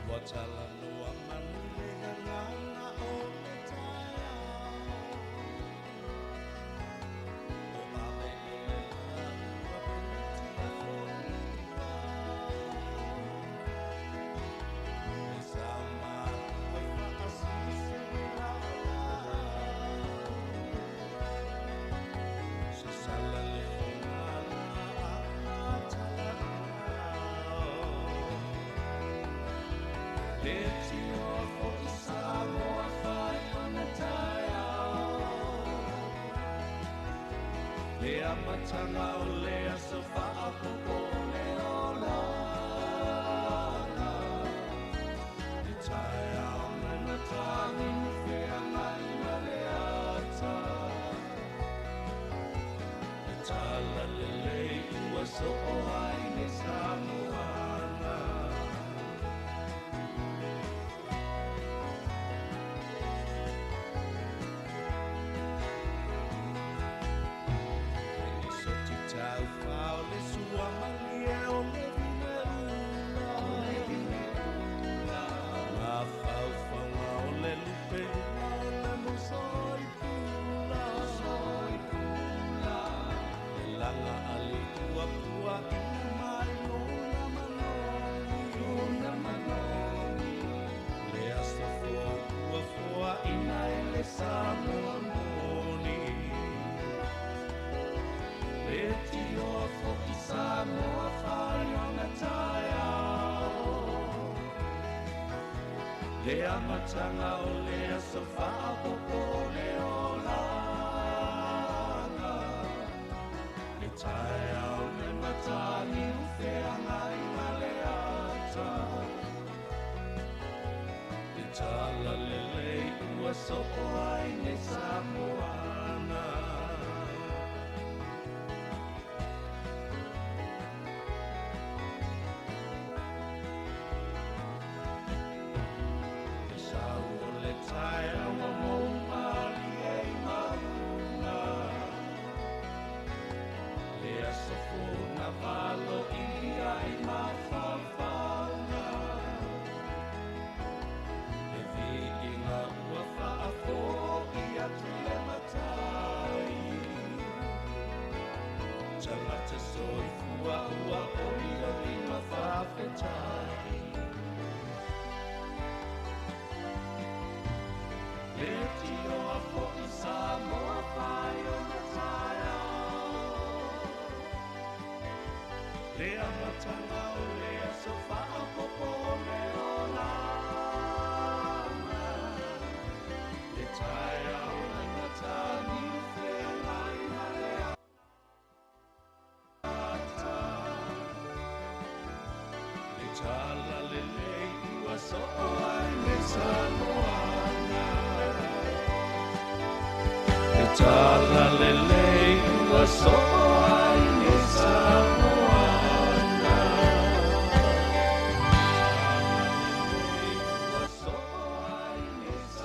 Ua talanoa manu i le gagana o le taeao. O ave o le la ua penitia foi i vao. Le sao matua i faasise le laolao. Sasala le fogala a talauao. Le tioa foi Samoa fai ona taeao. Le amataga o le aso faaopoopo o le olaga. Le taeao nai mataniu feagai ma le ata. Le talalelei ua soo ai nei Samoana. Le lisoti taufao le suamalie o le vineula. Mafaufauga o le lupeuna o le mosoi pula. Le laga ali ua puaina mai lona manogi. Le aso fou ua foaina e le Samoa moni. Le tioa foi Samoa fai ona taeao. Le amataga o le aso faaopoopo o le olaga. Le taeao nai mataniu feagai ma le ata. Le talalelei ua soo ai nei Samoana. Le sau o le taeao ua moumalie i mauga. Le aso fou na valoia i mafaufauga. Le viiga ua faafoi atu le matai. Tagata soifua ua olioli ma faafetai. Le tioa foi Samoa fai ona taeao. Le amataga o le aso faaopoopo o le olaga. Le taeao nai mataniu feagai ma le ata. Le talalelei ua soo ai nei Samoana. Le talalelei ua soo ai nei Samoana. Talalelei ua soo ai nei Samoana.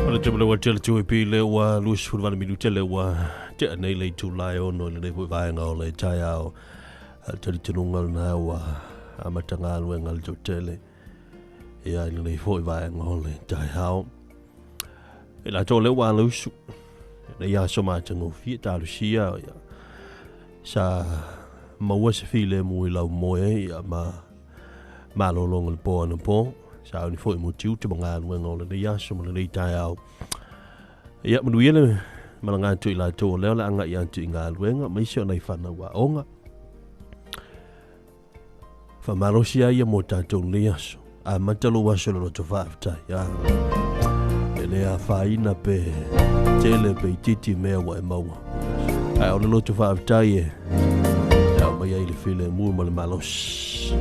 O le tele ua tele tui pile ua 28 minute le ua tea nei le itula e 6 i lenei foi vaega o le taeao. A le talitonuga lena ua amata galuega le toatele ia i lenei foi vaega o le taeao. E latou lea ua alausu nei aso matagofie talosia ia sa maua se filemu i lau moe ia ma malologa le po anapo. Sa au ni foi mo tiute ma galuega o lenei aso ma lenei taeao. Ia manuia le malaga atu i latou o lea o le agai atu i galuega ma isi o nai fanau aoga. Faamalosi ai ia mo tatou lenei aso. Amata lou aso le loto faafetai. le afaina pe tele pe itiiti mea ua e maua. Ae o le loto faafetai e aumai ai le filemu ma le malosi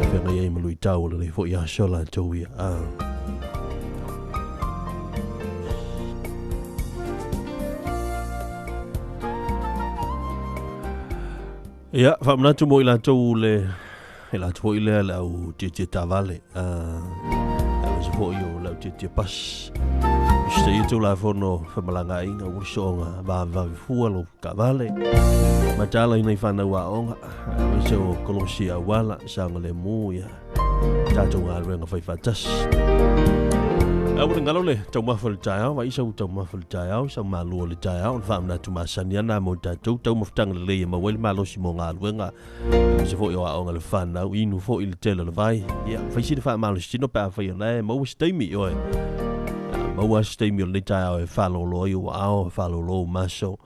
e feagai ai ma luitau o lenei foi aso latou ia. Ia, faamanatu mo i latou le e latou foi lea le au tietie taavale, aemaise foi o le au tietie pasi. Usitaia Tulafono Femalagaaiga ua soonga vavevave fua lou taavale. Mataala ina i fanau aoga, aemaise o kolosi auala, saogalemu ia tatou galuega faifaatasi. Ae ua le galo le taumafa o le taeao, vaai sau taumafa o le taeao, sau malua o le taeao, o le faamanatu masani ana mo tatou taumafataga lelei e maua ai le malosi mo galuega, aemaise foi o aoga le fanau, inu foi le tele o le vai. Ia, fai sina faamalositino pe afai o la e maua se taimi, ioe. Maua se taimi o lenei taeao e faalolo ai ou aao, e faalolo ou maso.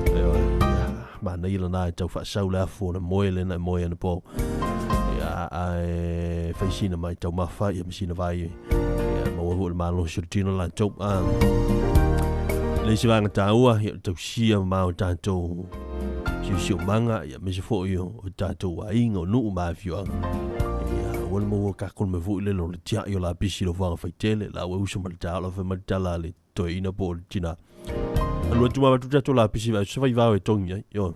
Ioe, ia, manaia lena e tau faasau le afu o le moe lena e moe anapo. Ia, ae fai sina mai taumafa, ia ma sina vai. Ia, maua foi le malosi o le tino latou. Le isi vaega taua, ia, o le tausia ma o tatou siosiomaga, ia, aemaise foi o tatou aiga, o nuu ma afioaga. Ia, ua le maua kako le mea foi lele o le tiai o lapisi i lofoaga faitele, la ua uso ma le taola fai mai le tala a le toeaina po o le tina. Alu atu ma avatu tatou lapisi vae se fai vao e togi ai. Ioe.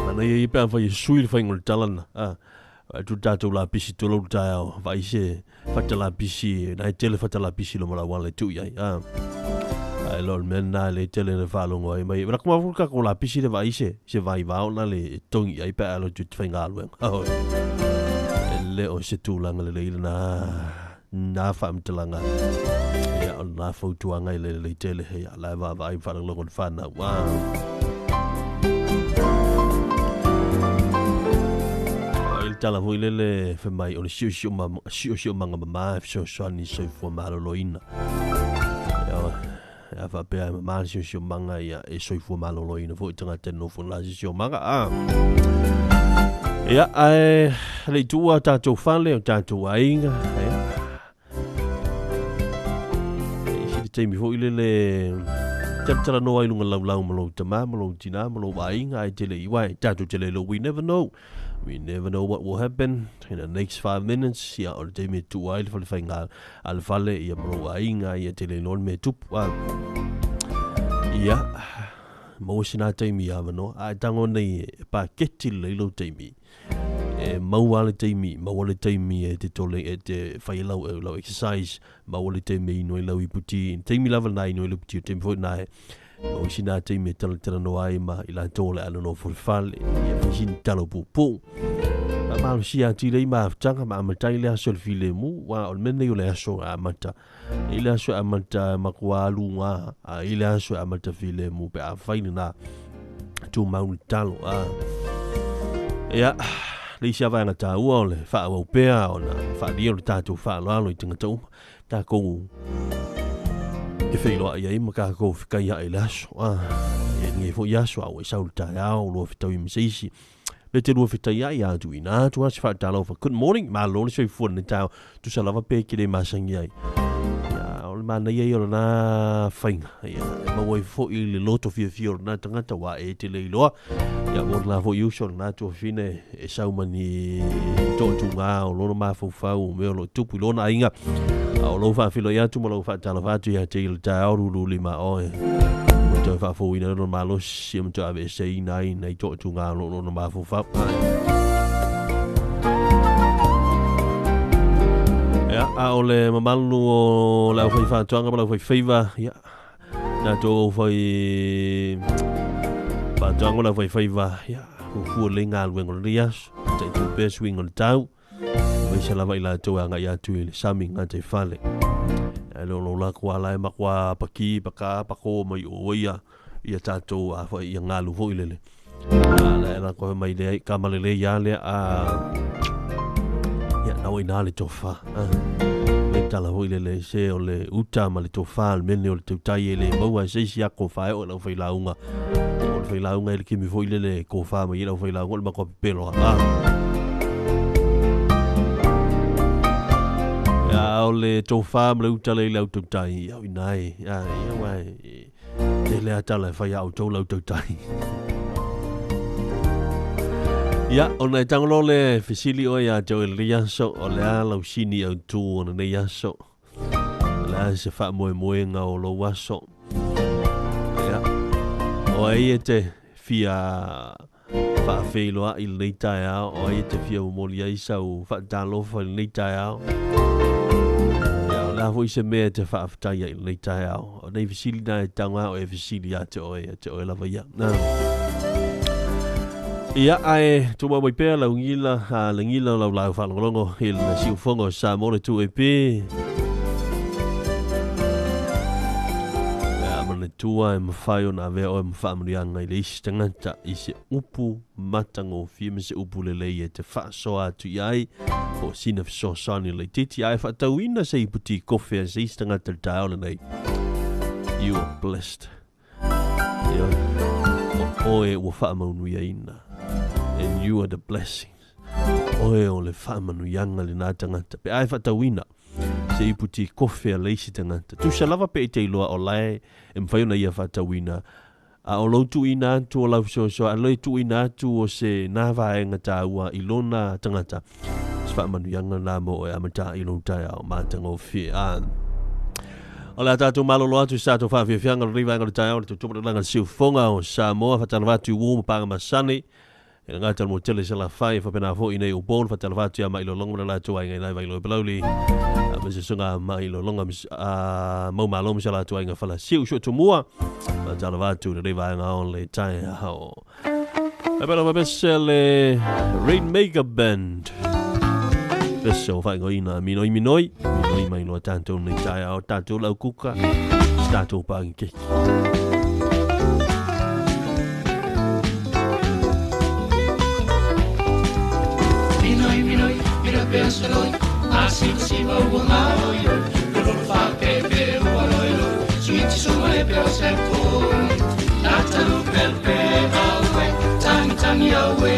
Manaia ia pe afai e sui le faiga o le tala lena. A, atu tatou lapisi tulou le taeao, vaai se fata lapisi, na e tele fata lapisi lo mala wala e tuu i ai. A, ai lo le mea lena le tele na faalogo ai mai. La kuma fu kako lapisi le vaai se, se vai vao na le togi ai pe a lo tu te faigaluega. E le o se tulaga lelei lena na faamatalaga. Ia, o lena fautuaga i le lelei tele, ia, la e vaavaai ma faalogologo le fanau. Ai le tala foi lele fai mai o le siosiomaga mama e fesoasoani i le soifua maloloina. Ia, a faapea e mama le siosiomaga, ia, e soifua maloloina foi tagata e nonofo i le la siosiomaga. Ia, ae le i tuua tatou fale o tatou aiga, ia, e isi le taimi foi lele talatalanoa ai luga laulau ma lou tama ma lou tina ma lou aiga, ae te le i uae tatou te le iloa. We never know. We never know what will happen in the next 5 minutes. Ia, o le taimi e tuua ai le fale faiga a le fale, ia, ma lou aiga, ia, te le iloa le mea e tupu. Ia, maua sina taimi avanoa, ae tago nei e paketi lelei lou taimi. E maua le taimi, maua le taimi e te tole, e te whai lau, e lau exercise, maua le taimi e inu ai lau iputi. Taimi lava na inu ai lau iputi, o taimi foi na e maua sina taimi e talatalanoa ai ma i latou o le a nonofo i le fale, ia fai sina talo puupuu. Faamalosia atili ai mafutaga ma amatai le aso i le filemu, aua o le mea lenei o le aso e amata. I le aso e amata e matua alu a i le aso e amata filemu pe afai lena tumau le talo. Ia, le isi lava vaega taua o le faaauau pea ona faaalia o le tatou faaaloalo i tagata uma takou te feiloai ai ma takou fekaiai i le aso. Ia, lenei foi aso a ua i sau le taeao lua fetaui ma se isi. Le te lua fetaiai a tuuina atu a se faatalofa. Good morning, malo le soifua lenei taeao. Tusa lava pe ke le masangi ai. Ia, o le manaia ia o lena faiga. Ia, e maua ai foi le loto fiafia o lena tagata aua e te le iloa. Ia, mo lena foi uso, lena tuafafine e sau ma ni toatuga o lona mafaufau o mea o lo o tupu i lona aiga. A o lou faafeiloai atu ma lou faatalofa atu ia te i le taeao lulu lima oe. Ua toe faafouina lona malosi ma toe aveeseina ai nai toatuga o lo o lona mafaufau. Ia, a o le mamalu o le aufai faatoaga ma le aufai faiva, ia, tatou aufai faatoaga ma le aufai faiva, ia, fuafua lelei galuega o lenei aso, mataitu pea suiga o le tau, aemaise lava i latou e agai atu i le sami gataifale. Ae le o lo latou ala e matua paki, paka, pako mai o ia, ia tatou a foi ia galu foi lele. A la e latou mai le kama lelei ia lea a ia na oi na le tofa. Le tala foi lele se o le uta ma le tofa le mene o le tautai e le maua e se isi a kofa e o lau failauga. O le failauga e le kimi foi lele kofa mai e lau failauga o le matua pepelo. Ia, o A o le tofa ma le uta lea i le au tautai, ia o i ina e, a, ia aua e tele lava tala e fai ia outou le au tautai. Ia, ona e tago loa lea e fesili oe ia te oe i lenei aso, o le a lau sini autu o lenei aso? O le a se faamoemoega o lou aso? Ia, o ai e te fia faafeiloai i lenei taeao, o ai e te fia momoli ai sau faatalofa i lenei taeao? Ia, o le a foi se mea e te faafetai ai i lenei taeao? O nei fesili na e tago lava oe e fesili ia te oe, ia te oe lava ia. Ia, ae tumau mai pea lau gila, a le gila o lau laau faalogologo i le siufofoga o Samoa le 2AP. Ia, manatua e mafai ona avea oe ma faamanuiaga i le isi tagata i se upu matagofie ma se upu lelei e te faasoa atu i ai po o sina fesoasoani laitiiti ae faatauina se ipu ti kofe a se isi tagata i le taeao lenei. You are blessed. Ioe, o oe ua faamaunuiaina. And you are the blessing. Oe o le faamanuiaga lena tagata. Pe a e faatauina se ipu ti kofe a le isi tagata. Tusa lava pe i te iloa o lae e mafai ona ia faatauina A o lou tuuina atu o lau fesoasoa, a lou tuuina atu o se nā vaega tāua i lona tagata, se faamanuiaga lena mo oe amata i lou taeao matagofie. A o le a tātou malolo atu i sa tātou faafiafiaga o lenei vaega o le taeao, le tautumalalaga le siufofoga o Samoa, faatalofa atu i uo ma paga masani, E le gata o le motele Salafai, e faapena foi nei o Paul, faatalofa atu ia Mailologa ma le latou aiga i lai Vailoe Palauli, ma se susuga Mailologa mau malo ma se latou aiga Falasiu Suetumua, faatalofa atu i lenei vaega o le taeao. E pena mapese le Rainmaker Band. Pese o faaigoaina Minoi Minoi, Minoi mai loa tatou nei taeao, tatou lau kuka, se tatou pākikeki. Minoi, minoi, mira pea se loi, a siva siva ua ngā oi oi, lololo wha pe pe ua loi loi, suiti suma le pea se koi, natalu pel pe aue, tangi tangi aue,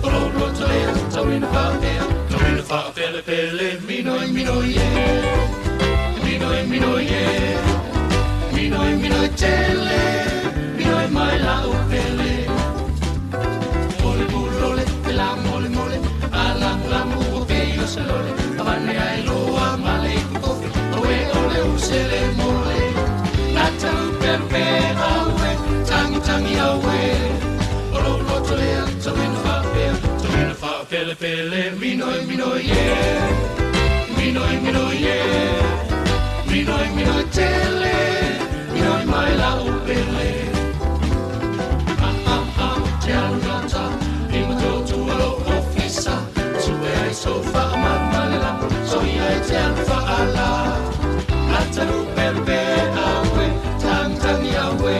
lololo tolea, tauina wha pea, tauina wha pele pele, minoi minoi e, minoi minoi e, minoi minoi tele, minoi mai la upele. Mole bulole, la mole mole, ala lamu o pe yo se lole, avane ai loa male kofi, oe ole usele mole. Natalu pepe awe, tangi tangi awe, olo rotolea, tawina fa pea, tawina fa pele pele, minoi minoi yeah, minoi minoi yeah, minoi minoi tele, minoi mai la upele. Ah ah ah, te alugata, i matotu alo ofisa, tue ai sofa mamalala, so ia e te alu fa ala. Natalu pepe awe, tangi tangi awe,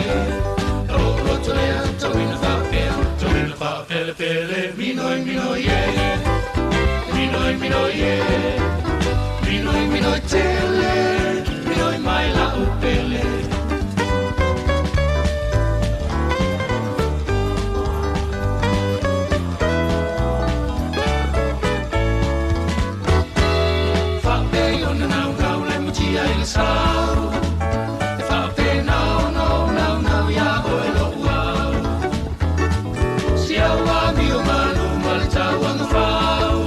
alo rotolea, tawina fa pea, tawina fa pele pele, minoi minoi yeah, minoi minoi yeah, minoi minoi tele, minoi mai la upele. Sau, e whape nau nau nau nau ia oe lo uau. Si au a mi o manu ma le tauanga whau.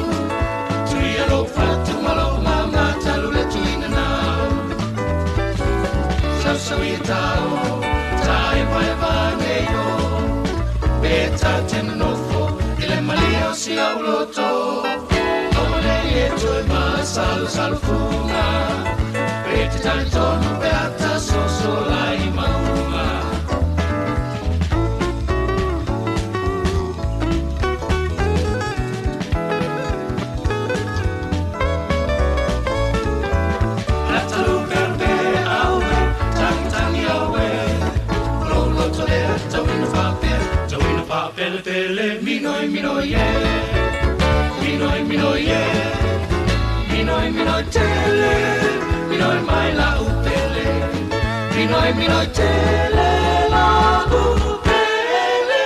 Tui a lo whatu ma lo mama talu le tuina nau. Sau sau i tau, tae pae vane o. Pe tau tena nofo, i le malia o si au loto. Aua nei e toe ma salu salu funga. Pe te tali tonu pe ata soso lai maunga. Natalu pepe awe, tangi tangi awe. Lolo tolea, tawina whapea, tawina whapele pele, minoi minoi yeah. Minoi minoi yeah, minoi minoi tele, minoi mai la upele, minoi minoi tele la upele.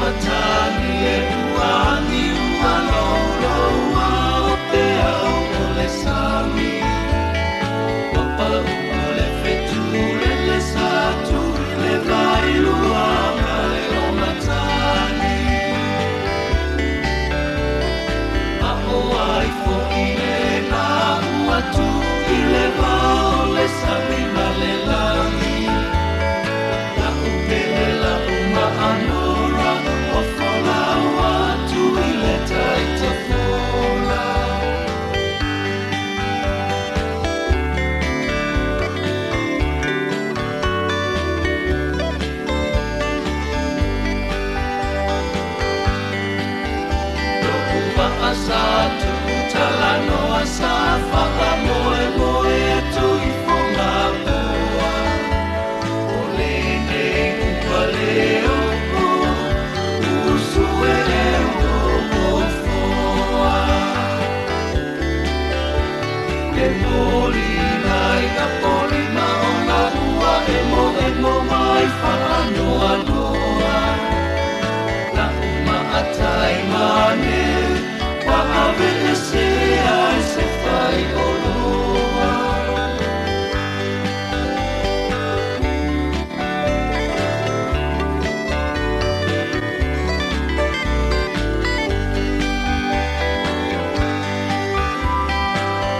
matagi e ua agi ua louloua o te au o le sami. Ua pau le fetu lele sa tu i le vailua ma le o matagi. A o ai fo'i le na ua tu i le vao le sami ma le lagi. La'u pele la'u ma'anura o folau atu i le taitafola. Lo'u va'a sa tu'utalanoa sa fa'amoemoe atu i Fogapoa. O lenei ua le o'o usu e le ofoa. E moli nai ka poli ma ona ua emo emo mai fa'anoanoa. La'u ma'atai mane wa ave ese ai se fai oloa.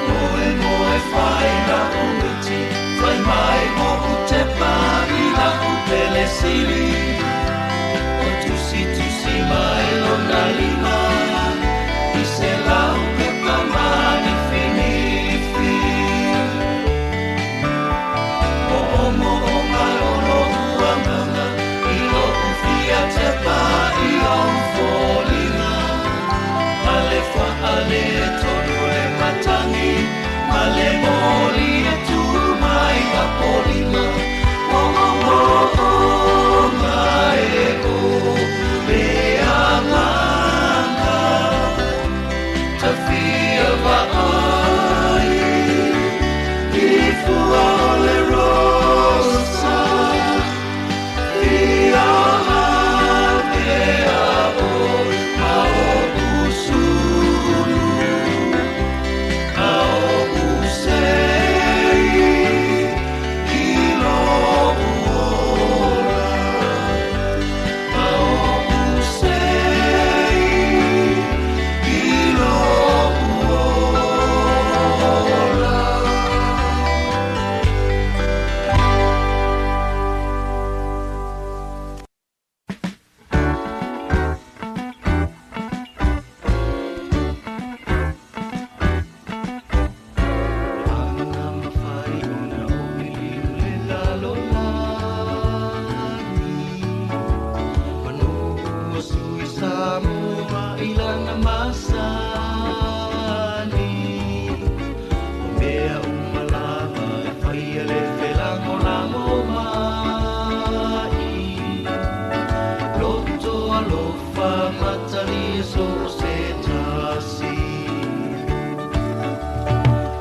Moe moe fai la'u miti, fai mai o'u tepa i la'u pele sili. O tusi tusi mai lona lima, i se lau pepa manifinifi. O omo o malolo ua gaga, i lo'u fia tepa i ou foliga. Ma le fa'ale tonu le matagi, ma le moli e tu mai a polima. O o o o mae o le agaga. Tafia va'ai, i fua o le rosa. Fia avea oe ma o'u sulu. Ma o'u sei i lo'u ola. Ma o'u sei i lo'u ola. Ana mafai ona o iliu le lalolagi. Manu ua sui Samoa i lana masani. O mea uma lava e faia le felagolago mai. Loto alofa matalia so o se tasi.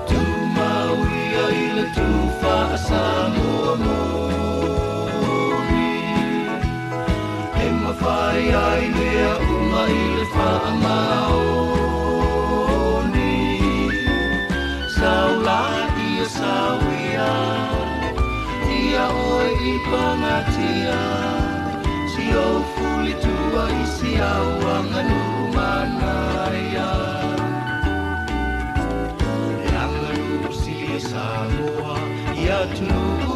Tumauia i le tufa'a-Samoa moni. E mafai ai mea uma i le fa'amaoni. Saula'i e sauia, ia oe i pagatia. Si ou fulitua i si au aganu'u manaia. E aganu'u sili e Samoa i atunu'u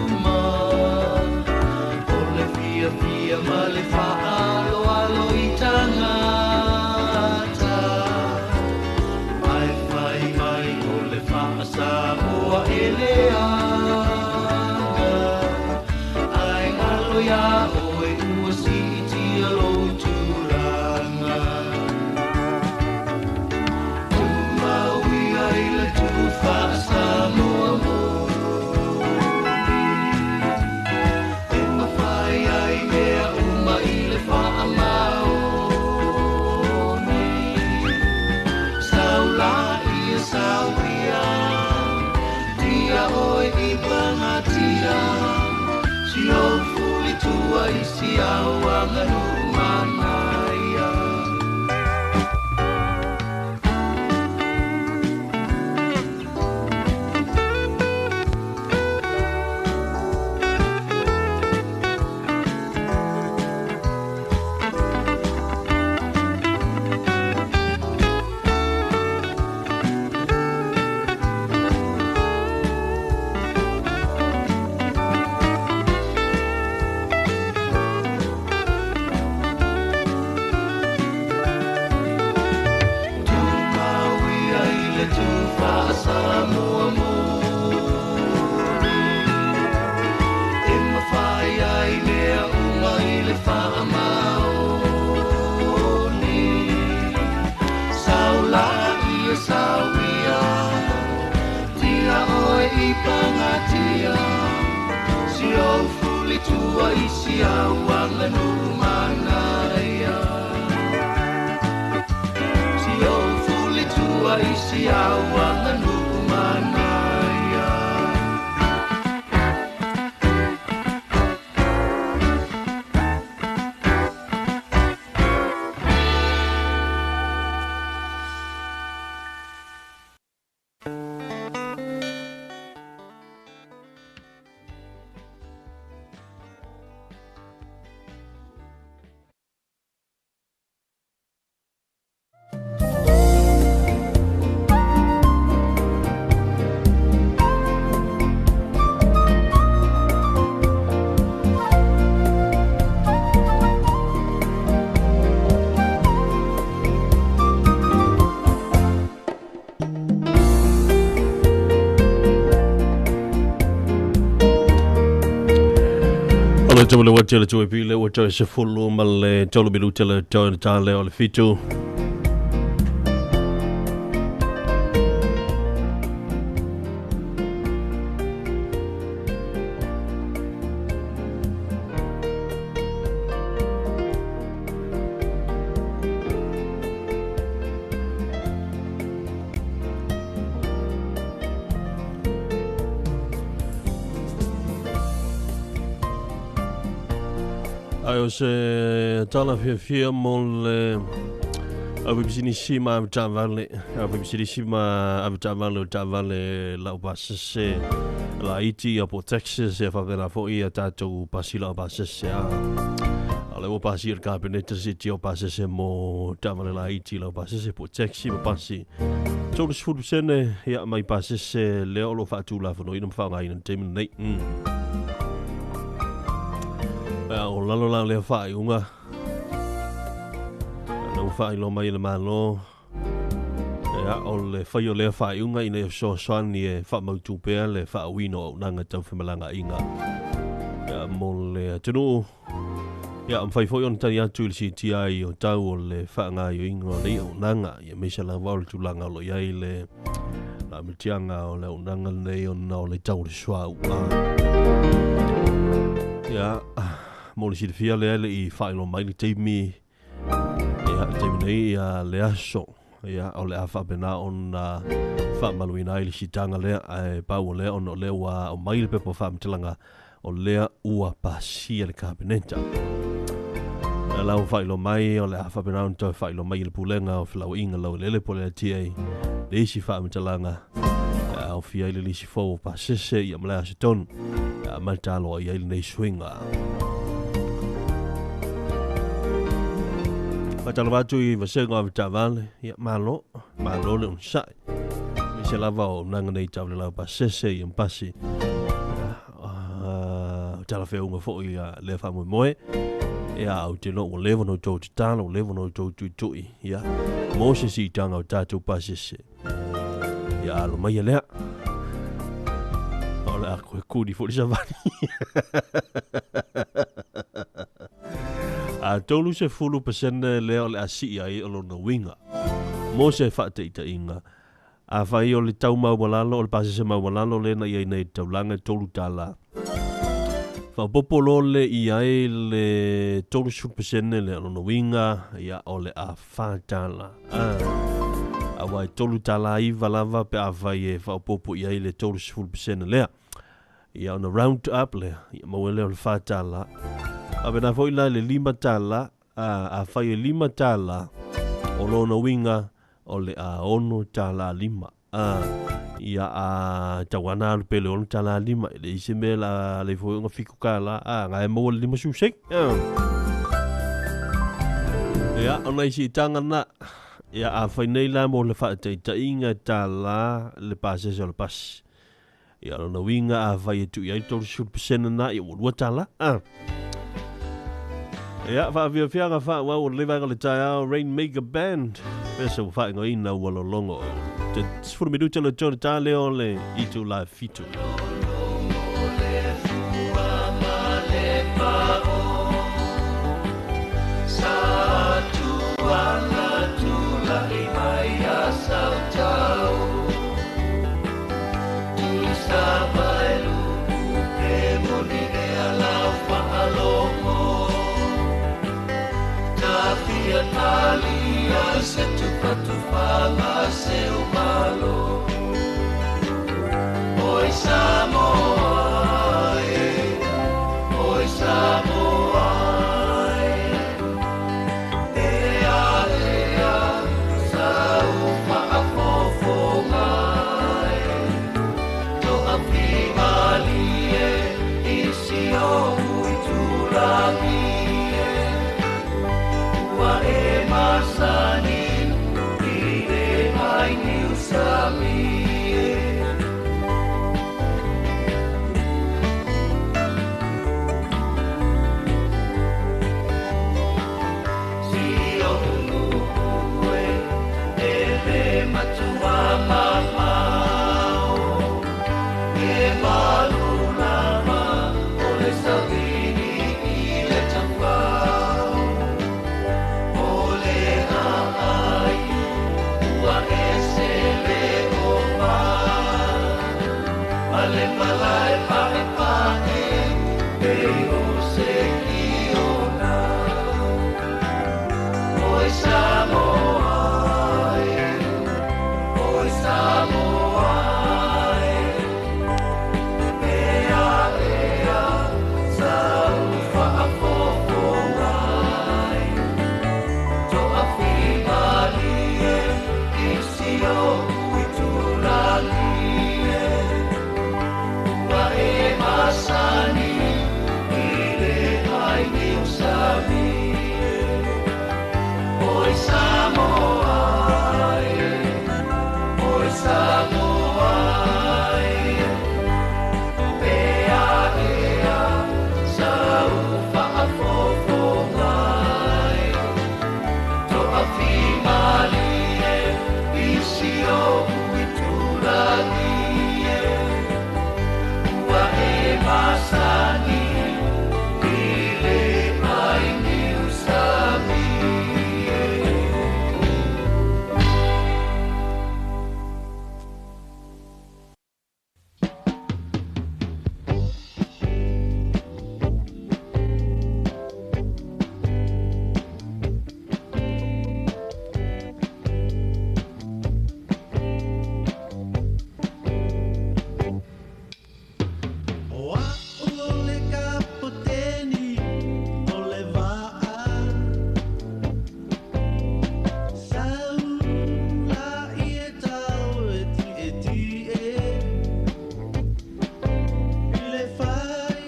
uma. O le fiafia ma le fa'aloalo i tagata. Ae fai mai o le fa'asamoa e leaga. Ae galo iā oe ua si'itia lou tulaga. Tumauia i le tufa'a-Samoa moni. E mafai ai mea uma i le fa'amaoni. Saula'i e sauia, tia oe i pagatia. Si ou fulitua i si au aganu manaia. Le tau le tele tui pile o tau se fulu ma le tau le tele tau le o le fitu. O se tala fia mo le avipisinisi ma avitavale avipisinisi ma avitavale o tavale lau pasese la iti a po Texas e whawena fo ia tātou pasila o pasese a le o pasi o kabineta si o pasese mo tavale la iti lau pasese po Texas ma pasi 30% ia mai pasese leo lo whaatula whanau ina mwhaonga ina te mina nei. O lalo la lea whaai unga na whaai lo mai le malo ia o le whai o lea whaai unga ina e soasoani e whaamautu pea le whaawino au nanga tau whemalanga inga ia mo le atunuu ia am whai foi ona tani atu i le CTI o tau o le whaanga i o inga o le au nanga ia meisa lava o le tulaga o lo iai le la mitianga o le au nanga nei ona o le tau le suau ia mo le silafia lea le i whailo mai le teimi ia teimi nei ia le aso ia o le a whaapena ona whaamaluina ai le sitanga lea ae pau o lea ona o lea ua o mai le pepa whaamatelanga o lea ua pasia le kabineta. Lau whailo mai o le a whaapena ona tau whailo mai le pulenga o whilauinga lau lele po le tia le isi whaamatelanga ia o fia i le lisi fou o pasese ia malea se tonu ia matalo ia i le nei suinga. Patalo atu i vasenga o vitavale, ia malo, malo le unsai. Mise lava o nanga nei tau le lau pasese i mpasi. Tala wheunga fo i lea wha moe. Ia au te no o lewa no tau te talo, lewa no tau tui tui. Ia mose si tanga o tātou pasese. Ia alo mai lea. O le ako e kuri fo le savani. A tolu se fulu pasene lea o le asi ai o lona winga. Mo se whateita inga. A whai o le tau maumalalo, o le pasese maumalalo le na iai nei taulanga tolu tala. Whapopo lo le iai le tolu sulu pasene le o lona winga ia o le a whātala. A wai tolu tala i valava pe a whai e whapopo iai le tolu sulu pasene lea. Ia ona round up lea, ia mauele o le whātala. Faapena foi la le $5, afai e $5, o lona uiga o le a $6.50. Ia a tauana alu pe le $6.50, e leai se mea la le foi ona $7, na e maua le 50 sene. Ia, ona i siitaga na, ia afai nei la mo le faataitaiga $1 le pasese o le pasi. Ia lona uiga afai e tuu i ai le 30% na, ia ua $2. Ia, faafiafiaga faaauau o lenei vaega o le taeao, Rainmaker Band, pesa ua faaigoaina ua lologo. Te 10 minuta le tolu tā leo le itu la 7. Se tu patu se o malo. Oi Samoa e, oi Samoa e, ea ea sa u faafofoga e, toafimalie i si ou itulagi e, ua e masani i le ai niusami e. Si o ue e le matua mamao, e malu lava o le savini i le tafao. O le aai ua ese le oma, ma le malae pae pae, e o se kiona. Oi Samoa e, oi Samoa e, ea ea sa u faafofoga e, toafimalie i si ou itulagi e, ua e masani i le ai niusami e. Oi Samoa e, oi Samoa e, ea ea sa u faafofoga e, toafimalie i si ou itulagi e, ua e masani i le ai niusami e. O a o le kapoteni o le vaa, sau la i e tau e ti e ti e, i le fai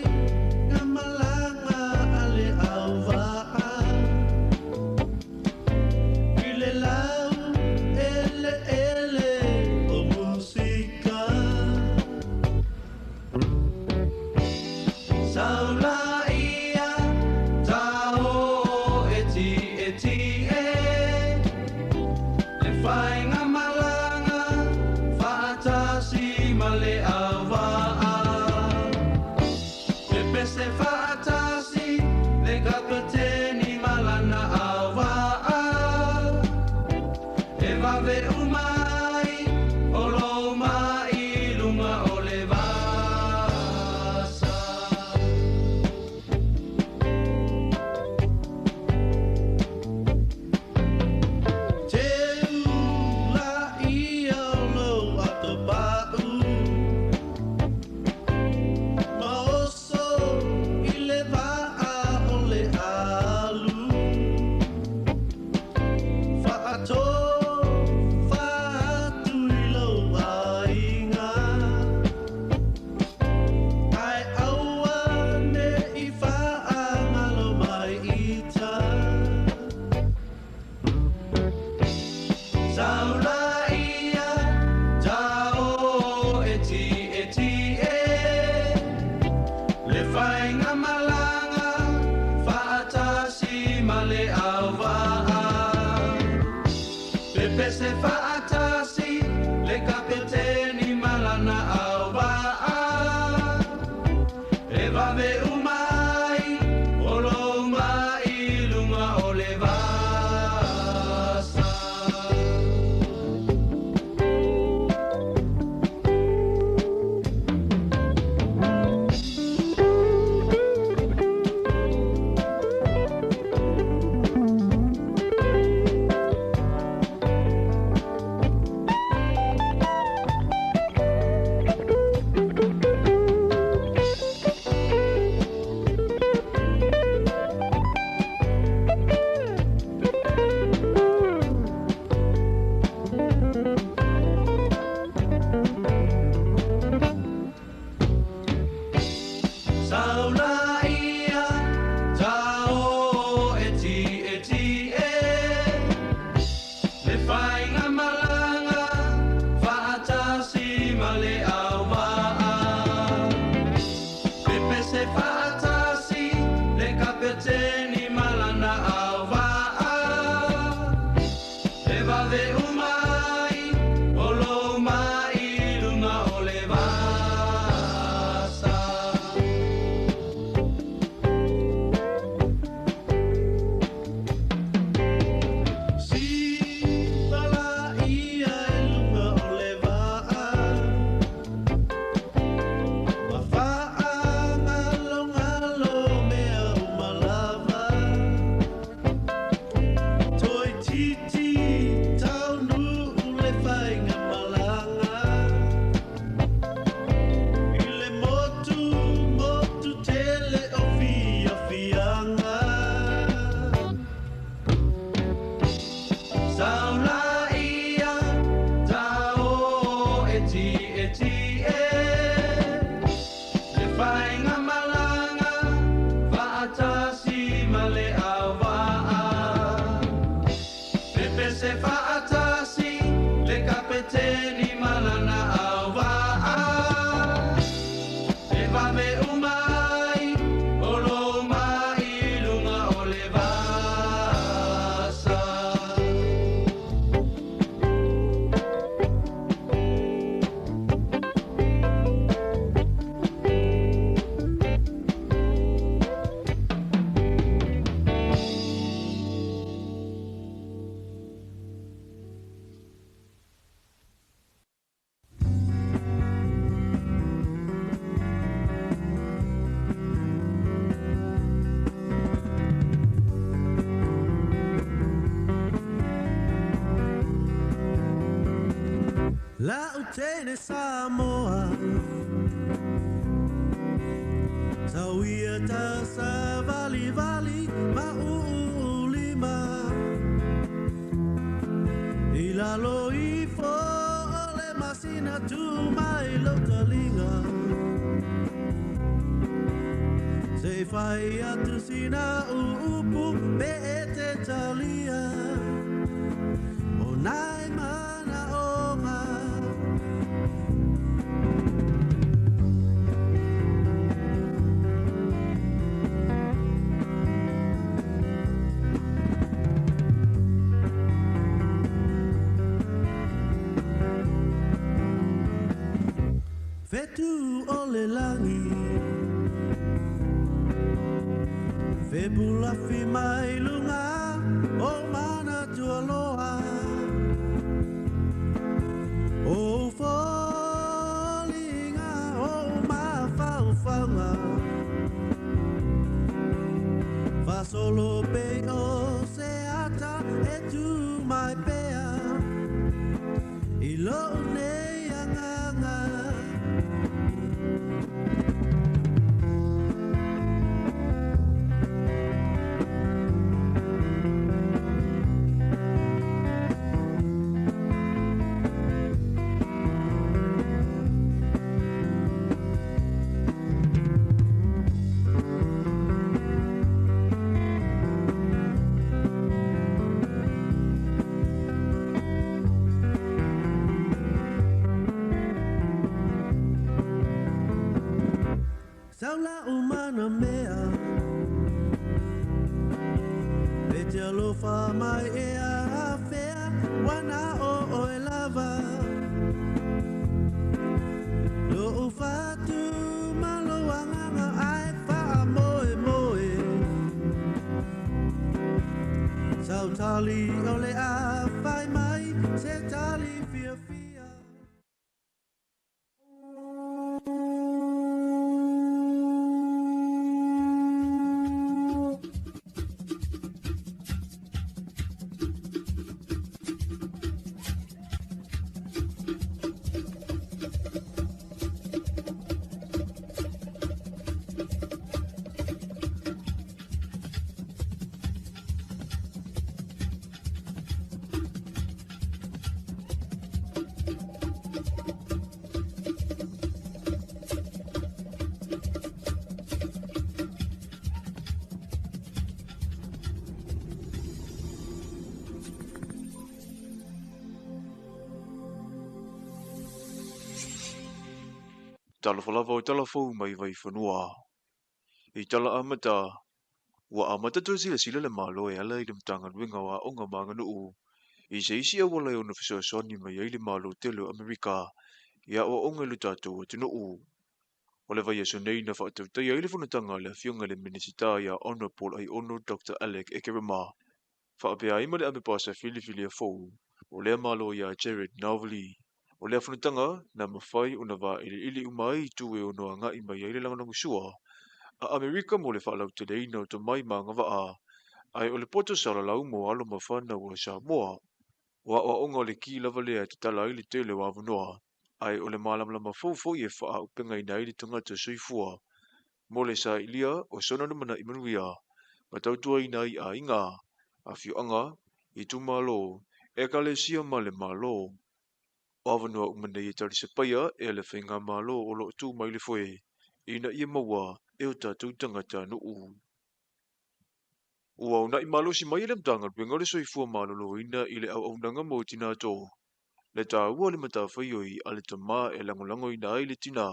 ngā malanga a le au vaa, i le lau ele ele o musika. Saula ia tao e ti e ti e, le whainga malanga whaatasi ma le auvaa. Le pese whaatasi le kapateni malana auvaa, e vave umai o lo mai lunga o le vasa. Teu auvaa. Pepese faatasi le kapeteni malana auvaa. E vave umai o lo mai lunga o le vasa. Saulaia tao e ti e ti e le fainga malanga faatasi ma le auvaa. Pepese faatasi le kapeteni malana auvaa. E vave umai o lo mai lunga o le vasa. Si pala ia e lunga o le vaa. Ma faangalo ngalo mea umalava. Toi titi taunu le fainga malanga. I le motu, motu tele o fia fianga. Saulaia tao e ti e ti e le fainga malanga faatasi ma le auvaa. Pepese faatasi le kapeteni malana auvaa. E vave umai o lo mai lunga o le vasa. La utene Samoa Tauia ta sa vali vali ma ulima I lalo ifo o le masina tu mai lo talinga. Se fai atu sina uupu me e te talia. O nai mana onga. Fetu o le langi Febula fi mai lunga o mana tualoa. O folinga o mafaufauga. Fasolo pe o se ata e tu mai pea. I lou nei agaga. alofa mai e afea wana o oe lava. Lo'u fatu ma lou agaga ae faamoemoe. Sautali o le a fai mai se tali fiafia. Talofa lava o tala fou mai Vaifanua. I tala amata, ua amata toe silasila le Malo e ala i le Matagaluega o Aoga ma Aganuu i se isi auala e ono fesoasoani mai ai le Malo tele o Amerika i aoaoga i lo tatou atunuu. O le vaiaso nei na faatautaia ai le fonotaga a le Afioga i le Minisita ia Honourable Aiono Dr Alec Ekerema. Faapea ai ma le amepasa filifilia fou o lea Malo ia Jared Nauvali. O lea fonotaga na mafai ona vailiili uma ai itu e ono agai mai ai le lagolagosua a Amerika mo le faalauteleina o tomai ma agavaa, ae o le poto salalau mo alo ma fanau a Samoa. O aoaoga o le ki lava lea e tatala ai le tele o avanoa, ae o le malamalama fou foi e faaaupegaina ai le tagata soifua mo le sailia o sona lumanai manuia ma tautuaina ai aiga, afioaga, itumalo, ekalesia ma le Malo. O avanoa uma nei e talisapaia e le faigamalo o loo tu mai le foe, ina ia maua e o tatou tagatanuu. Ua uunai malosi mai le Matagaluega o le Soifua Maloloina i le auaunaga mo tinā to. Le taua o le matafaioi a le tamā e lagolagoina ai le tinā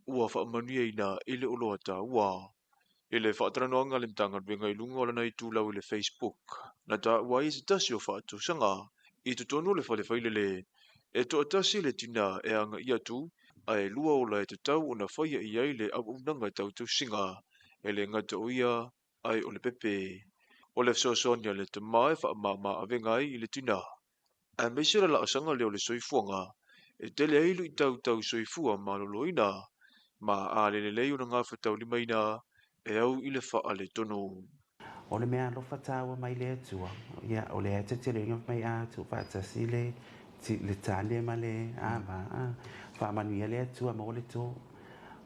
ua faamanuiaina i le oloa taua. I le faatalanoaga a le Matagaluega i luga o lana itulau i le Facebook, na taua ai se tasi o faatausaga i totonu o le fale failele e toatasi le tinā e aga'i atu ae lua ola e tatau ona faia i ai le auaunaga tau tausiga e le gata o ia ae o le pepe. O le fesoasoani a le tamā e faamama avega ai i le tinā. Aemaise le laasaga lea o le soifuaga e tele ai luitau tau soifua maloloina ma a le lelei ona gafataulimaina e au i le faaletonu. O le mea alofa tāua mai le Atua, ia, o le ata tele inga mai a tu faatasi le le tale ma le ava a faamanuia le Atua ma o le tō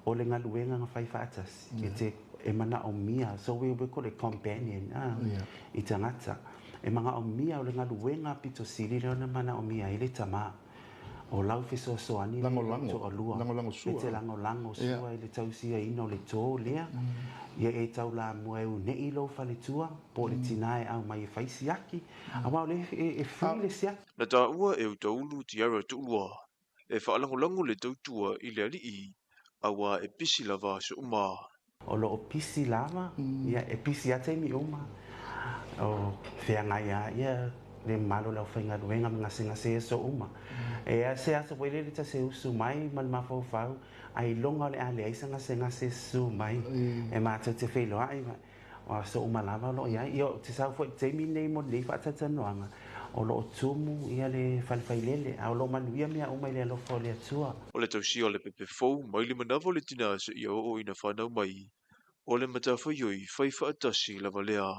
o le galuega na fai faatasi e te e manaomia, so we call it companion i tagata e manaomia o le galuega pito sili lea ona manaomia ai le tamā o lau fesoasoani Lagolago. toalua Lagolago sua. E te lagolago sua i le tausiaina o le tō lea ia e taulamua e une'i lou faletua po o le tinā e aumai e fai siaki auā o le e free le siaki. Na taua e utaulu Tiara Tu'ulua e faalagolago le tautua i le alii auā e pisi lava aso uma. O loo pisi lava ia e pisi lava taimi uma o feagai lava ia le mamalu o le aufaigaluega ma gasegase aso uma. E ase aso foi lele tasi e usu mai ma le mafaufau ai iloga o le a leai se gasegase susu mai e matou te feiloai o aso uma lava o loo iai. Ia ou te sau foi i le taimi lenei mo lenei faatatalanoaga o loo tumu ia le falefailele a o loo manuia mea uma i le alofa o le Atua. O le tausia o le pepe fou mai le manava o le tinā seia oo ina fanau mai, o le matafaioi fai faatasi lava lea.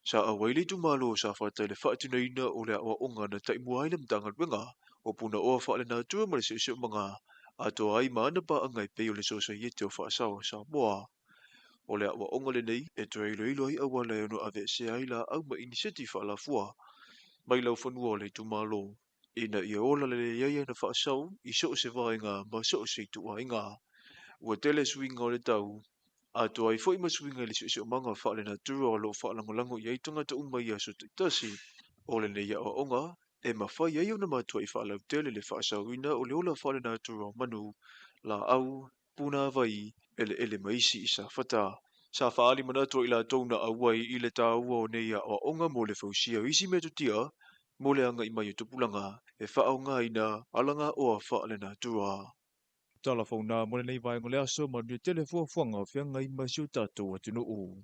Sa auai le itumalo o Safata i le faatinoina o le aoaoga na taimua ai le Matagaluega o Punaoa Faalenatura ma le Siosiomaga atoa ai ma ana paaga e pei o le Sosaiete o Faasao a Samoa. O le aoaoga lenei e toe iloilo ai auala e ono aveesea ai laau ma iniseti faalafua mai laufanua o le itumalo ina ia ola lelei ai ana faasao i so o se vaega ma so o se ituaiga. Ua tele suiga o le tau, atoa ai foi ma suiga i le siosiomaga faalenatura o loo faalagolago i ai tagata uma i aso taitasi. O lenei aoaoga e mafai ai ona matuai faalautele le faasaoina o le ola faalenatura o manu, laau, punavai, eleele ma isi i Safata. Sa faaali manatu ai latou na auai i le taua o nei aoaoga mo le fausia o isi metotia mo le agai mai o tupulaga e faaaogaina alagaoa faalenatura. Tala fauna mo lenei vaega o le aso, manuia tele fuafuaga o feagai ma si o tatou atunuu.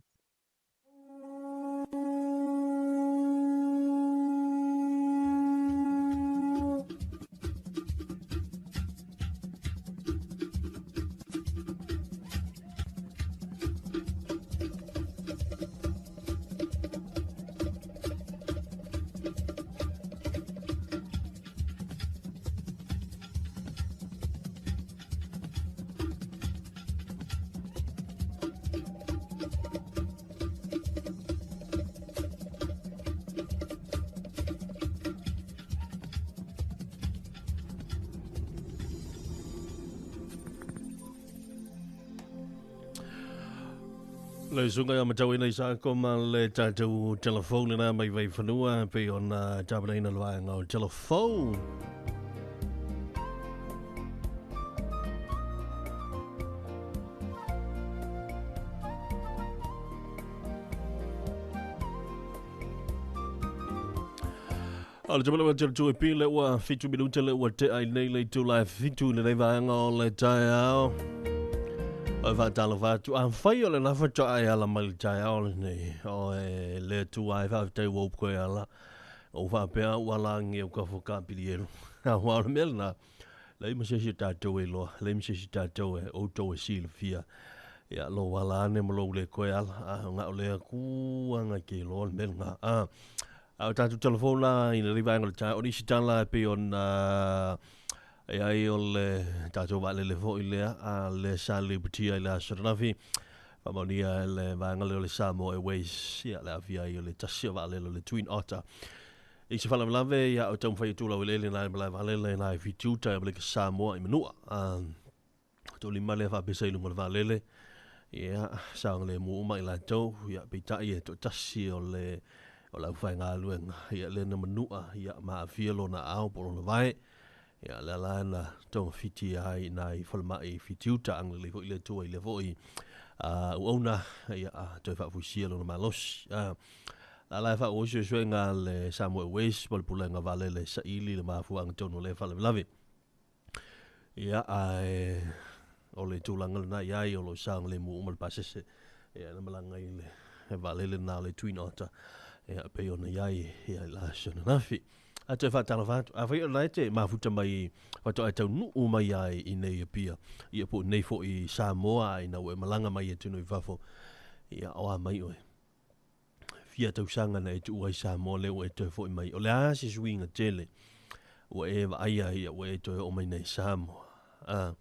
Le susuga ia matauina i Saako ma le tatou telefone lena mai Vaifanua pei ona tapenaina le vaega o telefone. O le tumalo atu tu e pile ua 7 minuta le ua tea i nei le itula e 7 i lenei vaega o le taeao. O e faatalofa atu, afai o le nafa toa e ala mai le taeao lenei, o e le atua e faafetai ua upu koe ala, o faapea ua alagi au kafo ka pilielu. Aua o le mea lena, leai ma se isi o tatou e iloa, leai ma se isi o tatou e outou e silafia. Ia, lou ala ane ma lou le koe ala, a o gao lea kuaga ke iloa le mea lena. A, A o tatou telefona i lenei vaega o le taeao, o nisi tala e pei ona e ai o le tatou vaalele foi lea a le sa lipotia i le aso ananafi, faamaonia e le vaega lea o le Samoa Airways, ia, le aafia ai o le tasi o vaalele o le Twin Otter. I se faalavelave, ia, o taumafai atu laueleele nai malae vaalele nai Fitiuta e Amelika Samoa i Manua. Toalima lea faapesa i luga o le vaalele, ia, saogalemu uma i latou, ia, peitai e toatasi o le o le aufaigaluega, ia, lea na manua, ia, ma aafia lona aao po o lona vae, ia, lea la na togafiti ai nai falemai i Fitiuta, agalelei foi le Atua i lea foi auauna, ia, toe faafuisia lona malosi. La la e faaauau suesuega a le Samoa Airways ma le Pulega Vaalele e saili le mafuaaga tonu o lea faalavelave. Ia, ae o le tulaga lena i ai, o lo o saogalemu uma le pasese, ia, na malaga i le vaalele lena o le Twin Otter, ia, pei ona i ai ia i le aso ananafi. A toe faatalofa atu, afai o lena e te mafuta mai faatoa e taunuu mai ai i nei Apia, ia po o nei foi i Samoa, ina ua e malaga mai atunuu i fafo, ia, o a mai oe. Fia tausaga na e tuua ai Samoa lea ua e toe foi mai. O le a se suiga tele ua e vaaia ai ua e toe oo mai nei Samoa. A,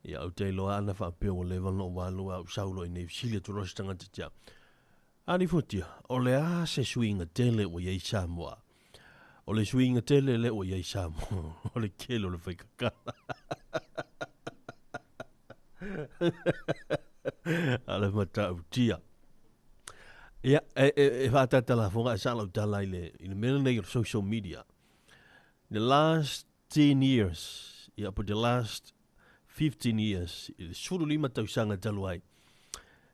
ia ou te iloa ana faapea ua leva ona ou alu a ou sau loa i nei fesili atu loa se tagata te au. A nifotia, o le a se suiga tele ua i ai Samoa? O le suiga tele lea ua i ai Samoa, o le tele o le faikakala. A le matautia. Ia, e, e, e whātata fonga e sa lau tala i le, i le mea nei o social media. The last 10 years, ia, po the last 15 years, i le 15 tausaga talu ai,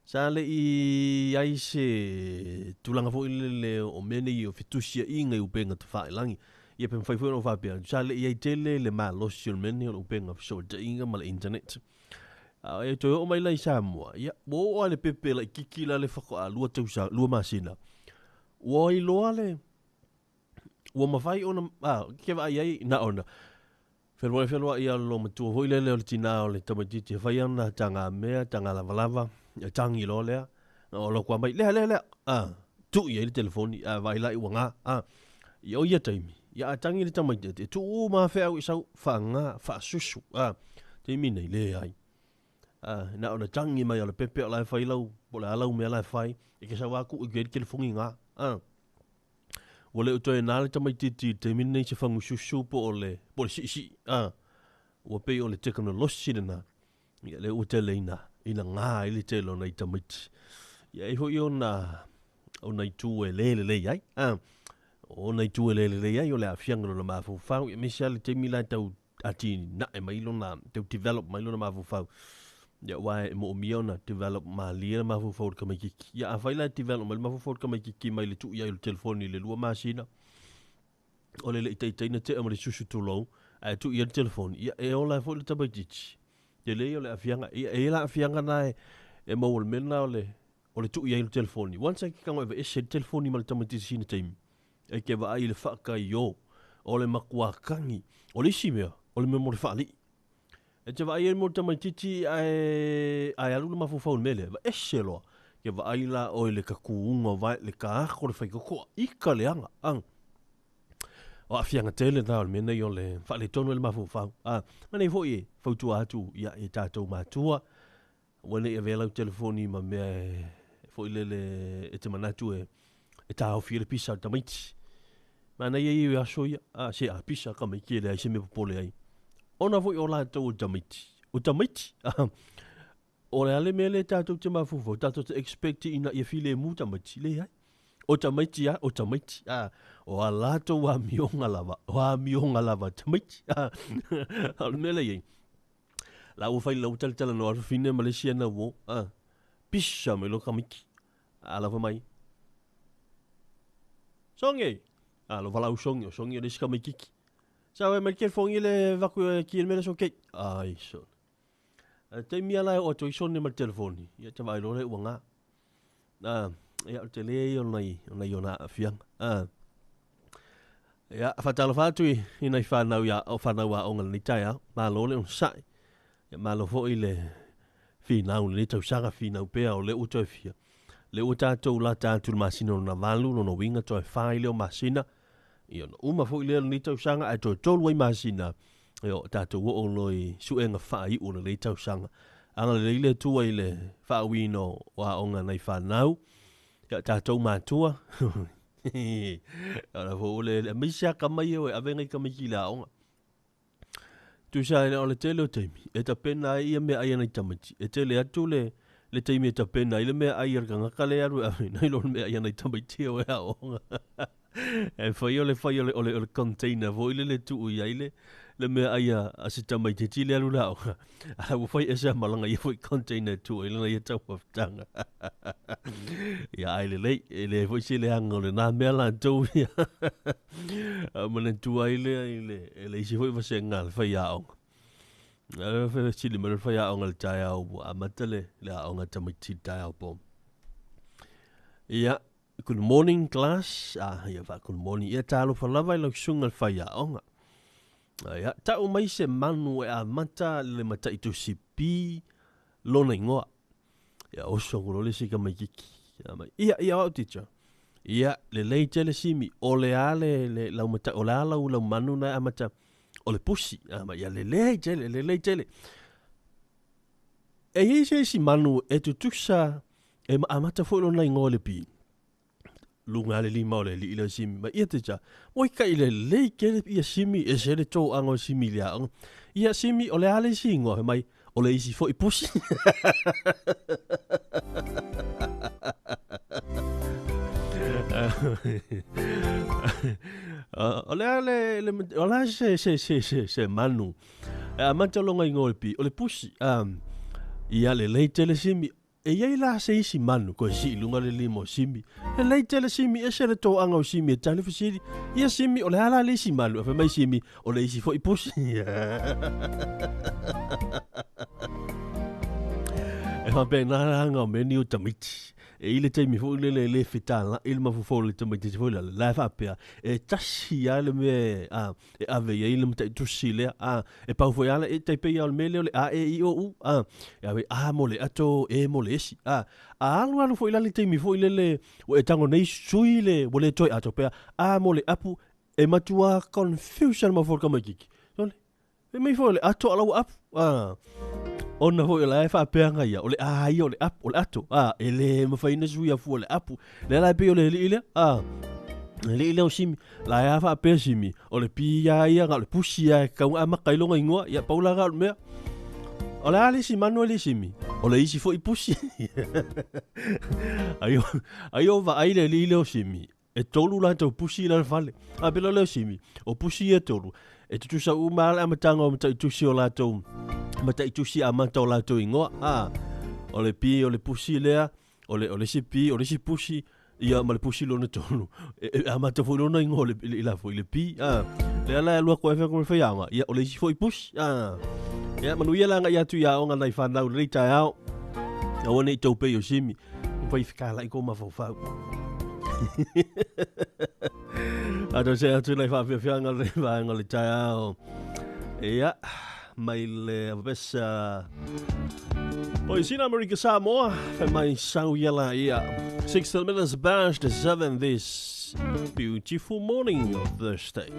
sa le i ai se tulaga foi lele o mea nei o fetusiaiga i upega tafailagi. Ia pe mafai foi ona ou faapea atu, sa le i ai tele le malosi o le mea nei o le upega fesootaiga ma le internet. A e toe oo mai la i Samoa, ia, ua oo lava i le pepe laitiiti la le faatoa lua tausaga, lua masina, ua iloa le, ua mafai ona, a, ke vaai ai, na ona, feluai feluai a lo matua foi lele o le tinā o le tamaitiiti e fai ana taga mea, taga lavalava, e tagi loa lea, na o loku mai, lea, lea, lea, a, tuu i ai le telefoni, a vaai la i ua gā, a, i o ia taimi, ia a tagi le tamaitiiti, e tuu uma feau i sau, faagā, faasusu, a, taimi nei, leai. A, na ona tagi mai o le pepe o la e fai lau, po o le a lau mea la e fai, e ke sau a tuu i ai le telefoni gā, a. Ua le o toe nā le tamaitiiti i le taimi lenei se fagususu po o le, po o le siisii, a. Ua pei o le tekonolosi lena, ia lea ua tele ina, ina gā ai le tele o nai tamaiti. Ia e foi ona, ona itu e le lelei ai, a. O ona itu e le lelei ai o le aafiaga o lona mafaufau, ia aemaise lava le taimi la e tau atinae mai lona, tau develop mai lona mafaufau. Ia, aua e moomia ona develop malie le mafaufau o le tamaitiiti. Ia, afai la e develop mai le mafaufau o le tamaitiiti mai le tuu i ai o le telefoni i le 2 masina, o le le i taitai na tea ma le susu tulou, ae tuu i ai le telefoni, ia, e ola ai foi le tamaitiiti. Tele ia o le aafiaga. Ia, e i ai la aafiaga na e, e maua i le mea lena o le, o le tuu i ai o le telefoni. Once e te tago e aveese le telefoni ma le tamaitiiti i sina taimi, e te vaai i le faataio o le matua tagi. O le isi mea, o le mea mo le faalii. E te vaai ai mo le tamaitiiti ae, ae alu le mafaufau i le mea lea, aveese loa. Ke vaai la oe i le tatuuga o vae, le taako le faitotoa, ika le aga, a. O aafiaga tele na o le mea nei o le faaletonu ai le mafaufau. A, ma nei foi e fautua atu ia i tatou matua, Aua ne i avea lau telefoni ma mea e foi lele e te manatu e, e taofi ai le pisa a le tamaiti. Manaia ia i aso ia, a se a pisa tamaiti e leai se mea popole ai. Ona foi o latou o tamaiti. O tamaiti, o le a le mea lea tatou te mafaufau, tatou te expect ina ia filemu tamaiti, leai. O tamaiti a, o tamaiti, a, o a latou amioga lava, o amioga lava a tamaiti. A, o le mea lea i ai, La ua fai lau talatalanoa le fafine ma le isi ana uo, a, pisa mai loa tamaiti. A lau fai mai, Songi! A lau valaau Songi, o Songi o le isi tamaititi. Sa oe mai le telefoni le vaku e ki le mea le so kei. Ai, sone. A taimi ala e o atu ai Songi ma le telefoni, ia te vaai loa le ua ngā. A, ia, o le tele ia o nai, o nai ona aafiaga. A, ia, faatalofa atu i, i nai whanau, ia, o whanau aoga lenei taeao. Malo le onosai. Ia, malo foi le finau lenei tausaga, finau pea o lea ua toe fia. Lea ua tatou lata atu i le masina lona valu, lona uiga toe fa ai lea o masina. Ia, ona uma foi lea o lenei tausaga, ae toe tolu ai masina, ia, o tatou oo loa i suega faaiu o lenei tausaga. Agalelei le Atua i le faauiina o aoga a nai fanau, ia tatou matua, o la foi ua le aemaise lava tama ia e ave nai tamaiti i le aoga. Tusa ai o le tele o taimi e tapena ai ia meaai a nai tamaiti, e tele atu le le taimi e tapena ai le meaai a le tagata lea e alu e ave nai lo le meaai a nai tamaiti e o e aoga. E fai o le fai o le, o le, o le container foi lele e tuu i ai le, le meaai a, a si tamaitiiti lea alu i le aoga. A ua fai ese a malaga ia foi container e tuu ai lana ia taumafataga. Ia ai lelei, e leai foi se leaga o lena mea latou ia. A manatua ai lea i le, e le isi foi vasega a le faiaoga. A fesili mai le faiaoga i le taeao ua amata le, le aoga a tamaiti i le taeao po. Ia, Good morning class. Ah, ia fa good morning. Ia talofa lava i lau susuga le faiaoga. Ah, ia, tau mai se manu e amata le mataitusi P lona ingoa. Ia oso aku loa le isi tamaititi. Ia mai, ia, ia o au teacher. Ia, lelei tele Simi, o le a le, le lau mata, o le a lau, lau manu na e amata, o le pusi. Ah, mai, ia lelei tele, lelei tele. E i ai se isi manu e tutusa e amata foi lona igoa i le P. Luga le lima o le alii lea o Simi mai, ia teacher, ua ika'i lelei tele ia Simi, ese le toaga o Simi i le aoga. Ia Simi, o le a le isi igoa? Fai mai, o le isi foi pusi. O le a le, le, o le a se, se, se, se, se manu E amata lona igoa o le pi, o le pusi. Um, ia lelei tele Simi. E i ai la se isi manu, koe sii luga le lima o Simi. Lelei tele Simi, ese le toaga o Simi e tali fesili. Ia Simi, o le a la le isi manu? E fai mai Simi, o le isi foi pusi. E faapena la aga o mea nei o tamaiti. E i le taimi foi lele e le fetalai le mafaufau o le tamaitiiti foi lale, la e faapea, e tasi lava le mea a, e ave i ai le mataitusi lea, a, e pau foi lava, e tai pei lava o le mea lea o le a, e, i, o, u, a, e ave a mo le ato, e mo le esi, a, a alu alu foi la le taimi foi lele ua e tago nei sui le, ua le toe ato pea, a mo le apu, e matua confuse le mafaufau o le tamaitiiti. Sole, fai mai foi o le ato a la ua apu, a, ona foi o la e faapea ia, o le a ia o le apu, o le ato, a, e le mafai ona suia fua le apu. Lea la e pei o le alii lea, a, le alii lea o Simi, la e a faapea Simi, o le pi ia ia, na o le pusi ia e tatau ona amata ai lona igoa, ia pau la na o le mea. O le a le isi manu e le Simi? O le isi foi pusi. Ai o, ai o vaai le alii lea o Simi, e tolu latou pusi i lana fale. A pela lea o Simi, o pusi ia e tolu, e tutusa uma lava le amataga o mataitusi o latou Mataitusi amata o latou igoa, a. O le P o le pusi lea, o le, o le isi P, o le isi pusi, ia ma le pusi lona tolu. E, e amata foi lona igoa le, i la foi le P, a. Lea la e alu atu ai fai atu faiaoga, ia o le isi foi pusi, a. Ia manuia la agai atu i aoga nai fanau i lenei taeao. Aua ne i tou pei o Simi, ua fai fekalai kou mafaufau. Ato se atu nei whawhiawhianga le vaenga le taeao. Ia, mai le avapesa Poisina Amerika Samoa, whai mai sau ia la ia. 16 minutes past 7 this beautiful morning of Thursday.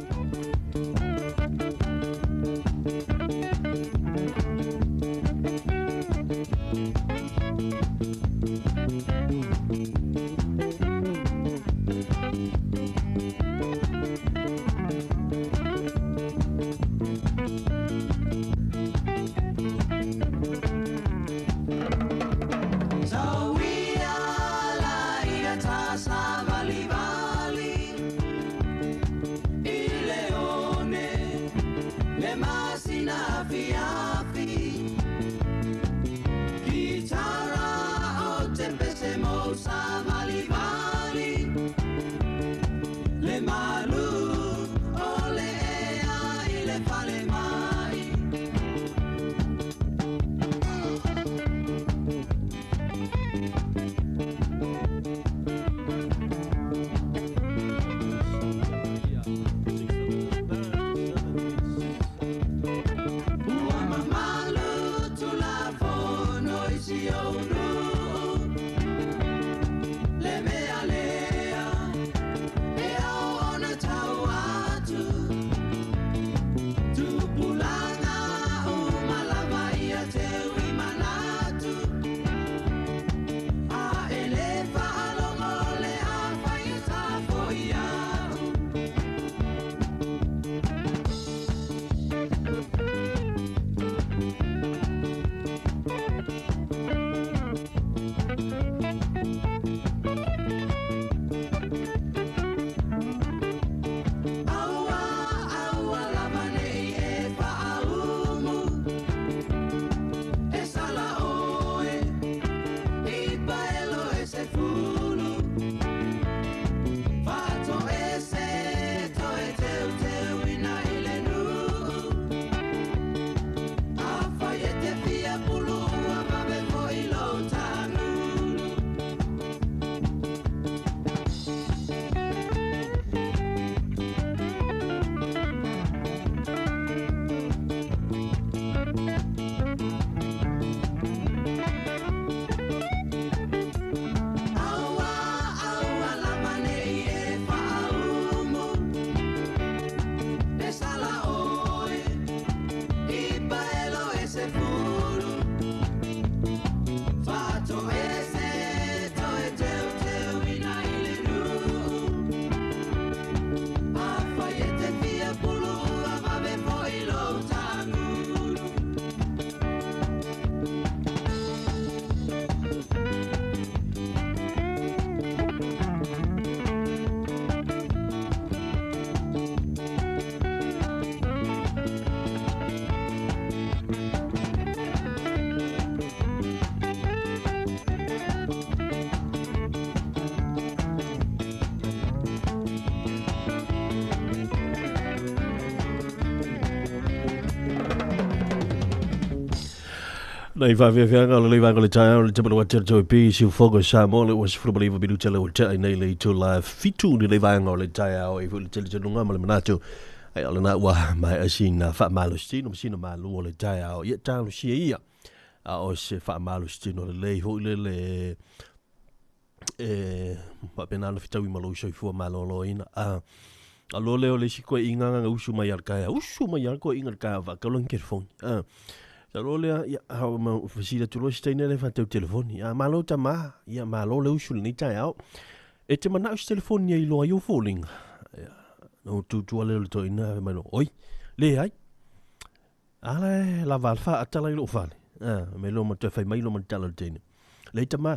Nei whawhiawhianga o le leiwanga le taeao le tapana wa tera toi pi si ufongo Samoa le ua sefulu ma le iwa minuta le ua tea i nei le itu la fitu ni leiwanga o le taeao e foi le tele tenunga ma le manatu ai o lena ua maea sina faamalositino ma sina malu o le taeao ia talosia ia a o se faamalositino lelei foi lele e faapena ona fetaui ma lou soifua malōlōina. A, a loa lea o le isi koeʻiga na usu mai ia le taeao, usu mai ia le koeʻiga i le taeao faatau lana telefoni. A, sa loa lea, ia, a ma fesili atu loa si teine lea faatau telefoni. A, malo tamā, ia, malo le usu i lenei taeao. E te manao i se telefoni e iloa ai ou foliga? Ia, na ou tutu lea o le toeaina, fai mai loa, oi, leai. A la e lava a le faaatala i lou fale. A, me loa ma toe fai mai loa ma le tala o le teine. Leai tama,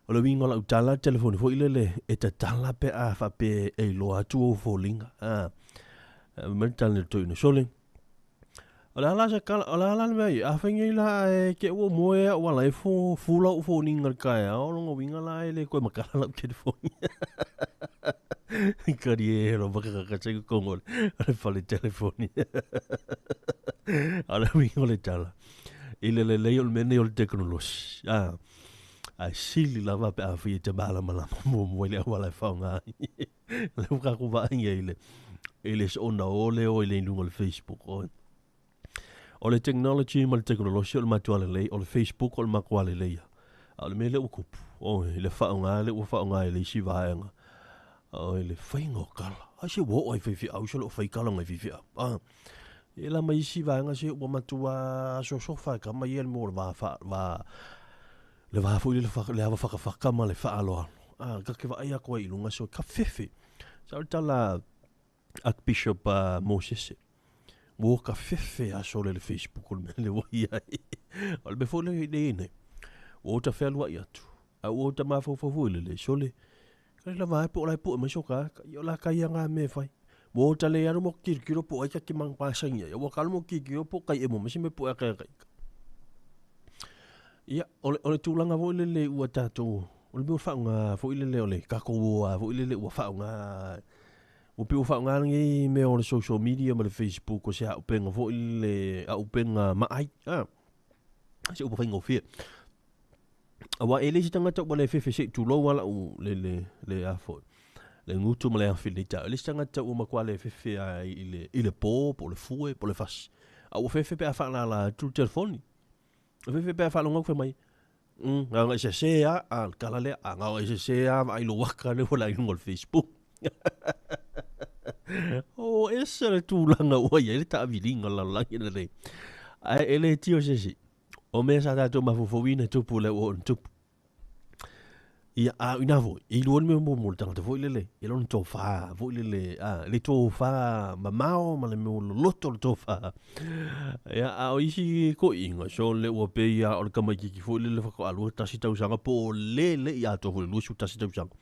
o le uiga o lau tala, telefoni foi lele e tatala pe a faapea e iloa atu ou foliga. A, fai mai le tala i le toeaina, sole, O le a la se kala, o le a la le mea ia, afai nei la ae te i ua moe au ala e fo, fu lau foniga i le taeao, o lona uiga la e le toe matala lau telefoni. Kari e lo makakaka se totonu o le fale telefoni. A o le uiga o le tala, i le lelei o le mea nei o le tekonolosi, a, ae sili lava pe afai e te malamalama muamua i le auala e faaaoga ai. Le ua tatou vaai nei i le, i le soona o lea o i le luga o le Facebook oe. O le technology ma le tekonolosi o le matua lelei, o le Facebook o le matua lelei lava. A o le mea lea ua tupu, oi, le faaaoga lea ua faaaoga e le isi vaega, oi, le faiga o tala. Ai se ua oo lava i faifeau se o lo o fai tala a nai faifeau. A, e la ma isi vaega se ua matua sosofa e tama ia le mea o le va, va, le va foi lele, le ava fatafata ma le faaaloalo. A, ta te vaai atu ai i luga, so ka fefe. Sa o le tala Archbishop Mosese, ua ka fefe aso le le Facebook o le mea le ua i ai. O le mea foi le le i nei, ua ota fealuai atu, a ua ota mafaufau foi le le sole, ka le lava ai po o la e pue mai so ka, ia o la ka ia ngā mea e fai. Ua ota le alu mo kilokilo po o ai ka te mang pāsangi ai, ua ka alu mo kilokilo po o kai e mo mai se mea pue a kai a kai. Ia, o le, o le tulaga foi lele ua tatou, o le mea ua faaaoga foi lele o le tatou o lava foi lele ua faaaoga, ua pei ua faaaoga lenei mea o le social media ma le Facebook o se auupega foi lele, auupega maai, a, se upu faigofie. Aua e le isi tagata ua le fefe se i tulou lava lau, le, le, le a foi, le gutu ma le afi i lenei taeao. E le isi tagata ua matua le fefe lava i le, i le po, po o le fue, po o le fasi. A ua fefe pe a faalala atu le telefoni. E fefe pe a faalogo atu fai mai, na ona e sese lava, a, le tala lea, a na ona e sese lava vaai i lou aka lea ua i luga o le Facebook. O ese le tulaga ua i ai le taaviliga o le lalolagi lenei. Ae e le tio se isi. O mea sa tatou mafaufauina e tupu lea ua oo ina tupu. Ia, a o ina foi, e iloa le mea muamua le tagata foi lele, e lona tofa foi lele, a, le tofa mamao ma le mea loloto le tofa. Ia, a o isi toeaiina, so le ua pei lava o le tamaitiiti foi lele faatoa 21 tausaga po o le le i atoa foi i le 21 tausaga.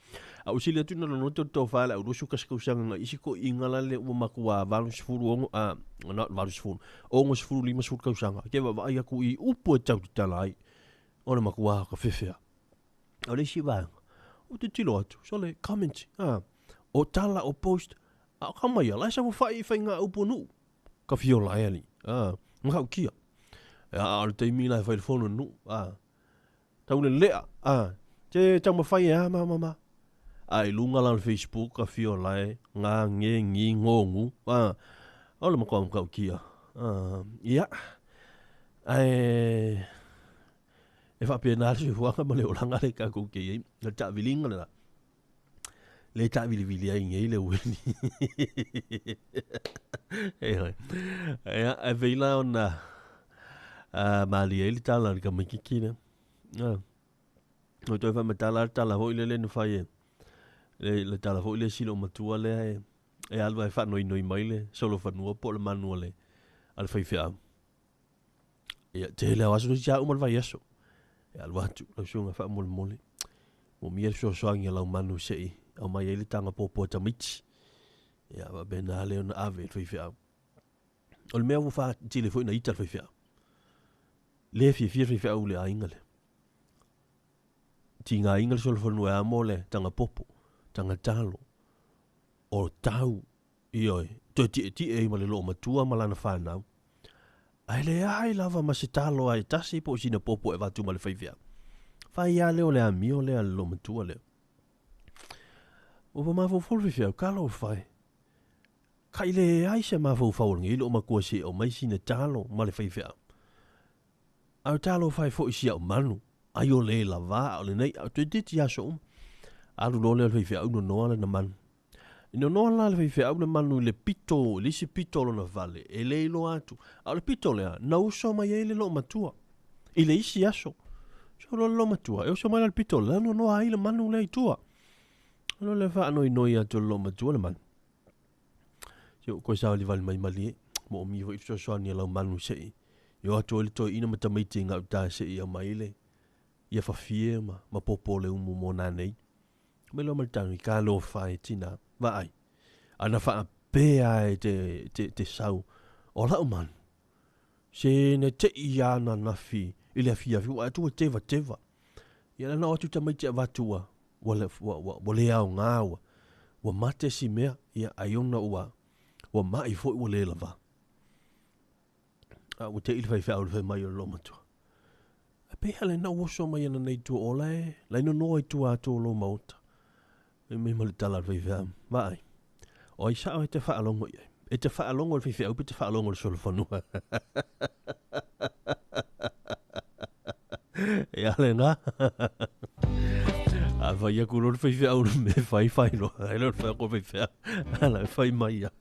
A ua sili atu ona loloto le tofa i le au 21 tausaga nai isi toeaiina la le ua matua 86, a, not 80, 60, 50 tausaga. Ke vaavaai atu i upu e tau tatala ai, o le matua ka fefea. O le isi vaega, ou te tilo atu, sole, comment, a, o tala, o post, a o ka mai a, la e saofafai i faiga upu o nuu. Ka fiola e alii, a, matautia. A o le taimi la e fai le fono nuu, a, tau lelea, a, te taumafai e a ma ma ma. A i luga la o le Facebook ka fiola e, ngā nge ngi ngō ngu, a, o le matua matautia. A, ia, ae, E faapena le soifuaga ma le olaga lea tatou te i ai. O le taaviliga lena, lea e taavilivili ai nei le ueli. Ioe. Ia, e pei la ona malie ai le tala a le tamaitiiti lea. O toe faamatala le tala foi lele na fai e le tala foi lea si loomatua lea e alu ae faanoinoi mai le solofanua po o le manu a le faifeau. Ia, tele o aso toeitiiti lava uma le vaiaso. E alu atu lau susuga faamolemole. Moomia le fesoasoani a lau manu se i aumai ai le taga popo a tamaiti. Ia, faapena lea ona ave i le faifeau. O le mea ua faatele foi na ita le faifeau. Le fiafia le faifeau i le aiga lea. Tigaina le solofanua e amo le taga popo, taga talo, o tau, Ioe, toe tietie ai ma le loomatua ma lana fanau. Ae leai lava ma se talo a e tasi po o sina popo e avatu ma le faifeau. Fai lava lea o le amio lea a le loomatua lea. Ua mafaufau le faifeau, talofa e. Kai leai se mafaufau o lenei loomatua se i aumai sina talo ma le faifeau. A o talofa e foi si au manu, ai o le lava a o lenei, a o toeitiiti aso uma. Alu loa lea o le faifeau nonoa lana manu. I nonoa la le faifeau le manu i le pito, i le isi pito o lona fale, e le iloa atu. A o le pito lea, na uso mai ai le loomatua i le isi aso. So loa le loomatua, e uso mai la le pito lea, nonoa ai le manu lea i tua. Loa le faanoinoi atu o le loomatua le manu. Se ua toe savalivali mai malie, moomia foi fesoasoani a lau manu se i o atu ai le toeaina ma tamaiti i gauta se i aumai le ia fafie ma, ma popo le umu mo nanei. Mai loa ma le tanu i talofa e tina, vaai. Ana faapea e te, te, te sau, o lau manu. Se na te'i ia ananafi i le afiafi ua atu ua tevateva. Ia lana o atu tamaiti avatu ua ua ua ua ua le aoga ua ua mate si mea ia ai ona ua ua ma'i foi ua le lava. A ua te'i le faifeau i le fai mai o le loomatua. A pehea lena ua oso mai ana nei tua o lae lae nonoa i tua atu o lou maota. Fai mai ma le tala a le faifeau, Vaai, o ai sao e te faalogo i ai? E te faalogo i le faifeau pe te faalogo i le solofanua? E a lena. A fai aku loa le faifeau le mea fai fai loa. Ai loa le fai aku le faifeau. Ala e fai mai ia.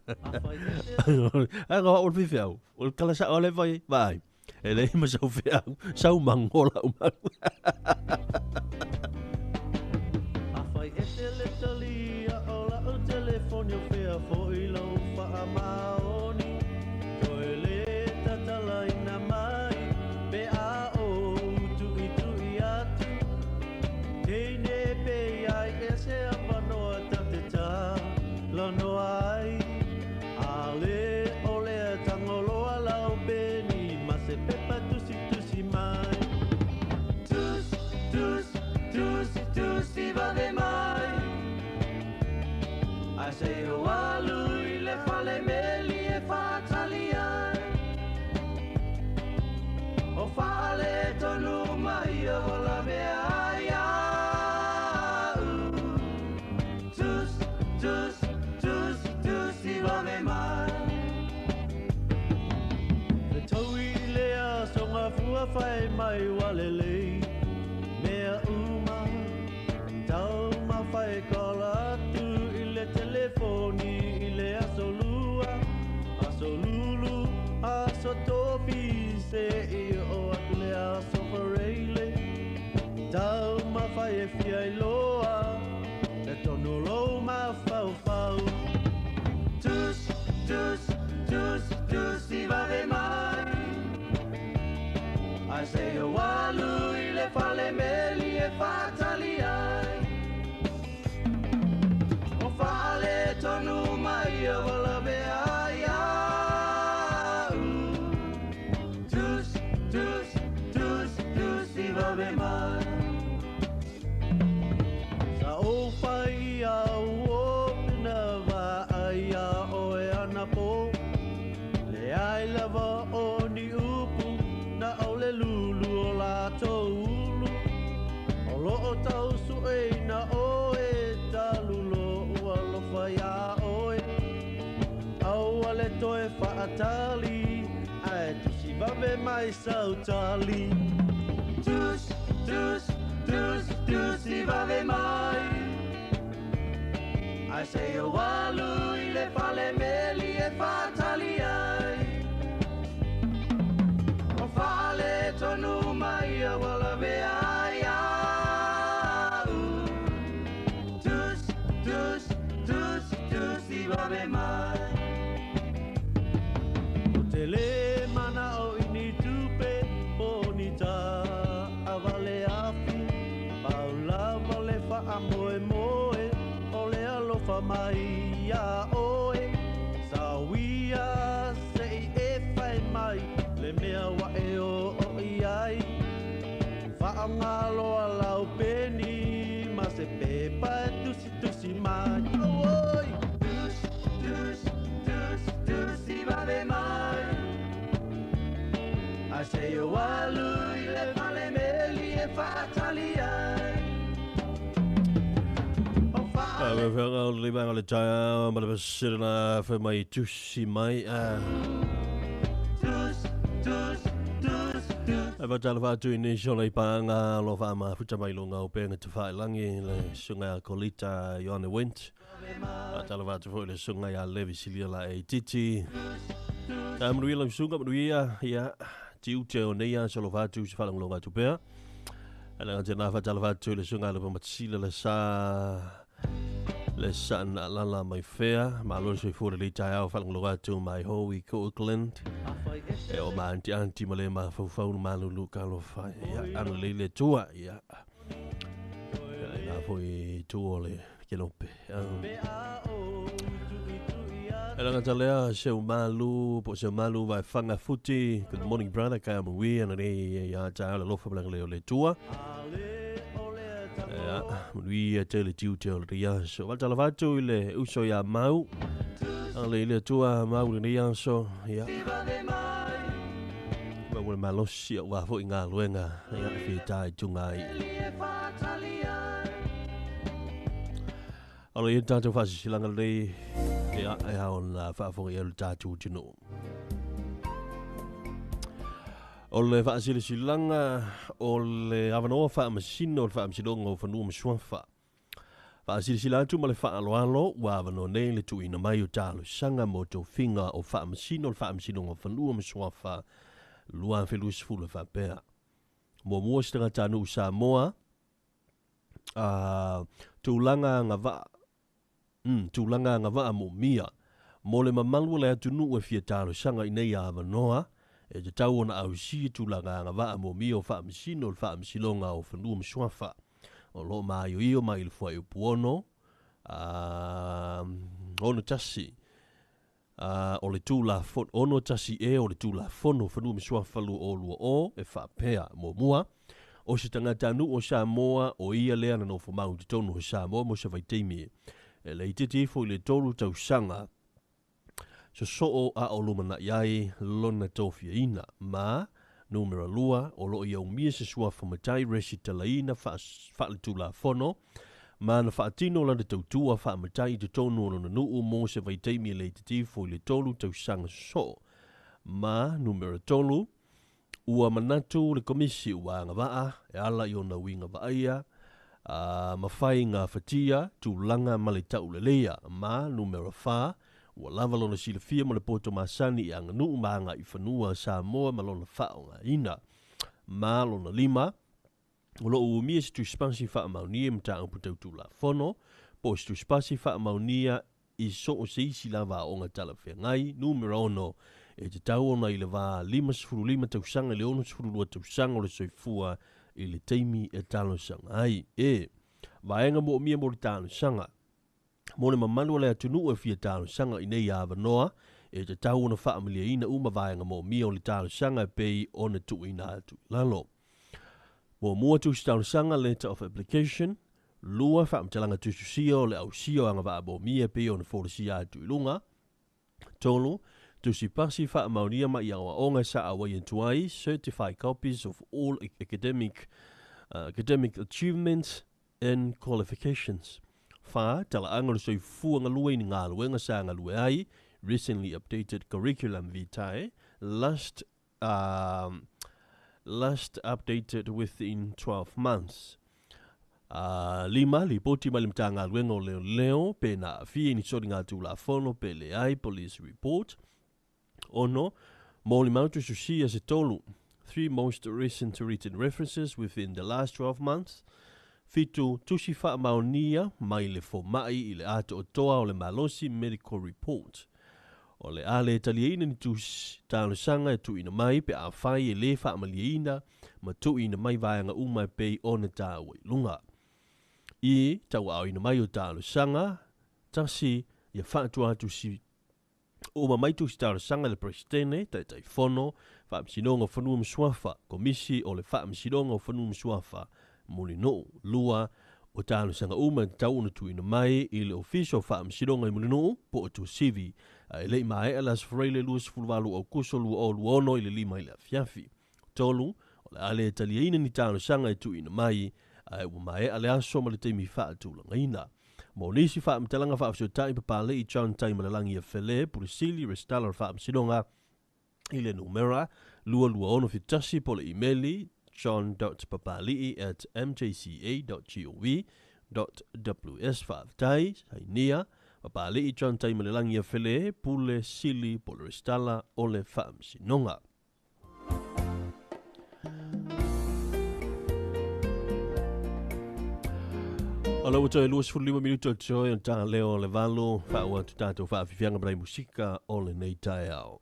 Ai ngā o le faifeau. O le tala sao le fai, vaai. E leai ma sau feau, sau mango lau malu. Afai e te le talia o lau telefoni o fea foi lau faamaoni Toe le tatalaina mai pe a ou tuitui atu Teine pe ai e se avanoa ta te talanoa ai Ale o lea tangoloa lau peni ma se pepa tusitusi mai. Tusi, tusi, tusi, tusi vave mai. Ai se ou alu i le fale meli e faatali ai. O faaletonu mai o lavea ai au. Tusi, tusi, tusi, tusi vave mai. Le taui i le aso ngafua fai mai ua lelei mea uma. Tau mawhai kola atu i le telefoni i le aso lua, aso lulu, aso tofi se i o atu le aso fareile. Tau mawhai e fia iloa le tonu lou mafaufau. Tusi, tusi, tusi, tusi vave mai. Ai se ou alu i le fale meli e faatali ai. O faaletonu mai ua lavea ai au. Tusi, tusi, tusi, tusi vave mai. Sa ou fai ia o pena vaai ia oe anapo. Leai lava o ni upu na o le lulu o latou ulu. O loo tau sueina oe talu lou alofa iā oe. Aua le toe faatali ae tusi vave mai sau tali. Tusi, tusi, tusi, tusi vave mai. Ai se ou alu i le fale meli e faatali ai. O faaletonu mai ua lavea ai au. Tusi, tusi, tusi, tusi vave mai. O te le mana'o i ni tupe po o ni taavale afi. Pau lava le faamoemoe o le alofa mai iā oe. Sauia se i e fai mai le mea ua e oo i ai. Faaaogaloa lau peni ma se pepa e tusitusi mai. Oi! Tusi, tusi, tusi, tusi vave mai. Ai se ou alu i le fale meli e faatali ai. O faale Feaga o le vaega o le taeao ma le pasese na fai mai tusi mai. Tusi, tusi, tusi, tusi. E fatalofa atu i nisi o nei pāga o lo o faamafuta mai luga o upega tafailagi le susuga ia Kolita Ioane Went. Faatalofa atu foi i le susuga ia Levi Silia Laei Titi. Ta manuia lau susuga, manuia ia tiute o nei aso alofa atu se faalogologo atu pea. Ae tēnā faatalofa atu i le susuga ia Lopamatesila le sa le sa na lala mai fea. Malo le soifua lelei taeao faalogologo atu mai hou i ko Auckland. E o ma anti anti ma le mafaufau na malulu ka alofa. Ia, ano lelei le Atua. Ia, ia i nā foi i tua o le kelope. E langa lea Seumalu, po Seumalu vai whanga futi. Good morning brother, kai amuia na rei ia tā le lofa malanga leo le tua. Ia, manuia te le tiu te o le ria. So, wata la vatu i le uso ia mau. A le le tua mau le ria so, ia. Mau le malosi o wā fo i ngā luenga. Ia, whita i tunga i. Alo ia tātou whasisilanga lei, ia e hao na whaafonga ia le tātou tino. O le whaasilisilanga o le awanoa whaamasino o le whaamasinoga o whanua masuafa. Whaasilisila atu ma le whaaloalo ua awanoa nei le tuuina mai o talosaga mo tofiga o faamasino o le faamasinoga o fanua ma suafa 2020 faapea. Muamua se tagatanuu Samoa, tulaga agavaa tulaga agavaa moomia mo le mamalu o le atunuu e fia talosaga i nei avanoa e tatau ona ausia tulaga agavaa moomia o faamasino o le faamasinoga o fanua ma suafa o loo maioio mai i le fuaiupu 6 61 o le Tulafono 61 e o le Tulafono Fanua ma Suafa 2020 e faapea. Muamua, o se tagatanuu o Samoa o ia lea na nofo mau i totonu o Samoa mo se vaitaimi e le itiiti ifo i le 3 tausaga sosoo a o lumanai ai lona tofiaina. Ma numera 2, o loo ia umia se suafa matai resitalaina faaletulafono ma na faatino lana tautua faamatai i totonu o lona nuu mo se vaitaimi e le itiiti ifo i le 3 tausaga sosoo. Ma numera 3, ua manatu le komisi ua agavaa e ala i ona uiga vaaia mafai ngā fatia tulaga ma le tauleleia. Ma numera 4, ua lava lona silafia ma le poto masani i aganuu ma agai fanua Samoa ma lona faaogaina. Ma lona 5, o loo umia se tusipasi faamaunia mataupu tau tulafono po o se tusipasi faamaunia i soo se isi lava aoga talafeagai. Numera 6, e tatau ona i le va 55 tausaga i le 62 tausaga o le soifua i le taimi e talosaga ai. E vaega moomia mo le talosaga mo le mamalu o le atunuu e fia talosaga i nei avanoa e tatau ona faamaliaina uma vaega moomia o le talosaga e pei ona tuuina atu i lalo. Muamua, tusi talosaga letter of application. 2, faamatalaga tusitusia o le ausia o agavaa moomia e pei ona folasia atu i luga. 3, tusi pasi faamaunia ma i aoaoga sa auai atu ai, certified copies of all academic achievements and qualifications. 4, talaaga o le soifua galue i ni galuega sa galue ai, recently updated curriculum vitae, last updated within 12 months. 5, lipoti mai le Matagaluega o Leoleo pe na aafia i ni soliga tulafono pe leai, police report. 6, molimau tusitusia se tolu, 3 most recent written references within the last 12 months. 7, tusi faamaonia mai le fomai i le atoatoa o le malosi, medical report. O le a le taliaina ni tusi talosaga e tuuina mai pe afai e lē faamaliaina ma tuuina mai vaega uma e pei ona taua i luga. I tauaaoina mai o talosaga. 1, ia faatua atu si uma mai tusi talosaga le Peresetene, Taitaifono, Faamasinoga o Fanua ma Suafa, Komisi o le Faamasinoga o Fanua ma Suafa, Mulinuu. 2, o talosaga uma e tatau ona tuuina mai i le Ofisa o Faamasinoga i Mulinuu po o Tuasivi, a e lei maea le aso Faraile 28 Aukuso 2026 i le 5 i le afiafi. 3, o le a le taliaina ni talosaga e tuuina mai ae ua maea le aso ma le taimi faatulagaina. Mo nisi faamatalaga faafesotai papalei John Taimalelagi Afele, Pulisili, Resitala o le Faamasinoga i le numera 22671 po le imeli john.papalii@mjca.gov.ws. Faafetai, sainia papalii John Taimalelagi Afele, Pule Sili po le Resitala o le Faamasinoga. O lau toe 25 minuto o toe o tā leo le valo whaua atu tātou whaafifianga manai musika o le nei taeao.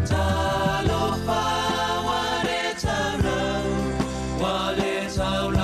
Talofa wa le taulau, wa le taulau.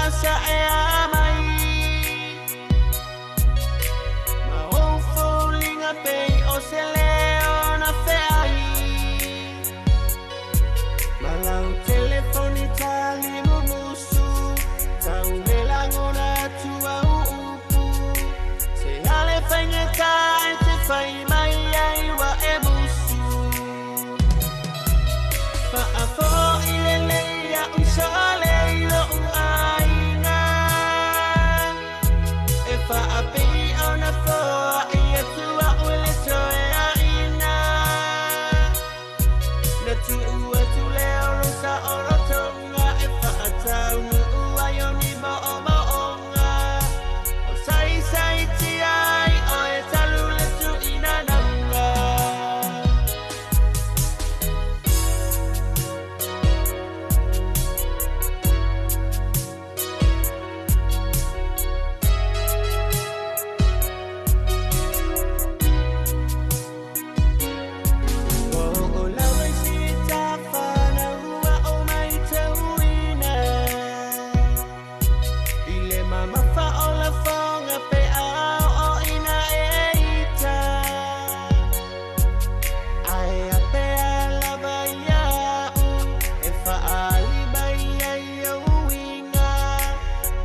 Sa e a mai Ma o foliga pei o se leo na feai Ma lau telefoni tali mumusu Tau le lagona atu au upu Se ale faigata e te fai mai ai ua e musu Faafo'i lelei a'u sole i lo'u aiga E faapei ona foa'i atu a'u e le toe a'ina Na tu'u atu lea o lou sa'olotoga e fa'ataunu'u ai o ni mo'omo'oga O saisaitia ai oe talu le tu'ina nauga. O lau ai si tafana ua o mai tauina I le mamafa o lafoga pe a o ina e ita Ae a pea lava ia'u e fa'aali mai ai ou uiga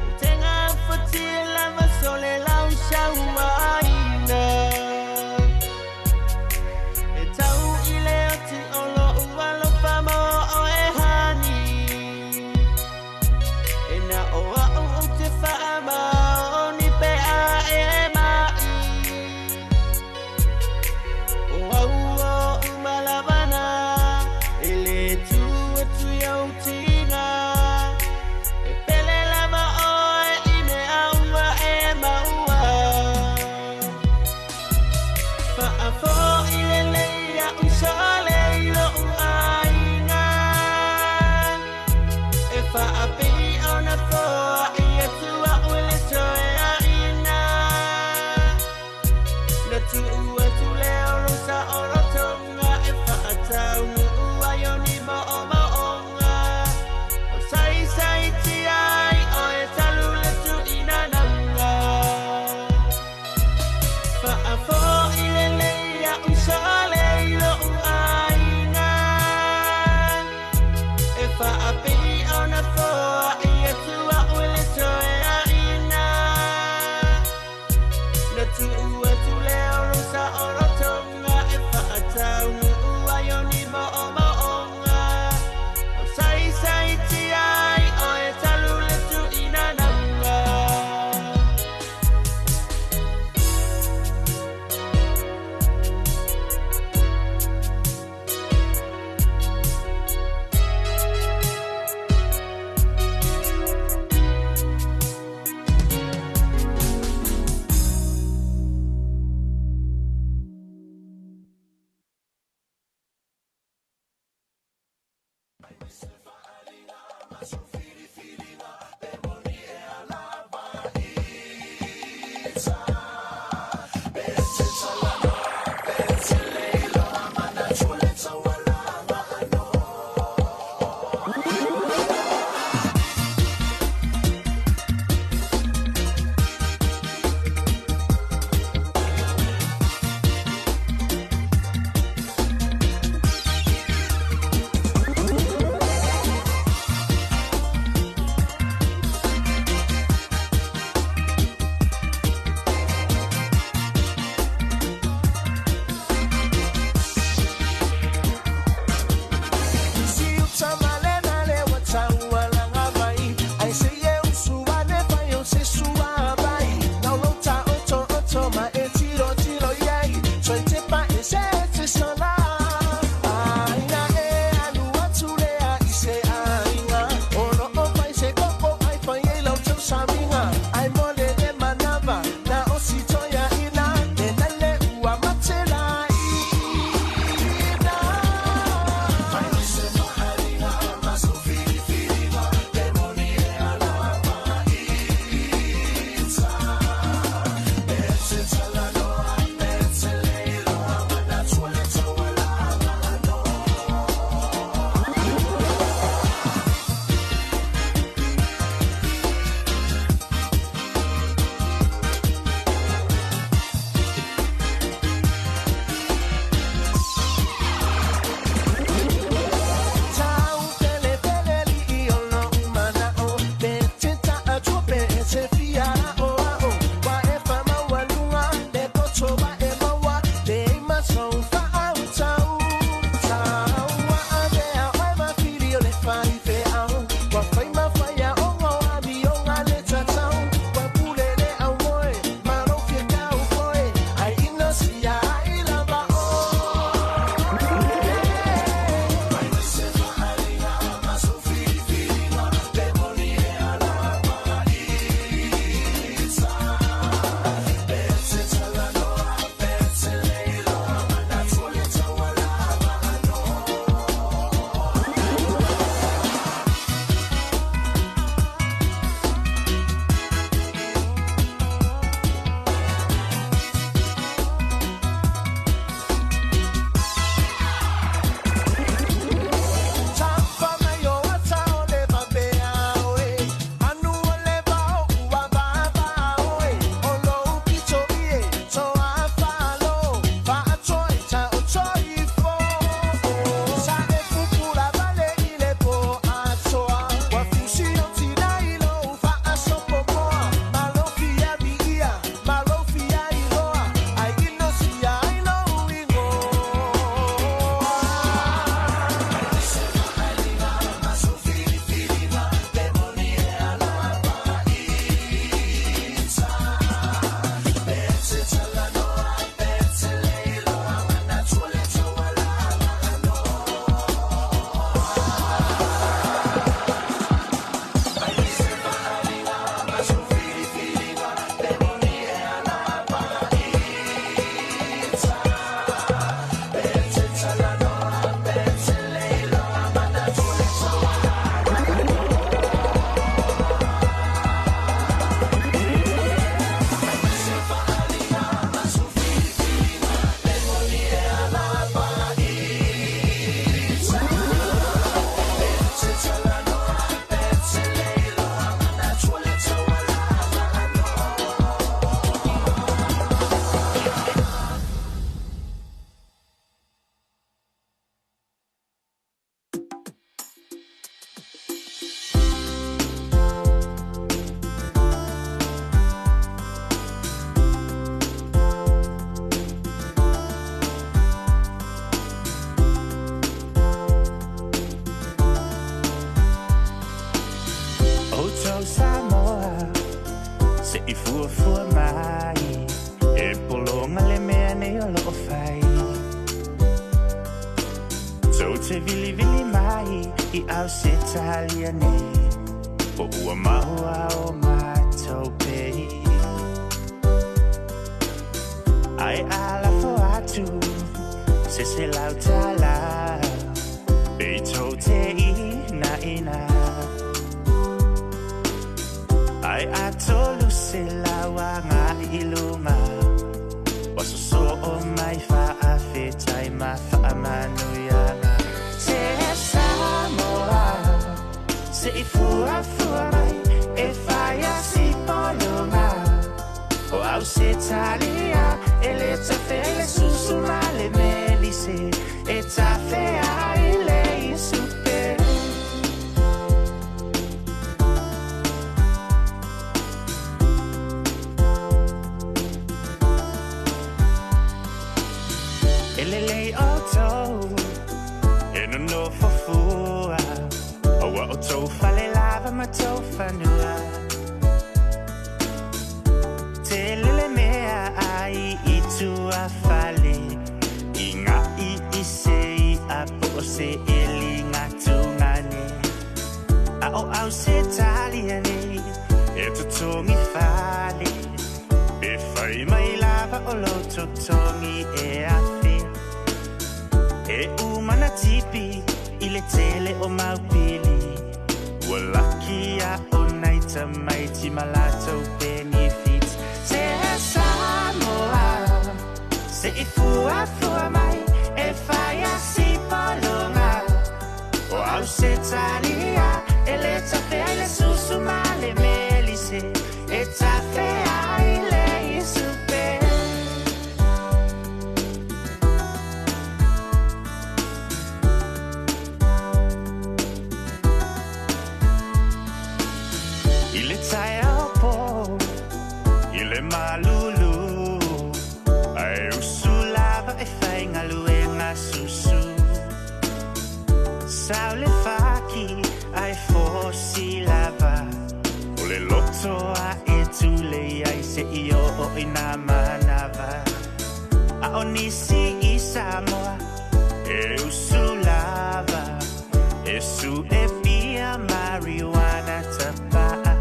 Ou te gafatia lava sole lau sauaina E tau i le oti o lo'u alofa mo oe hani E na o a'u ou te fa'amaoni pe a e ma'i O au o umalavana E le tu atu i au tiga E pele lava oe i mea ua e maua Fa'afo'i lelei a'u sole i lo'u aiga E fa'apei ona foa'i atu a'u e le toe a'ina Na tu'u atu lea o lou sa'olotoga e fa'ataunu'u ai o ni mo'omo'oga O saisaitia ai oe talu le tu'ina nauga Fa'afo'i lelei a'u sole i lo'u aiga E fa'apei ona foa'i atu a'u e le au Samoa Se i fua fua mai E polonga le mea nei o loo fai Tau te vili vili mai I au se talia nei Po ua maua o mātou pei Ai ala fo atu Se se lau tala Pe tau te i na ina Ai atolu se lawa ngā ilunga Waso so o mai whaawhetai ma whaamanuianga Te Samoa Se i fua fua mai E whaia si polunga O au se talia E le tawhea le susu ma le melise E tawhea i le isupe Elele o tau E no no fofua Aua o tau fale lava ma tau whanua Te lele mea ai i tua fale I ngā i i se i a po o se eli ngā tungane A o au se talia nei E totongi fale E whai mai lava o lo totongi e awhi E umana tipi i le tele o maupili Ua laki a o naita mai ti malatou benefits Se Samoa Se i fua fua mai E whaia si polonga O au se talia E le tawhea i le susu ma le melise E tawhea i le isupe I le tae o po I le malulu Ai usu lava e whai ngaluenga susu Sau le whaki ai fosi lava O le loto a e tule ai se i o o i nā manawa A o nisi i Samoa E usu lava E su e pia marijuana tapaa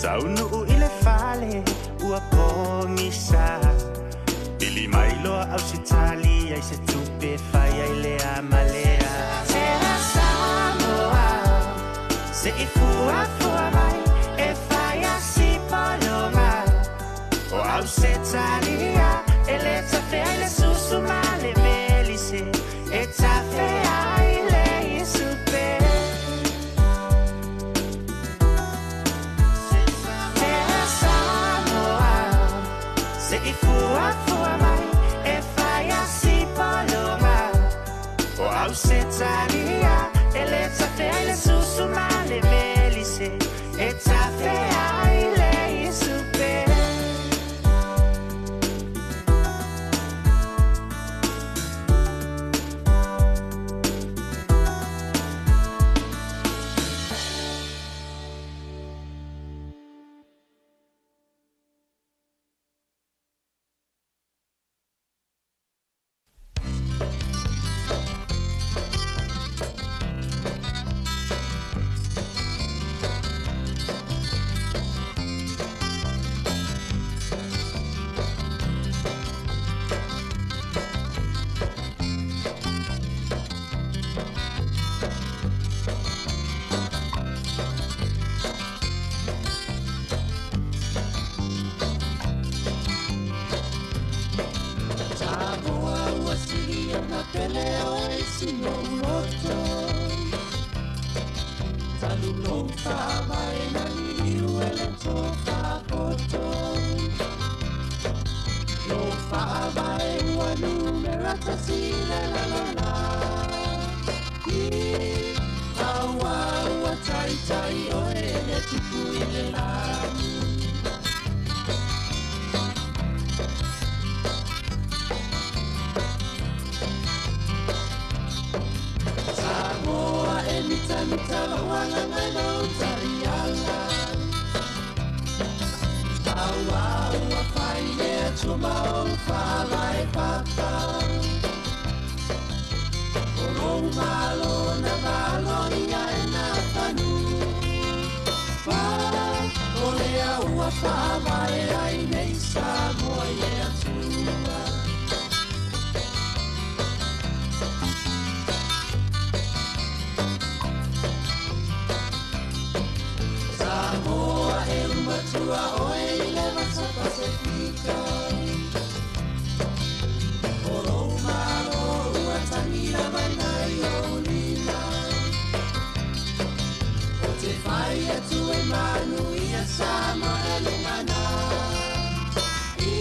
Taunuu i le fale ua pogisa Pili mai loa au se tali ai se tupe fai ai lea malea Te Samoa Se i fua fua mai E fai a si polonga O au se talia E le tawhea i le susu ma le melise E tawhea i le isupe Te Samoa Se i fua fua mai E fai a si polonga O au se talia E le tawhea i le susu ma le melise E tawhea i le isupe Samoa e mita mita mawanga ngai lo tariala. fai le atua ma ou faavae papa. O lou malo na malo ia e na fanu. Pa, o lea ua faavae ai nei Samoa i le Atua. Samoa e umatua oe i le vasa Pasifika. O lou malo ua tangi lava nai ou lima. O te fai atu e manu ia Samoa e lumana. I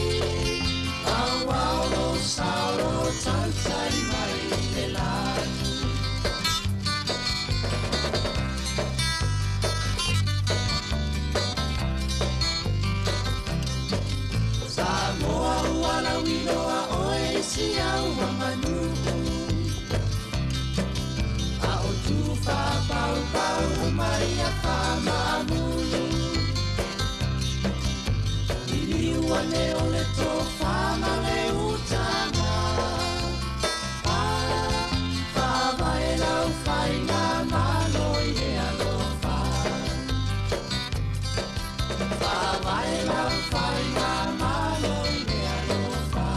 au au lo sao lo tautai mai le lagi. Samoa ua lauiloa oe i si au aganuu. A o tufa paupau uma ia faamaamulu. I liu ane o le tofa ma le utaga. A faavae lau faiga malo i le alofa. Faavae lau faiga malo i le alofa.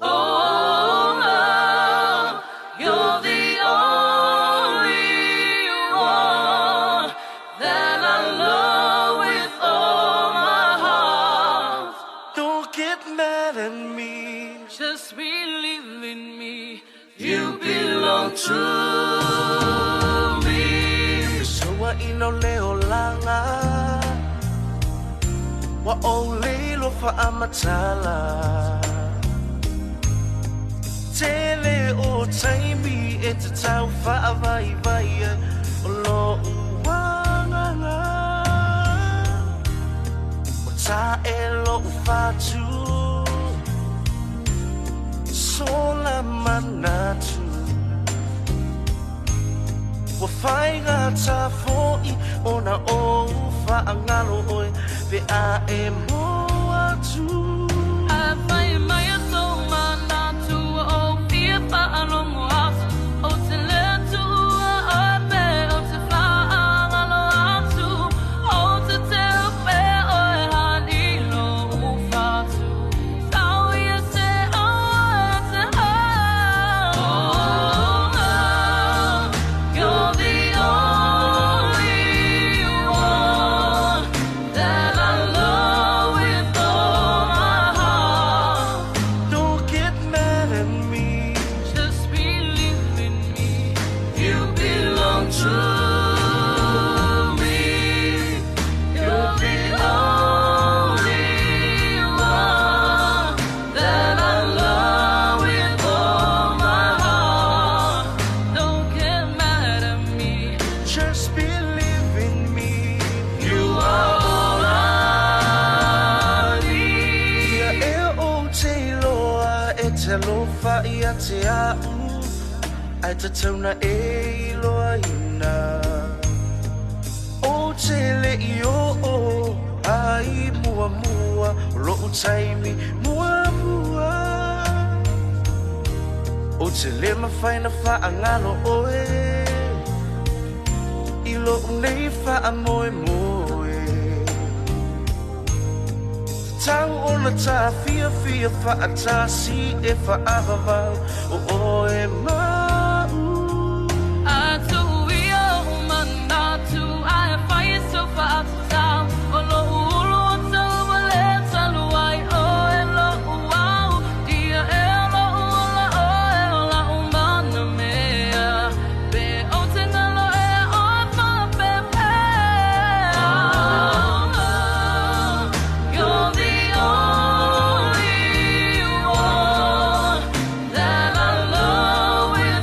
Oh, love, you're the only one that I love with all my heart. Don't get mad at me. Just believe in me. You belong to me. Saua ina o leo langa. Wa o lilo faamatala. Tele o taimi e te tau faavaivai ai o lo uanganga. O ta e lo ufatu. Sola manatu. Ua faiga ta fo'i ona o faangalo oe pe a e mo atu. A fai mai a tō manatu o fia whaalongo atu. O te le tua o pe o te whaangalo atu. O te teo pe o e hani lo ufatu. Tau ia se o te hao. Oh, love, you're the only one that I love with all my heart. Don't get mad at me. Just believe in me. You belong to me. You're the only one that I love with all my heart. Don't get mad at me. Just believe in me. You are all I need. Ia e o te iloa e te alofa ia te au. Ai te tauna e iloa ina. O te le i o o ai mua mua. O lou taimi mua mua. O te le mawhai na whaangalo oe. I lou nei whaamoe moe. Tau ona tā fia fia whaatasi e whaavavau o oe mau. A tu ia o manatu ai whai so whaatatau. O lo ulu o tau wa le talu ai o e lo uau. Dia e lo ula o e o la umana mea. Pe o te ngalo e o whapepea. You're the only one that I love with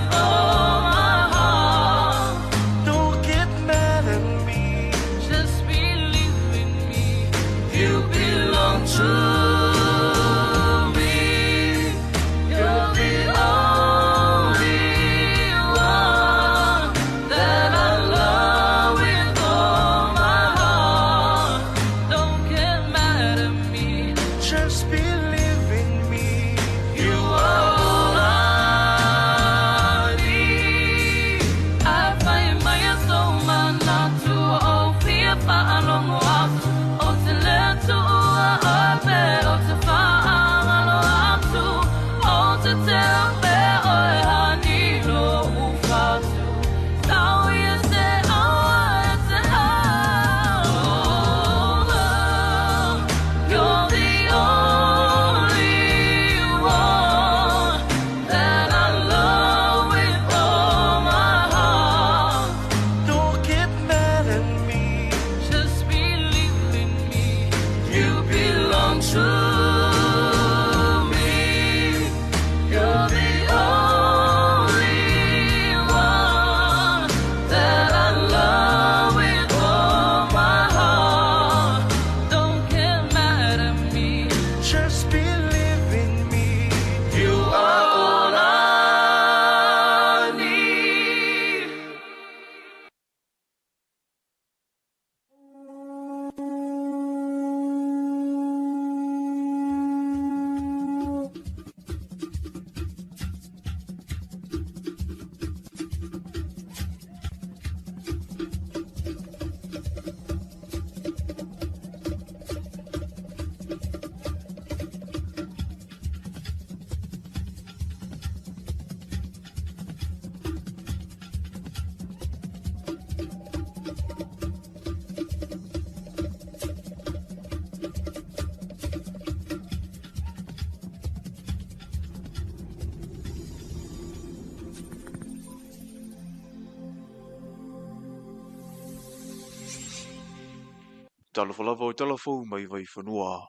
Talofa lava o tala fou mai Vaifanua.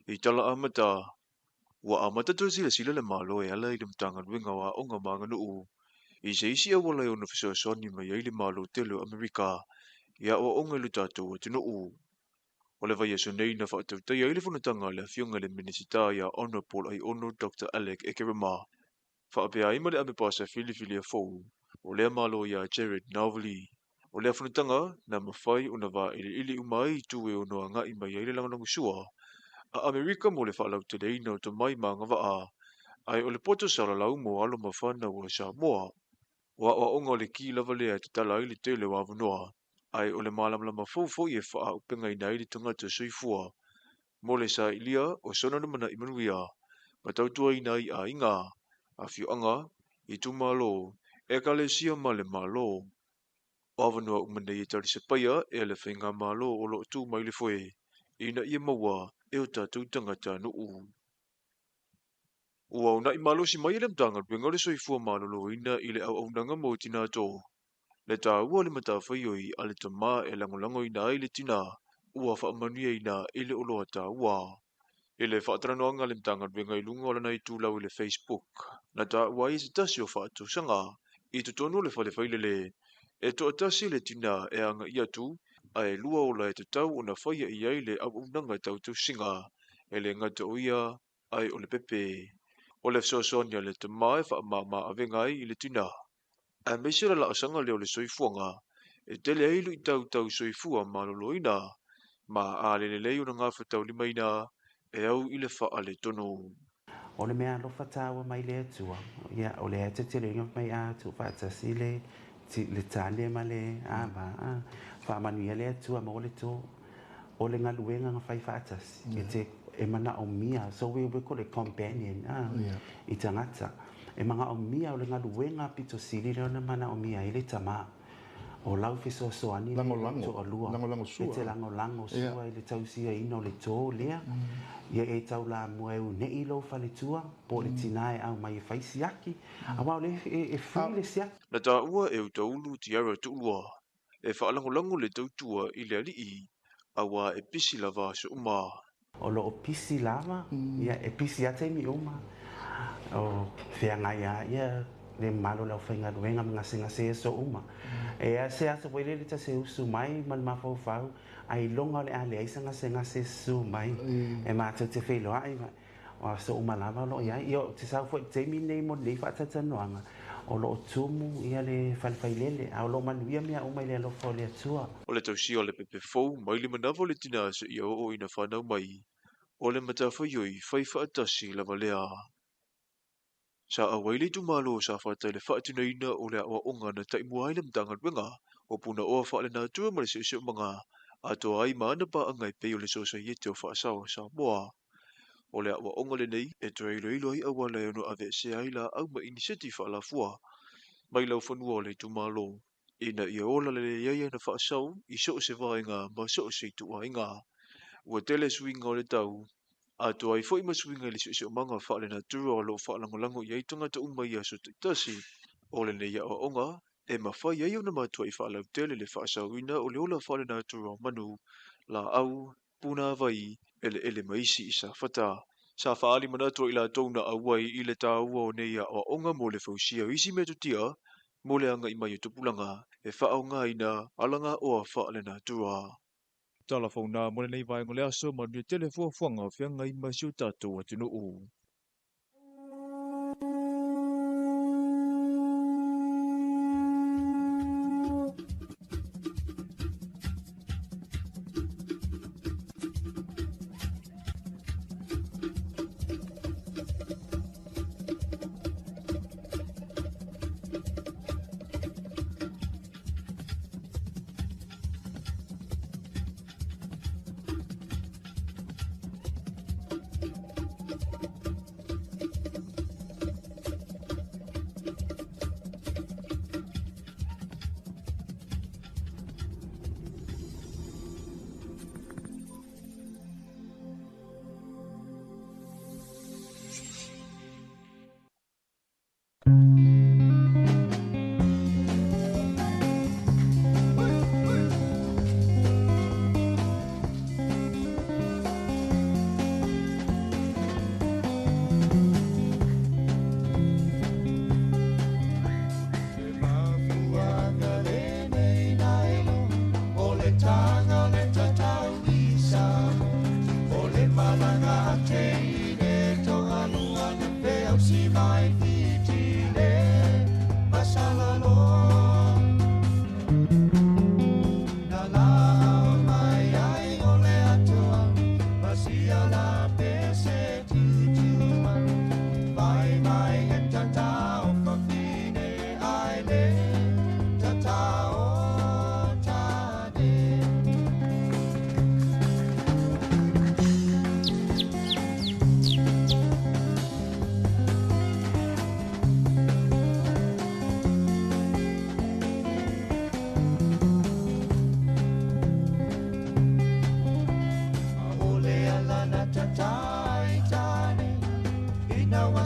I tala amata, ua amata toe silasila le Malo e ala i le Matagaluega o Aoga ma Aganuu i se isi auala e ono fesoasoani mai ai le Malo tele o Amerika i aoaoga i lo tatou atunuu. O le vaiaso nei na faatautaia ai le fonotaga a le Afioga i le Minisita ia Honourable Aiono Dr Alec Ekerema faapea ai ma le amepasa filifilia fou o lea Malo ia Gerard Nauveli. O lea fonotaga na mafai ona vailiili uma ai itu e ono agai mai ai le lagolagosua a Amerika mo le faalauteleina o tomai ma agavaa, ae o le poto salalau mo alo ma fanau a Samoa. O aoaoga o le ki lava lea e tatala ai le tele o avanoa, ae o le malamalama fou foi e faaaupegaina ai le tagata soifua mo le sailia o sona lumanai manuia ma tautuaina ai aiga, afioaga, itumalo, ekalesia ma le Malo. O avanoa uma nei e talisapaia e le faigamalo o lo o tu mai le foe ina ia maua e o tatou tagatanuu. Ua uunai malosi mai e le Matagaluega o le Soifua Maloloina i le auaunaga mo tinā tō le taua o le matafaioi a le tama e lagolagoina ai le tinā ua faamanuiaina i le oloa taua. I le faatalanoaga a le Matagaluega i luga o lana itulau i le Facebook, na taua ai e se tasi o faatausaga i totonu o le fale failele e toatasi le tinā e agaia atu ae lua ola e tatau ona faia i ai le auaunaga tau tausiga, e le gata o ia ae o le pepe. O le fesoasoani a le tama e faamama avega ai i le tinā, aemaise le laasaga lea o le soifuaga e tele ai luitau tau soifua maloloina ma a le lelei ona gafataulimaina e au i le faaletonu. O le mea alofa taua mai le Atua, ia, o lea e teteleina mai a tuufaatasi le le tane ma le ava, a. Faamanuia le Atua maua le to o le galuega na fai faatasi, e te e manaomia, so we we call it companion, a, i tagata. E manaomia o le galuega pito sili lea ona manaomia ai le tama. O lau fesoasoani lea i lou toalua, e te lagolago sua i le tausiaina o le to lea, ia e taulamua e une'i lou faletua po o le tinā e aumai e fai siaki, aua o lea e free le siaki. Na taua e Utaulu Tiara Tuulua e faalagolago le tautua i le alii, auā e pisi lava aso uma. O lo o pisi lava, ia e pisi lava taimi uma. O feagai lava ia le mamalu o le aufaigaluega ma gasegase aso uma. E a se aso foi lele ta se usu mai ma le mafaufau, ailoga o le a leai se gasegase susu mai e matou te feiloai ma o aso uma lava o lo o i ai. Ia ou te sau foi i le taimi lenei mo lenei faataitanoaga, o lo o tumu ia le fale failele, a o lo o manuia mea uma i le alofa o le Atua. O le tausia o le pepe fou mai le manava o le tinā seia oo ina fanau mai, o le matafaioi fai faatasi lava lea. Sa auai le itumalo o Safata i le faatinoina o le aoaoga na taimua ai le Matagaluega o Punaoa Faalenatura ma le Siosiomaga atoa ai ma ana paaga e pei o le Sosaiete o Faasao a Samoa. O le aoaoga lenei e toe iloilo ai auala e ono aveesea ai laau ma iniseti faalafua mai laufanua o le itumalo ina ia ola lelei ai ana faasao i so o se vaega ma so o se ituaiga. Ua tele suiga o le tau, atoa ai foi ma suiga i le siosiomaga faalenatura o lo o faalagolago i ai tagata uma i aso taitasi. O lenei aoaoga e mafai ai ona matuai faalautele le faasaoina o le ola faalenatura o manu, laau, punavai, eleele ma isi i Safata. Sa faaali manatu ai latou na auai i le taua o nei aoaoga mo le fausia o isi metotia mo le agai mai o tupulaga e faaaogaina alagaoa faalenatura. Tala fou nā mo lenei vaega o le aso, manuia tele fuafuaga o feagai ma si o tatou atunuu.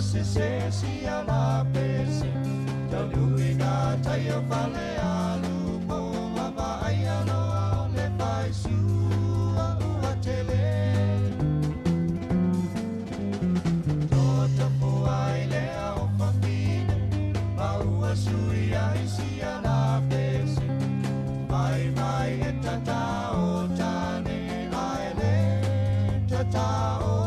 se si ala pese Taunui ngā tai o fale alu po Mama ai aloa o le fai sua ua tele Tota fua i lea o whawhine Ma ua sui ai si ala pese Mai mai e tata o tane Ai le tata o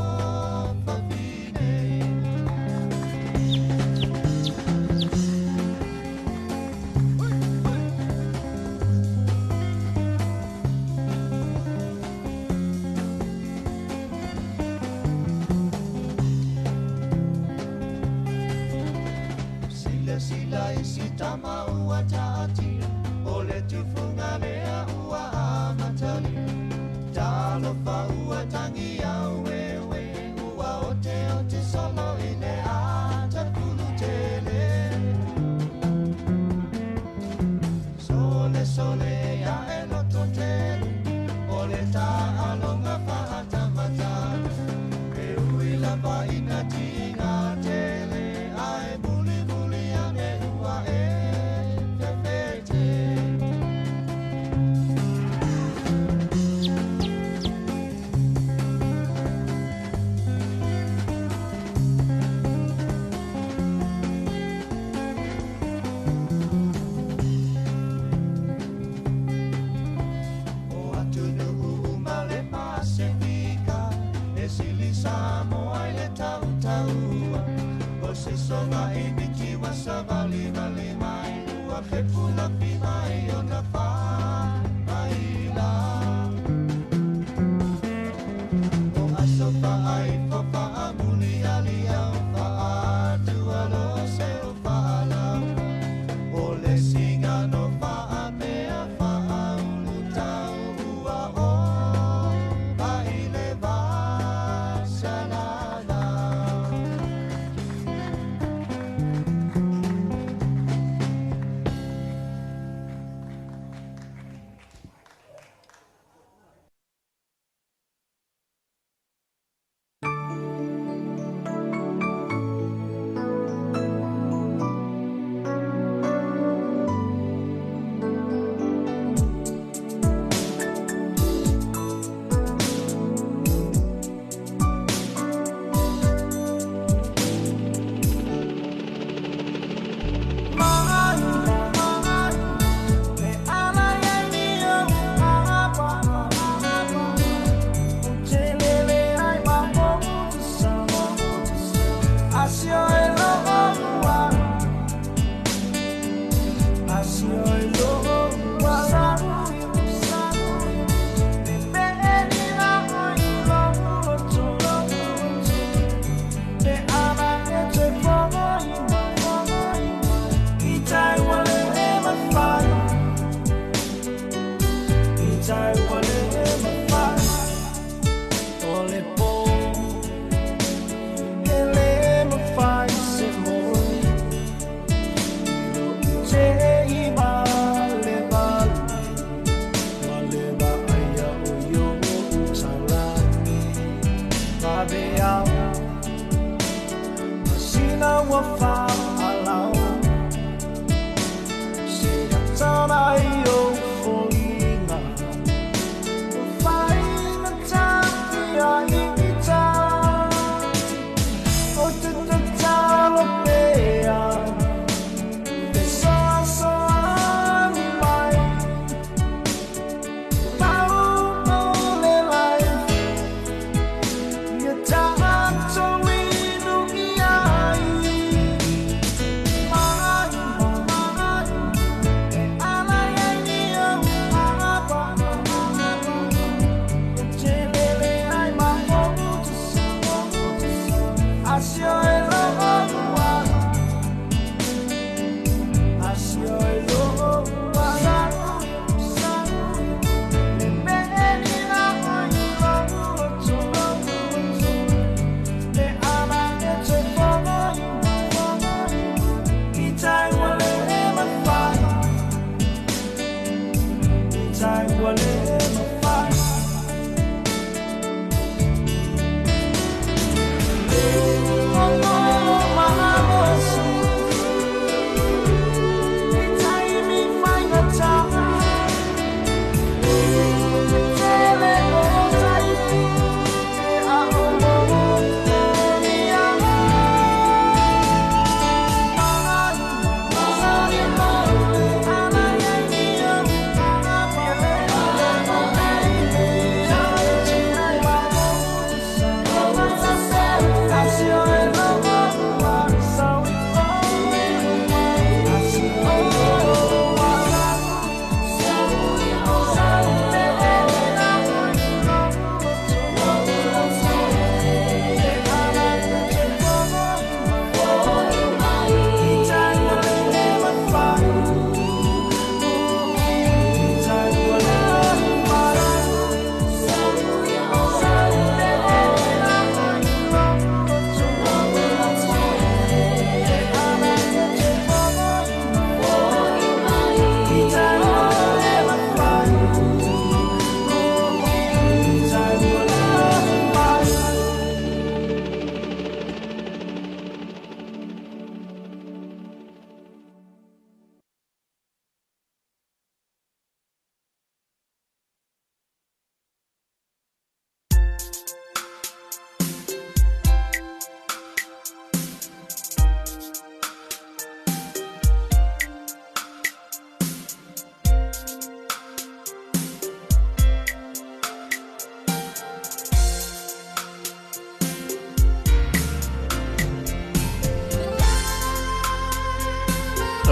Sila isi tama ua taatia O le tufunga lea ua amatali Talofa ua tangi au wewe Ua ote ote solo i le ata kulu tele Sole sole ia e loto tele O le ta alonga fahatamata E ui lava ina tinga tele Ae muli muli ane ua e fefete O atunuu uma le Pasifika E sili Samoa i le tautaua O se soga i miti wa savali vali mai Ua pepula fi mai ona wha mai la O aso fa ai fo fa amuli ali au fa atu alo se o fa alau O le singa no fa apea fa aulu tau ua o Pa i le va salala Time to win,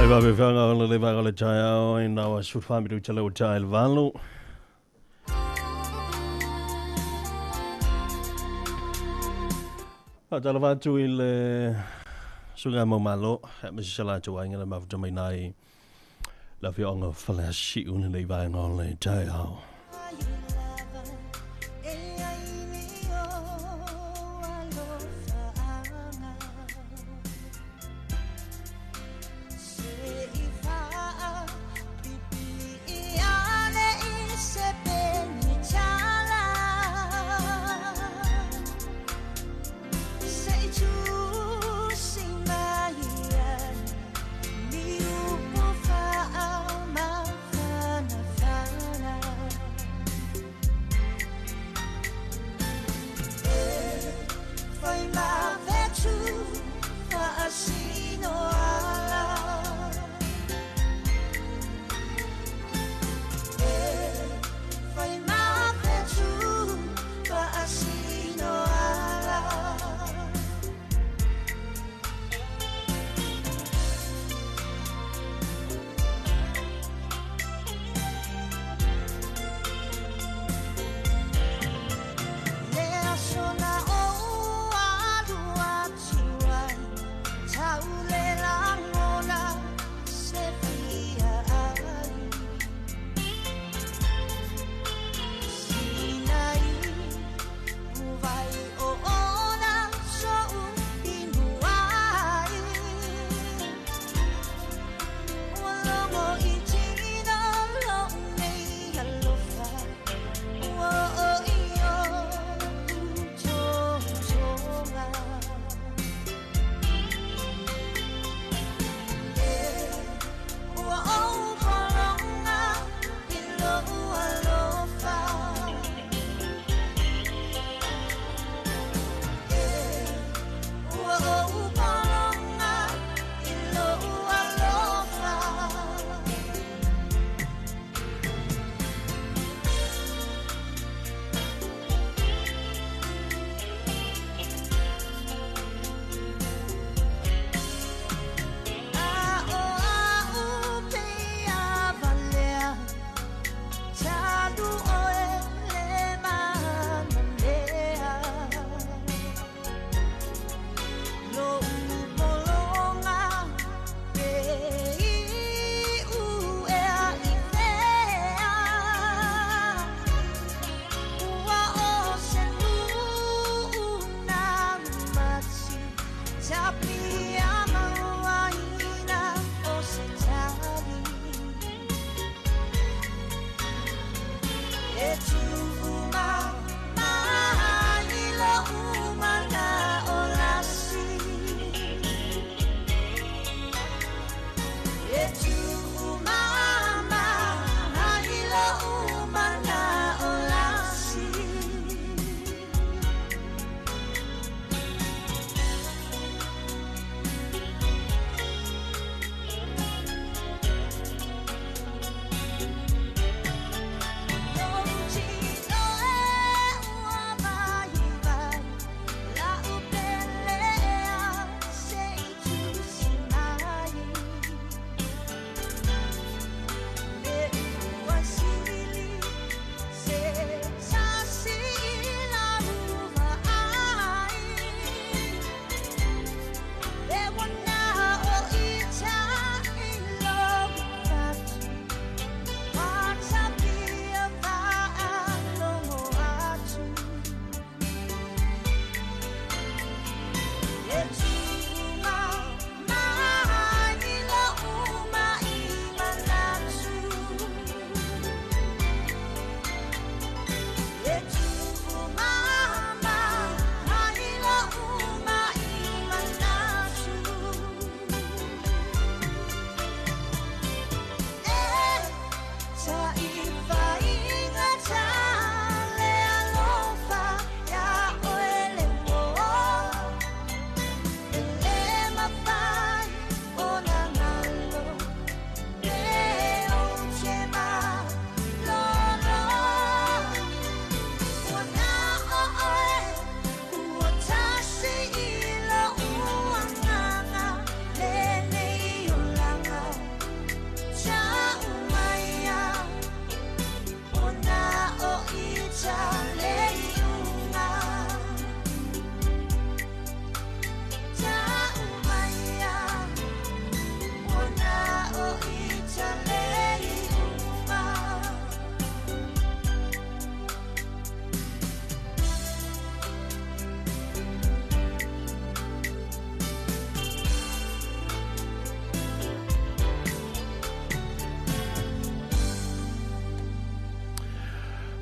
Lai vave fanga o le vaega o le taeao i nā wa sufā minuta le o tae le 8. Faatalofa atu i le suga mau malo, ma se latou aiga le mafuta mai nai le afioaga o Faleasiu lenei vaega o le taeao.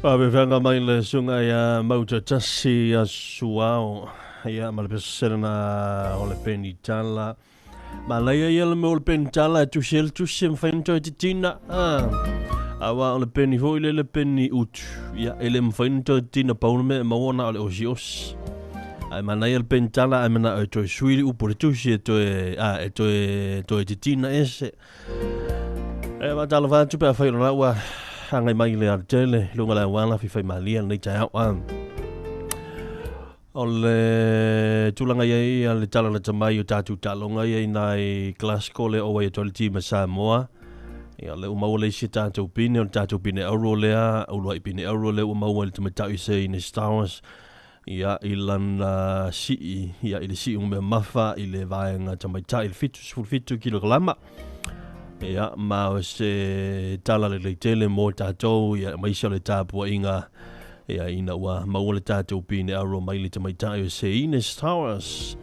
Faafeafeaga mai le suga ia Mautatasi ia Suao ia ma le pesena o le penitala. Malaia ia le mea o le penitala e tusi ai le tusi e mafai ona toe titina. Aua o le peni foi lea le peni utu ia e le mafai ona toe titina pau le mea e maua na o le osiosi. Ae manaia le penitala ae manao e toe sui le upu o le tusi e toe, a, e toe, toe titina ese. E faatalofa atu pe afai o lena ua agai mai le alatele i luga o le auala fifaimalie lenei taeao. O le tulaga i ai le tala lata mai o tatou taaloga ia i nai Glasgow le o ai atu ai le team a Samoa. Ia o lea ua maua le isi tatou pine, o le tatou pine auro lea, uluai pine auro lea ua maua i le tamaitai se Ines Stowers. Ia i lana sii, ia i le sii meamafa i le vaega tamaitai i le 77 kilokalama. Ia ma o se tala lelei tele mo tatou, ia aemaise o le tapuaiga ia ina ua maua le tatou pine auro mai le tamaitai o se Ines Towers.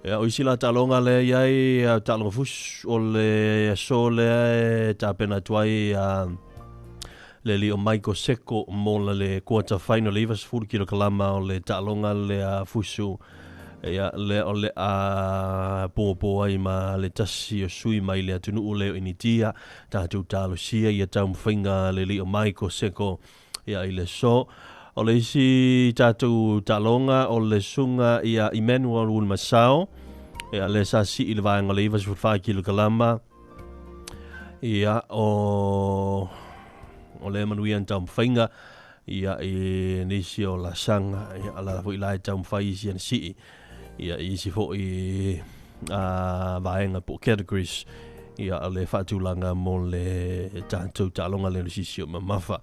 Ia o isi la taaloga lea i ai, taaloga fusu o le aso lea e tapena atu ai le alii o Michael Seko mo le quarter final le 90 kilokalama o le taaloga lea fusu. Ia lea o le a pōpō ai ma le tasi o sui mai le atunuu lea o Initia, tatou talosia ia taumafaiga le alii o Michael Seko ia i le aso. O le isi tatou taaloga o le suga ia Emmanuel Wunmasao, ia lea sa sii i le vaega o le 94 kilokalama. Ia o o lea manuia na taumafaiga ia i nisi o laasaga, ia la foi la e taumafai isi ana sii ia i isi foi vaega po o categories ia o le faatulaga mo le tatou taaloga lea o le sisi o mamafa.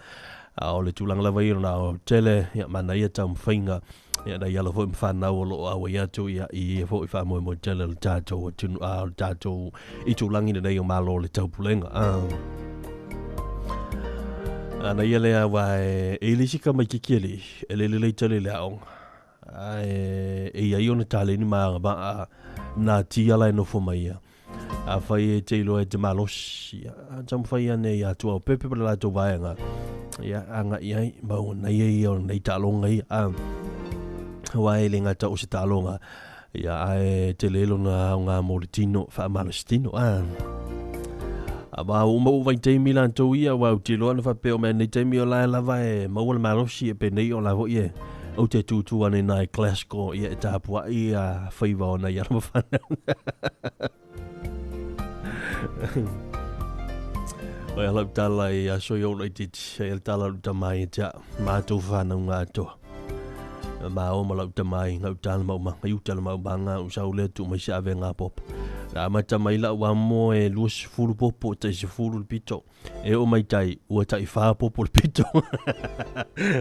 A o le tulaga lava ia ona o tele ia manaia taumafaiga ia nai alo foi ma fanau o loo auai atu ia i ia foi faamoemoe tele o le tatou atunuu, o le tatou itulagi lenei o Malo o le Taupulega. Ana ia lea aua e i le isi tamaitiiti alii e le lelei tele i le aoga, ae e i ai ona taleni ma agavaa natia la e nofo mai ia. Afai e te iloa e te malosi, ia, taumafai ane ia Tuaopepe ma le latou vaega, ia, agai ai, ma ua nei ai ia o nei taaloga ia. Aua e le gata o se taaloga, ia, ae tele lona aoga mo le tino, faamalosi tino. A ua uma ua vaitaimi latou ia, aua ou te iloa na faapea o mea nei taimi o la e lava e maua le malosi e penei o la foi e ou te tutu ane nai Glasgow ia e tapuai ia faiva o nai alo ma fanau. O ia lau tala i aso i ou laitiiti, ai le tala o lau tama ia te au, matou whanau ngā atoa. Ma o ma lau tama i ngau tala maumanga, i uta le maumanga, u sau lea tu mai se ave ngā popo. Na amata mai lau amo e 20 popo, tai 10 le pito. E o mai tai, ua tai 4 popo le pito.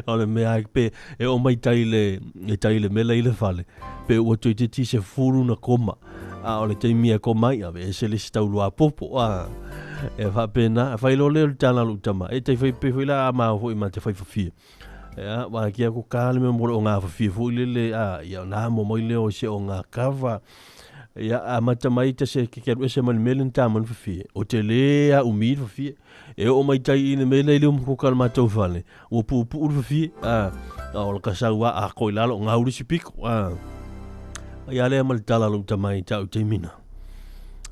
O le mea ai pe, e o mai tai le, e tai le mela i le fale. Pe ua toi te ti se furu na koma. A o le taimi e koma ai, ave e se le si taulua popo. A, e whaapena, whai lo leo le tala lu tama. E te whai pe whai la a mau hoi ma te whai whawhia. Ia, wā ki aku kā le mea mo le o ngā whawhia fo i lele, a, ia, nā mo mai leo se o ngā kawa. Ia, a mata mai te se ke keru ese mani mele ni tā mani whawhia. O te le a umi le whawhia. E o mai tai i le mele i le umu kuka le mātou whale. Ua puu puu le whawhia. A, a o le kasau a, a koi lalo o ngā uri si piko. A, ia lea ma le tala lo uta mai tau te mina.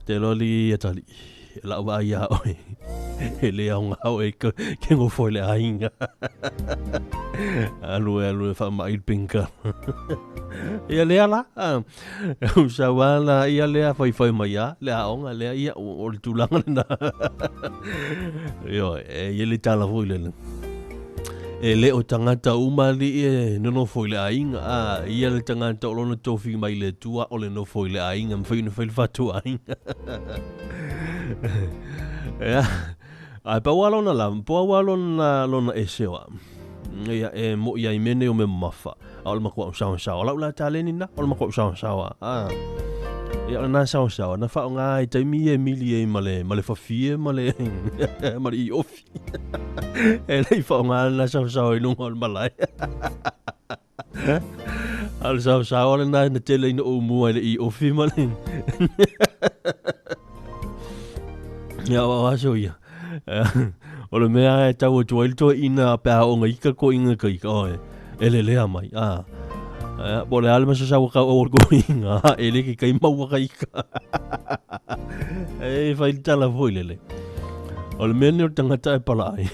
Te loa li ia tali. E lau vaa ia oe. E le au ngā oe ke ngofo i le ainga. Alu e alu e wha mai pinka. Ia lea la. Usawa la ia lea whai whai mai a. Lea aonga lea ia o le tūlanga lena. Io, e ia le tala foi lele. E le o tangata umali e nonofo i le aiga, a ia le tagata o lona tofi mai le Atua o le nofo i le aiga, mafai ona fai le fatuaiga. Ia, ae pau lava lona lava, pau lava lona, lona ese o au. Ia, e mo'i ai mea nei o mea mamafa, a o le matua'u saosaoa. O la'u la taleni lena, o le matua'u saosaoa. A, ia o lena saosaoa, na fa'aaogā i taimi ia e mili ai ma le, ma le fafie ma le, ma le iofi. E le i fa'aaogā lena saosaoa i luga o le malae. A o le saosaoa lena na tele ina ou mua i le iofi ma le Ia o aso ia. O le mea e tau atu ai le toeaina pe a oo ina ika le toeaina ka ika, oe, e lelea mai, a. Ia, po o le a le masasaua tau o le toeaina, e le ke kai maua ka ika. E fai le tala foi lele. O le mea lenei o le tagata e palaai.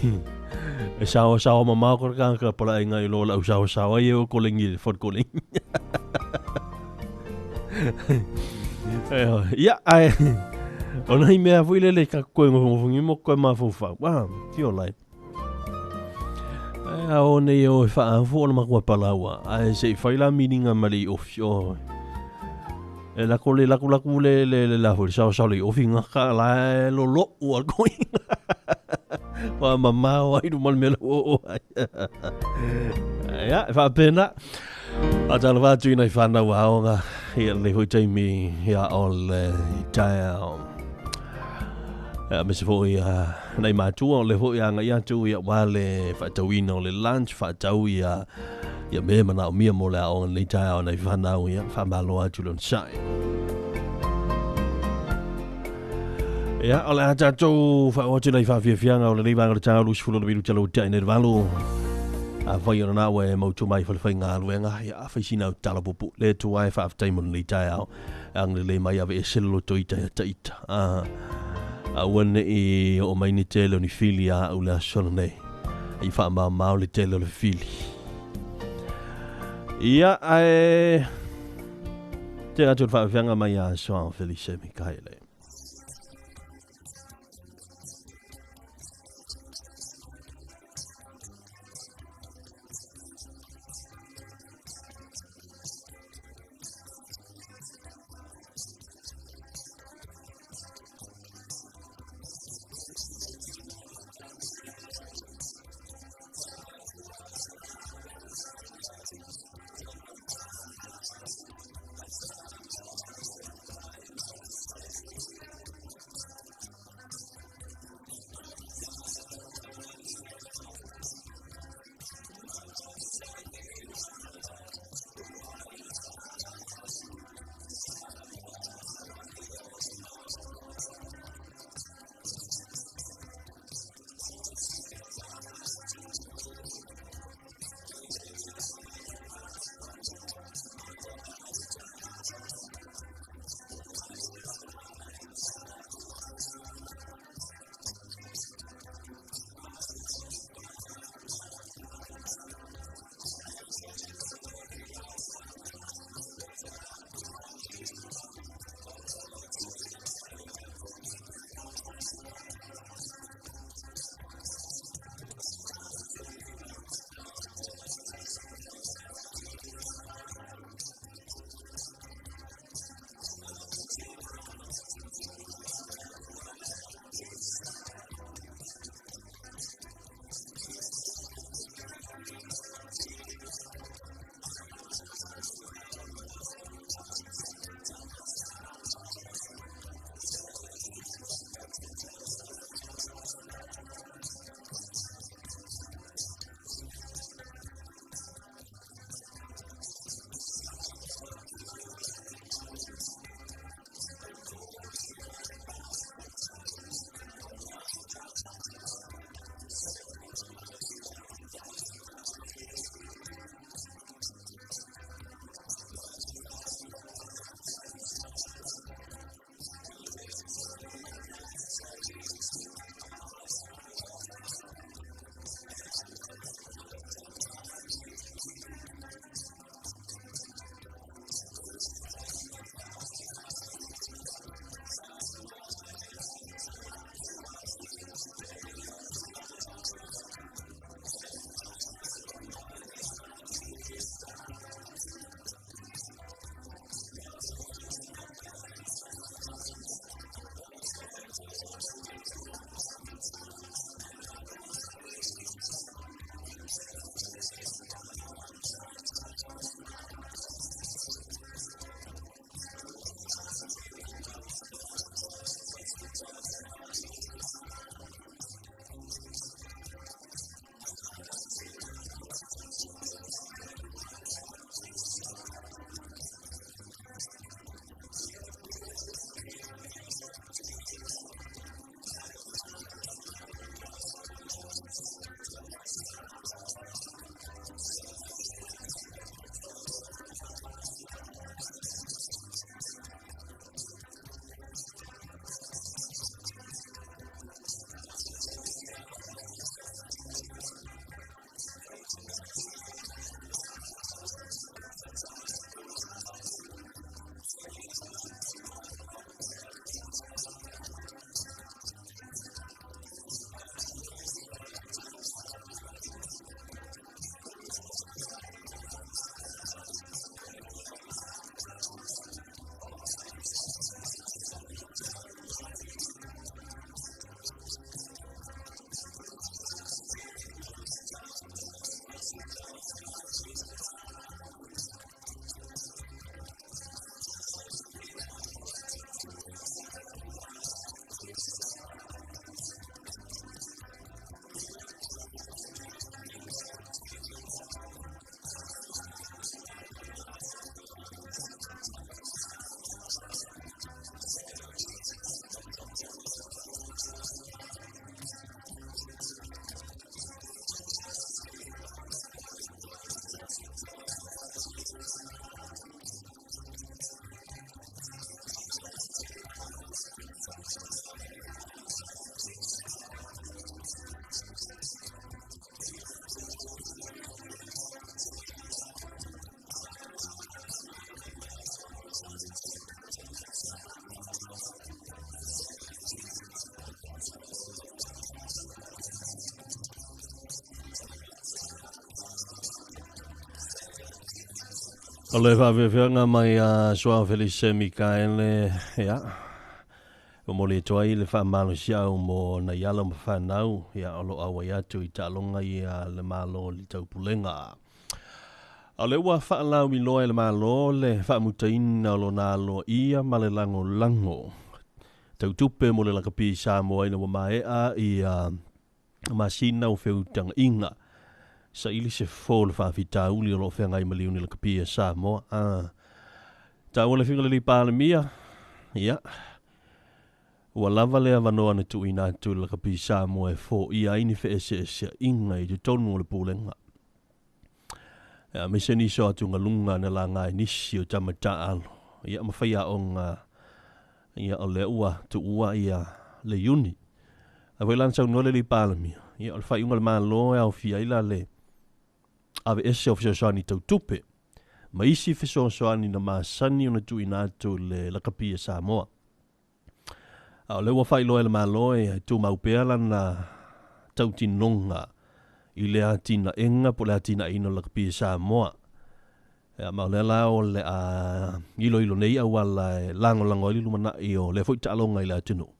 E saoasaoa mamao ko le tagata palaai ngai lo lau saoasaoa ai e o kolengi le fale kolengi. Ia, ae o nai mea foi lele ka koe ngofongofongi mo koe mafaufau. Ah, tio lai. Ae a o nei o e whaafu o le makua palaua. Ae se i whai la miringa ma le i ofi o. E lako le laku laku le le le la foi sao sao le i ofi ngaka la e lo lo ua koi. Wa mamao ai lu mal mela o o ai. Ia, e whaapena. A tala wātu i nei whanau aonga. Ia le hui taimi ia o le taeao. Ia me se foi a nei mātua o le foi a ngai atu ia wā le whaatauina o le lunch, whaatau ia ia me mana o mia mo le aonga nei taeao nei whanau ia whamalo atu le sai. Ia, o le a tātou whaoatu nei whawhiawhianga o le nei vanga le tāu lusi fulo le milu talo tai nei valu. A whai o nā ue mautu mai whale whai ngā luenga, ia a whai sina o tala pupu, le tua e whaaftai mo nei taeao, ang le le mai ave e sele loto ita ia taita. A ua nei o mai ni tele o ni fili a au le asola nei. I wha mau mau le tele o le fili. Ia, ae te atu le whaawhianga mai a Soa Felice Mikaele. O le faafeafeaga mai a Suao Felise Mikaele, ia, momoli atu ai le faamalosiau mo nai alo ma fanau, ia, o lo o auai atu i taaloga ia le Malo i le Taupulega. A o lea ua faalauiloa e le Malo le faamutaina o lona aloaia ma le lagolago tautupe mo le lakapi Samoa ina ua maea ia masina o feutagaiga saili se fofo o le faafitauli o lo o feagai ma liuni lakapi a Samoa. A taua le Afioga i le Alii Palemia, ia, ua lava le avanoa na tuuina atu i le lakapi Samoa e foia ai ni feeseeseaiga i totonu o le Pulega. Ia, aemaise nisi o atugaluga na laga e nisi o tama taaalo, ia, ma faiaoga, ia, o lea ua tuua ia le Iuni. Ae foi la na saunoa le Alii Palemia, ia, o le faaiuga a le Malo e aofia ai la le aveese o fesoasoani tau tupe ma isi fesoasoani na masani ona tuuina atu i le lakapi a Samoa. A o lea ua faailoa e le Malo e tumau pea lana tautinoga i le atinaega po o le atinaeina o le lakapi a Samoa. Ia, ma o lea la o le a iloilo nei auala e lagolago ai le lumanai o lea foi taaloga i le atunuu.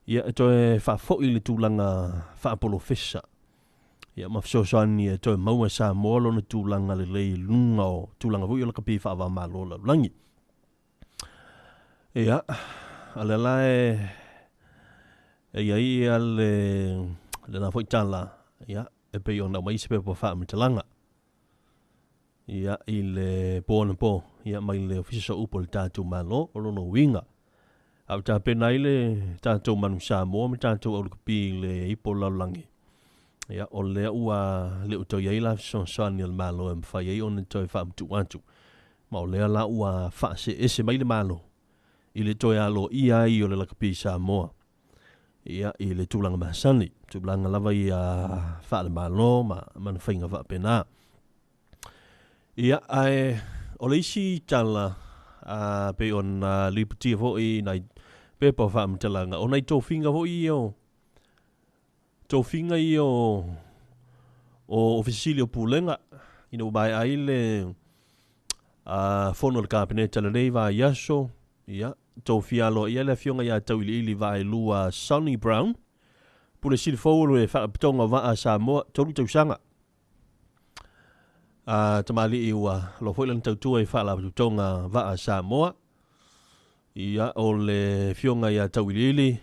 Ia, e toe faafoi le tulaga faapolofesa, ia, ma fesoasoani e toe maua e Samoa lona tulaga lelei i luga o tulaga foi o lakapi faava-o-Malo lalolagi. Ia, o lea la e e i ai ia le lena foi tala, ia, e pei ona aumai se pepa faamatalaga, ia, i le po anapo, ia, mai le Ofisa Sooupu o le tatou Malo, o lona uiga, a o tapena ai le tatou Manu Samoa ma tatou aulakapi i le ipo o le lalolagi, ia, o lea ua le o toe i ai la fesoasoani a le Malo e mafai ai ona toe faamatuu atu, ma o lea la ua faaseese mai le Malo i le toe aloaia ai o le lakapi Samoa, ia, i le tulaga masani, tulaga lava ia faale-Malo ma na faiga faapena. Ia, ae o le isi tala, a pei ona lipotia foi i nai pepa o faamatalaga, o nai tofiga foi ia o tofiga ia o o Ofisa Sili o Pulega, ina ua maea ai le fono a le Kapeneta lenei vaiaso, ia, tofia aloaia le Afioga ia Tauiliili Vaelua Sonny Brown, Pule Sili fou o le Faalapotopotoga o Vaa a Samoa, 3 tausaga. A tamalii ua loa foi lana tautua i Faalapotopotoga Vaa a Samoa. Ia, o le Afioga ia Tauiliili,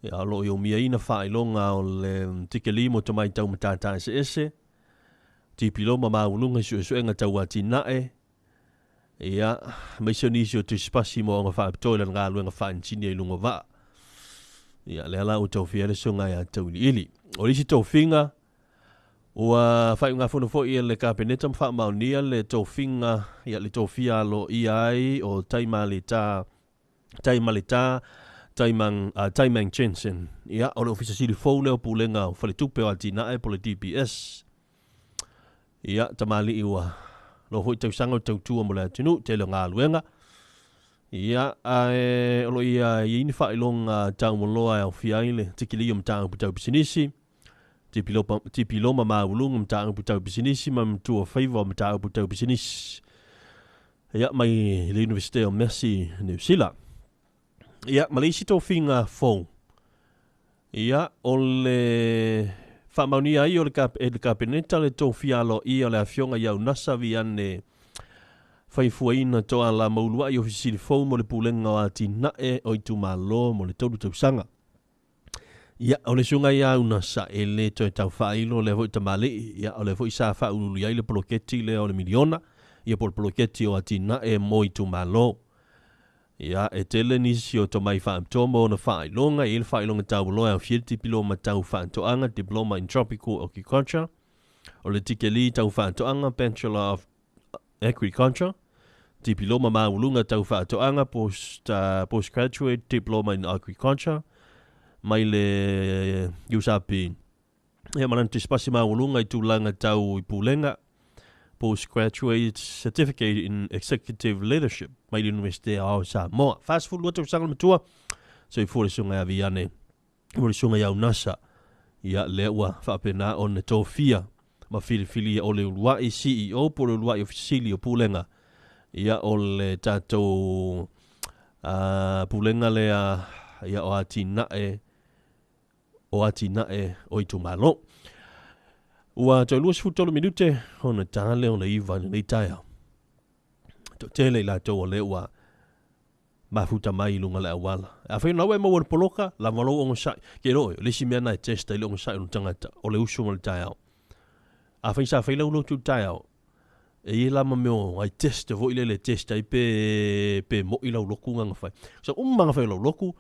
ia, o lo o i umiaina faailoga o le tikeli mo tamai tau matata eseese, tipiloma maualuga i suesuega tau atinae, ia, aemaise o nisi o tusipasi mo aoga faapitoa i lana galuega faa-inisinia i luga o vaa. Ia, lea la ua tofia ai le susuga ia Tauiliili. O le isi tofiga, ua faaiugafono foi e le Kapeneta ma faamaonia le tofiga, ia, le tofia aloaia ai o Taimaleta, Taimaleta Taimang, Taimang Jensen. Ia, o le Ofisa Sili fou lea o Pulega o Faletupe o Atinae po o le DBS. Ia, tamalii ua loa foi tausaga o tautua mo le atunuu, tele o galuega. Ia, ae o lo o ia i ai ni faailoga taumaloa e aofia ai le tikilii o mataupu tau pisinisi, tipiloma maualuga o mataupu tau pisinisi ma matua faiva o mataupu tau pisinisi. Ia, mai le Iunivesite o Massey, Niu Sila. Ia, ma le isi tofiga fou, ia, o le faamaonia ai o le, e le Kapeneta le tofia aloaia o le Afioga ia Unasa Viane Faifuaina Toala Mauluai Ofisa Sili Fou mo le Pulega o Atinae o Itumalo mo le 3 tausaga. Ia, o le susuga ia Unasa e le toe tau faailo lea foi tamalii, ia, o lea foi sa faauluulu i ai le poloketi lea o le miliona, ia po o le poloketi o atinae mo itumalo. Ia, e tele nisi o tomai faapitoa ma ona faailoga, e i ai le faailoga taualoa e aofia ai le tipiloma tau faatoaga, Diploma in Tropical Agriculture, o le tikeli tau faatoaga, Bachelor of Agriculture, tipiloma maualuga tau faatoaga, Post, Postgraduate Diploma in Agriculture, mai le USAP. Ia, ma lana tusipasi maualuga i tulaga tau i pulega, Postgraduate Certificate in Executive Leadership, mai le Iunivesite Aoao o Samoa. 42 tausaga le matua, soifua le susuga ia Viane, mo le susuga ia Unasa, ia lea ua faapena ona tofia Ma filifilia o le uluai CEO po o le uluai Ofisa Sili o Pulega, ia o le tatou pulega lea, ia o atinae o atinae o itumalo. Ua toe 23 minute ona ta lea o le 9 i lenei taeao. Toatele i latou o lea ua mafuta mai i luga o le auala. Afai o lena ua e maua i le poloka, lava lou ogasai. Ke iloa oe, o le isi mea lena e test ai le ogasai o le tagata, o le usu ma le taeao. Afai sa fai lau lotu i le taeao, e i ai la ma mea o ai test foi lele e test ai pe pe mo'i lau loku nga fai. So uma nga fai o lau loku,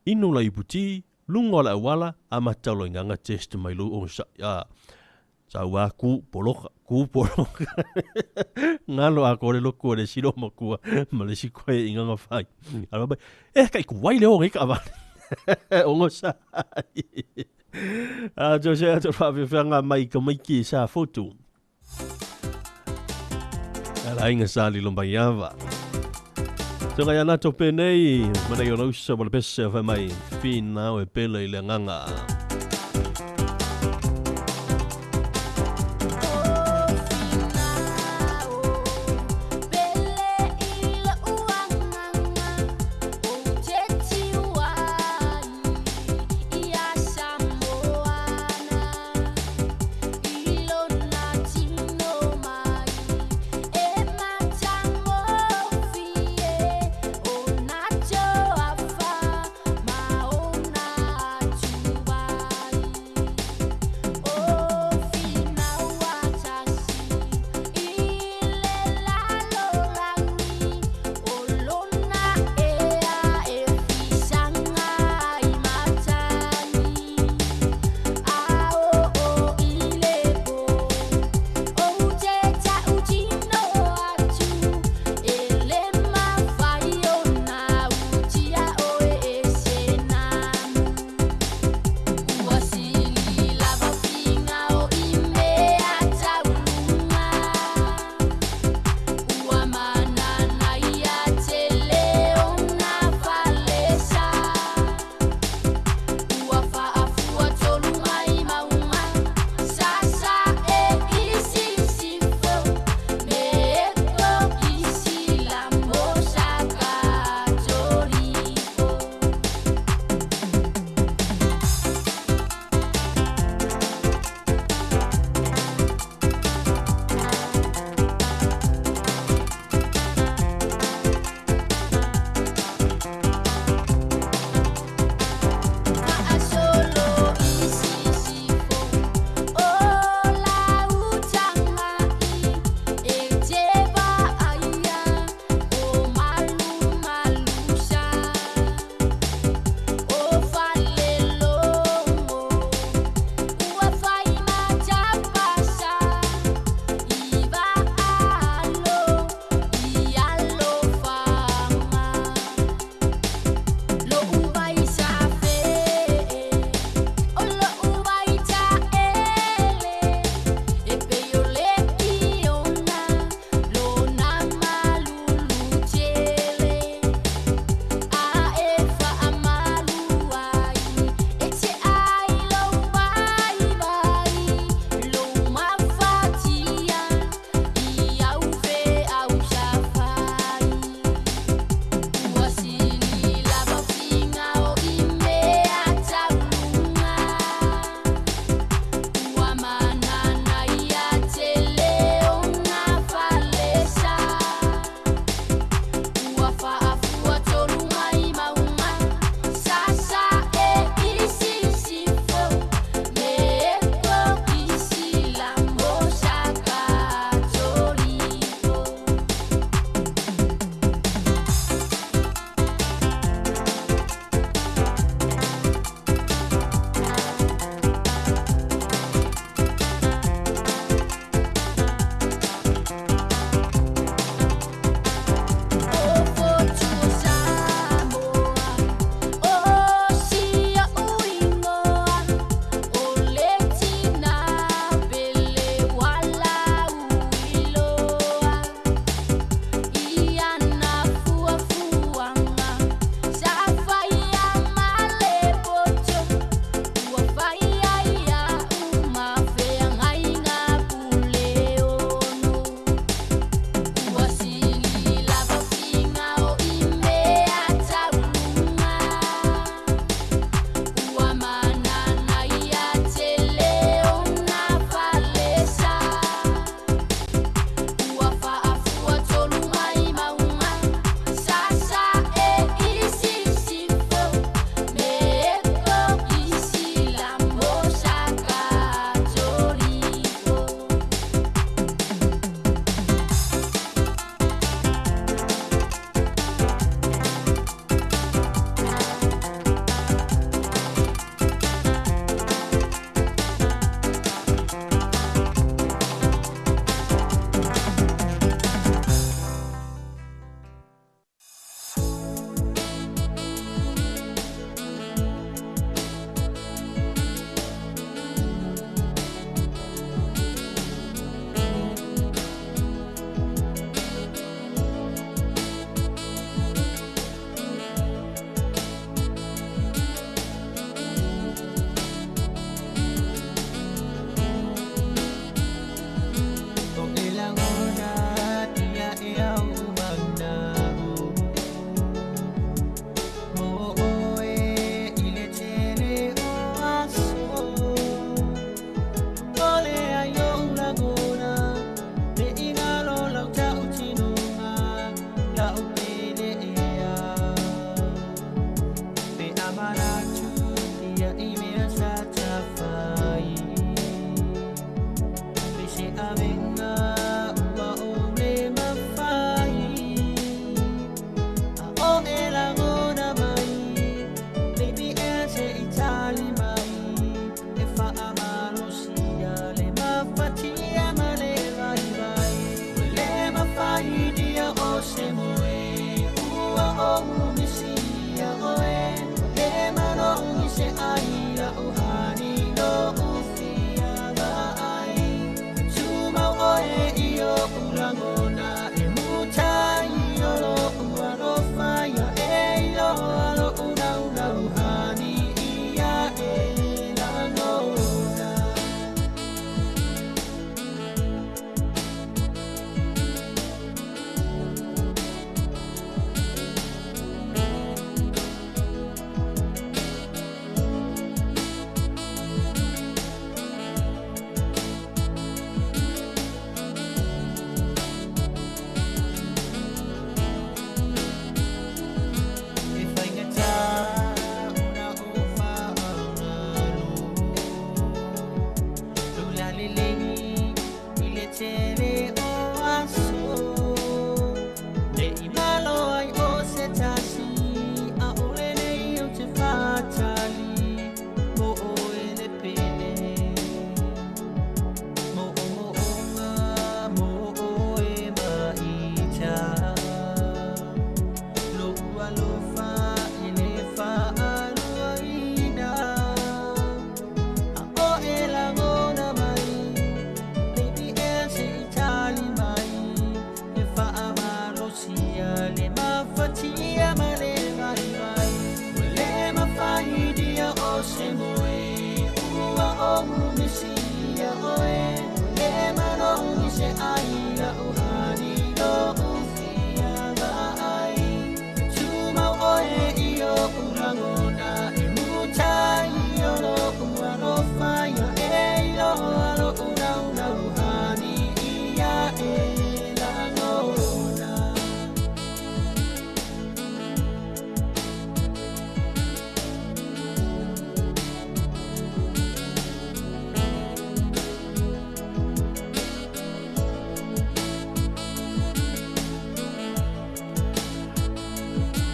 inu la ipu ti, luga o le auala, amata loa i gaga test mai lou ogasai. A sa ua ku poloka, ku poloka. Ngalo a ko le loku o le isi loomatua ma le isi koe i gaga fai. A mai, eh kai ku wai le o ngai ka avale. Ogasai. A Jose atu whaafewhanga mai ka maiki sa fotu. Ala inga sa lilo mai ava. Tonga ia nato penei, mana i ona usa wala pese whai mai, whina o e pele i le nganga.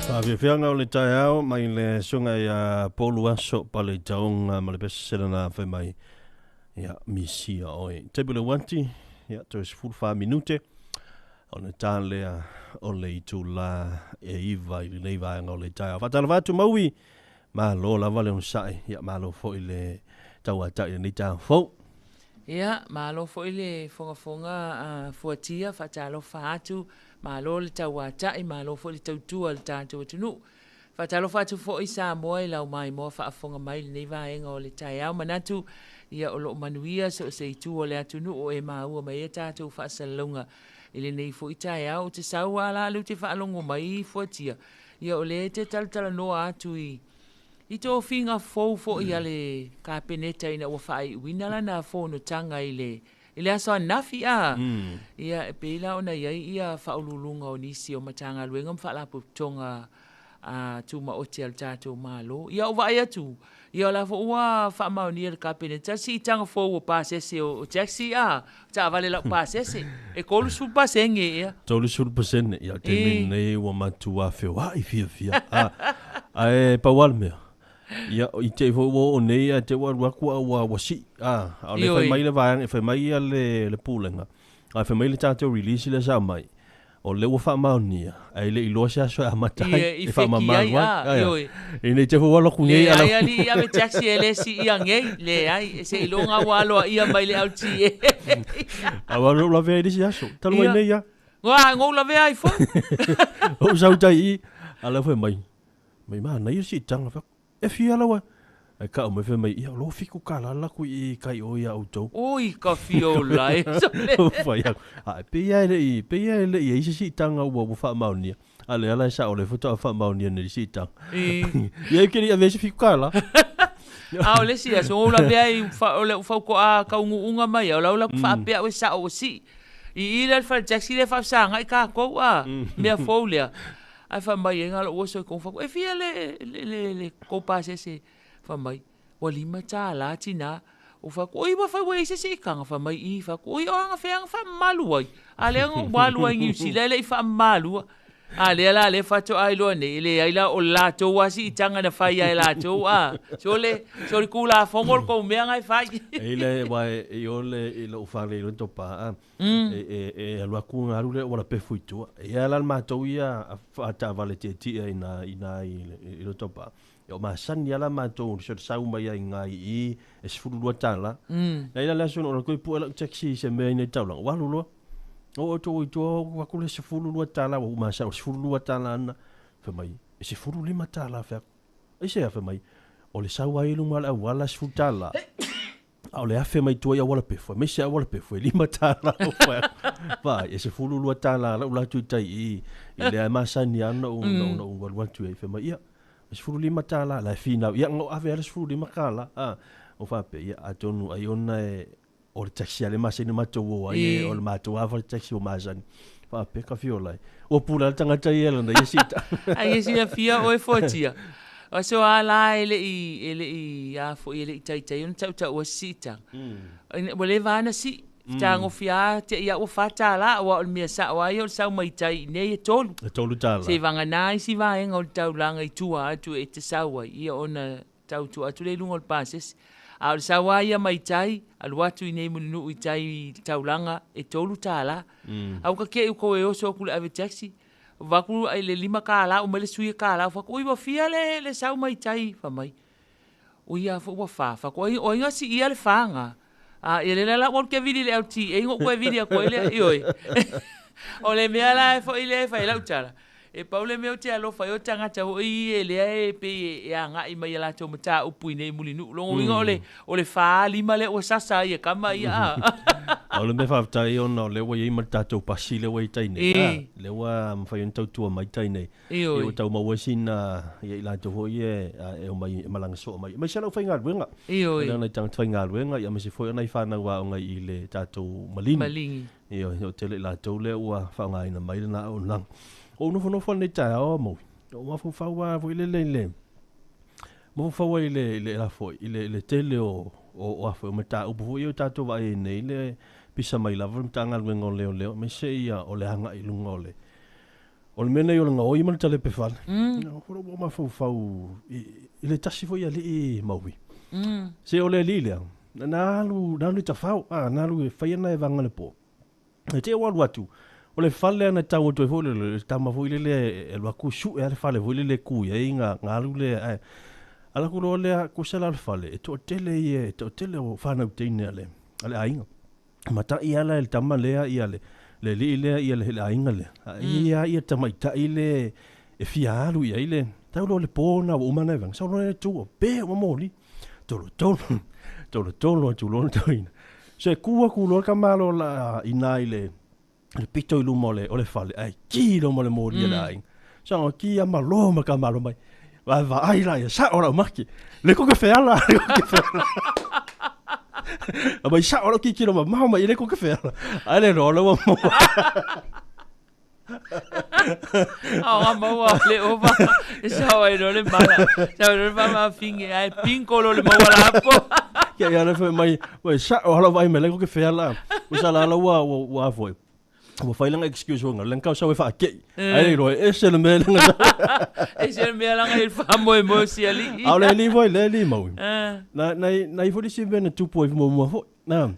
Faafiafiaga o le taeao mai le suga ia Polu Aso pale taoga ma le pese lena fai mai ia misia oe. Taimi le uati ia toe 14 minute ona ta lea o le itula e 9 i lenei vaega o le taeao. Faatalofa atu Maui, malo lava le onosai, ia malo foi le tauatai i lenei taeao fou. Ia, malo foi le fogafoga fuatia, faatalofa atu, malo le tauatai, malo foi le tautua le tatou atunuu. Faatalofa atu foi Samoa i lau maimoa faafofoga mai lenei vaega o le taeao manatu, ia o loo manuia so o se itu o le atunuu e maua mai ai tatou faasalalauga i lenei foi taeao. Ou te sau lava la lea ou te faalogo mai fuatia, ia o lea e te talatalanoa atu i tofiga fou foi a le Kapeneta ina ua faaiuina lana fonotaga i le aso ananafi a. Ia e pei la ona i ai ia faauluuluga o nisi o Matagaluega ma Faalapotopotoga a tumaoti a le tatou Malo. Ia o vaai atu, ia o la foi ua faamaonia le Kapeneta siitaga fou o pasese o taxi a, taavale lau pasese, e 30% ia. 30% ia te nei ua matua feoai fiafia. Ae pau lava le mea. Ia i te foi ua oo nei a te ua alu atu a ua sii. A o le fai mai le vaega, fai mai ia le pulega. A fai mai le tatou release le sa mai. O le ua faamaonia, ae le iloa se aso e amata ai, e faamamalu ai. I nei te foi ua aloku nei ala. Leai alii ave taxi e le sii angei, leai, se iloga ua aloa ia mai le LTA. A ua lou lavea i le isi aso, talu ai nei ia. Ua, ngou lavea ai foi. Ou sau tai i, ala fai mai, mai manaia siitaga, fai atu, e fia laua. Ai ka o mai fai mai, ia, lo fiku ka la la ku i kai o ia autou. Oi, ka fia o lai. Fai atu, a, pe ia e le i, pe ia e le i, e isi siitaga ua faamaonia. A le ala e sao le faatoa faamaonia nei siitaga. Ia e ke li ave se fiku ka la. A o le isi aso, o lavea i o le ufautoa kaunuuga mai, o lau la ku faapea o e sao o sii. I i le fale taxi le faafesagai takou a, mea fou lea. Ai fai mai e ngā lou oso i kou whaku, e fia le kou pasese. Fai mai, ua lima tā la tina, Ou fai atu, Oi, ua fai ua i ai se siitaga? Fai mai, Ī. Fai atu, Oi, o aga fea aga faamamalu ai? A lea ua alu ai i Niu Sila e le i faamamaluina. A lea la lea faatoa iloa nei, e leai la o le latou lava siitaga na fai ai e latou, a. Sole, soli Tulafono le tou mea na e fai. E le, aua e i o le, i lou fale i Loto Pa, a, e, e, e alu atu ona alu lea o auala pefu i tua. E i ai la le matou ia faataavale tietie i ina, i ina i, i Loto Pa. E o masani lava la matou i le sau mai ai i ina i i, e $12. Na i ai la le aso na ou alu atu ai pue lau taxi i se mea i inei i le taulaga, ua alu loa. Oo atu i tua, oo atu le $12, ua uma sau le $12 na. Fai mai, e $15 fai atu. Aisea? Fai mai, o le sau ai i luma o le auala e $10. A o le afe mai tua i auala pefu, aemaise auala pefu e $5. Ou fai atu, Vaai, e $12 lau la atu i tai i i, i lea e masani lava ona ou, ona ou alu atu i ai. Fai mai, ia, e $15, la e finau, ia, na ou ave lava le $15. A, ou faapea, ia, atonu ai ona e, o le taxi lava lea e masani ona matou o ai, o le matou lava fale taxi ua masani. Faapea ka fia ola ai. Ua pule lava le tagata ia i lana ia siitaga. Ai e silafia oe Fuatia, o aso a la e le i, e le i, a foi e le i taitai ona tautaua se siitaga. Ua leva lava ona sii, fetagofi lava te i a ua $4, aua o le mea sao lava ia o le sau mai tai i inei e $3. E $3. Seivagana isi vaega o le taulaga i tua atu e te sau ai, ia ona tau tua atu lea i luga o le pasese. A o le sau lava ia mai tai, alu atu i inei i Mulinuu i tai i le taulaga e $3. Ae ua ta te i ua toe oso atu i le ave taxi, avatu i le $5, aumai le sui e $1, ou fai atu, oi ua fia le sau mai tai? Fai mai, oi a foi ua fa. Fai atu, o ai na siia le fa na? A, ia lea la ua alu ke vili i le LTA na ou toe vili atu ai lea, ioe. O le mea la foi lea e fai ai lau tala, E pau le mea ou te alofa ai o tagata foi ia lea e pei e agai mai i a latou mataupu i inei i Mulinuu. Lona uiga o le o le 45 lea ua sasa ai e tama ia a. O le mea faafetai ona o lea ua i ai ma le tatou pasi lea ua i tai nei, a, lea ua mafai ona tautua mai tai nei. Ia ua tau maua sina ia i latou foi ia e omai e malaga soo mai, aemaise le aufaigaluega. Ioe. Nai tagata faigaluega aemaise foi o nai fanau aoga i le tatou Maligi. Maligi. Ioe, e toatele i latou lea ua faaaogaina mai lena auaunaga. Ua ou nofonofo i lenei taeao a Maui, ua ou mafaufau lava foi lele i le, mafaufau ai i le, i le la foi, i le, i le tele o, o, o a foi, o mataupu foi ia ua tatou vaai ai nei, le pisa mai lava le Matagaluega o Leoleo, aemaise ia o le agai i luga o le, o le mea lenei o le gaoi ma le talepe fale. Mm. Ua ou mafaufau i, i le tasi foi alii Maui. Se o le alii lea, na alu, na alu i Tafao, a, na alu e fai ana evaga i le po. E te i ua alu atu, o le fale lea na tau atu ai foi le, le tama foi lele e alu atu sue lava le fale foi lele e ku i ai ga, ga alu lea, ae alu atu loa lea, kusa la o le fale, e toatele ia, e toatele o fanau teine a le, a le aiga. Matai lava la e le tama lea ia le, le alii lea ia le, le aiga lea. A ia ia tamaitai le e fia alu i ai le, tau loa le po na ua uma ana evaga, sau loa le tu, pe ua moli. Tolotolo, tolotolo atu loa le toeaina. Se ku atu loa le tamaloa la i ina i le, le pito i luma o le, o le fale, ae ki loa ma le moli a le aiga. Sa ki a malo ma ka malo mai. Vaai vaai la ia sao lau maki. Le ko ke feala, le ko ke feala. A mai sao lau kikilo ma mau mai le ko ke feala. Ai le roa lau mo. Ao a maua o le ova e sao ai no le mala. Sao no le mama finge ai pinko lo le maua la po. Kia ia le foi mai, mai sao hala vai me le ko ke feala. Usa la la ua ua ua foi. Ua fai lana excuse foi ngā, kau sau e whaakei. Ai le roe, ese le mea langa. Ese le mea langa i whamoe moe si alii. Au le li foi, le li maui. Na, na, na i foi si mea na tupu ai mua mua foi. Na,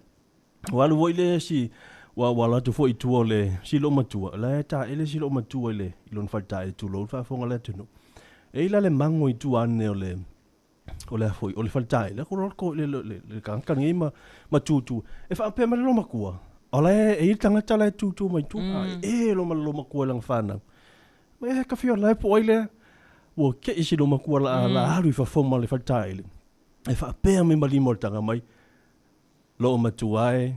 ua alu foi le si, ua, ua alu atu foi i tua o le si loo matua. La e ta ele si loo matua i le, i lona fale taele tulou le faafofoga a le atunuu. E i la le mango i tua ane o le, o le a foi, o le fale taele, ko le ko le le le tagata lenei ma ma tūtū. E faapea mai le loomatua, o la e e i le tagata la e tūtū mai tua, mm. e e lo ma le loomatua i lana whanau. Ma e ka whio la e po ai lea, ua ke'i si loomatua la, la alu i fafo ma le fale taele. E faapea mai ma lima o le taga mai, Loomatua e,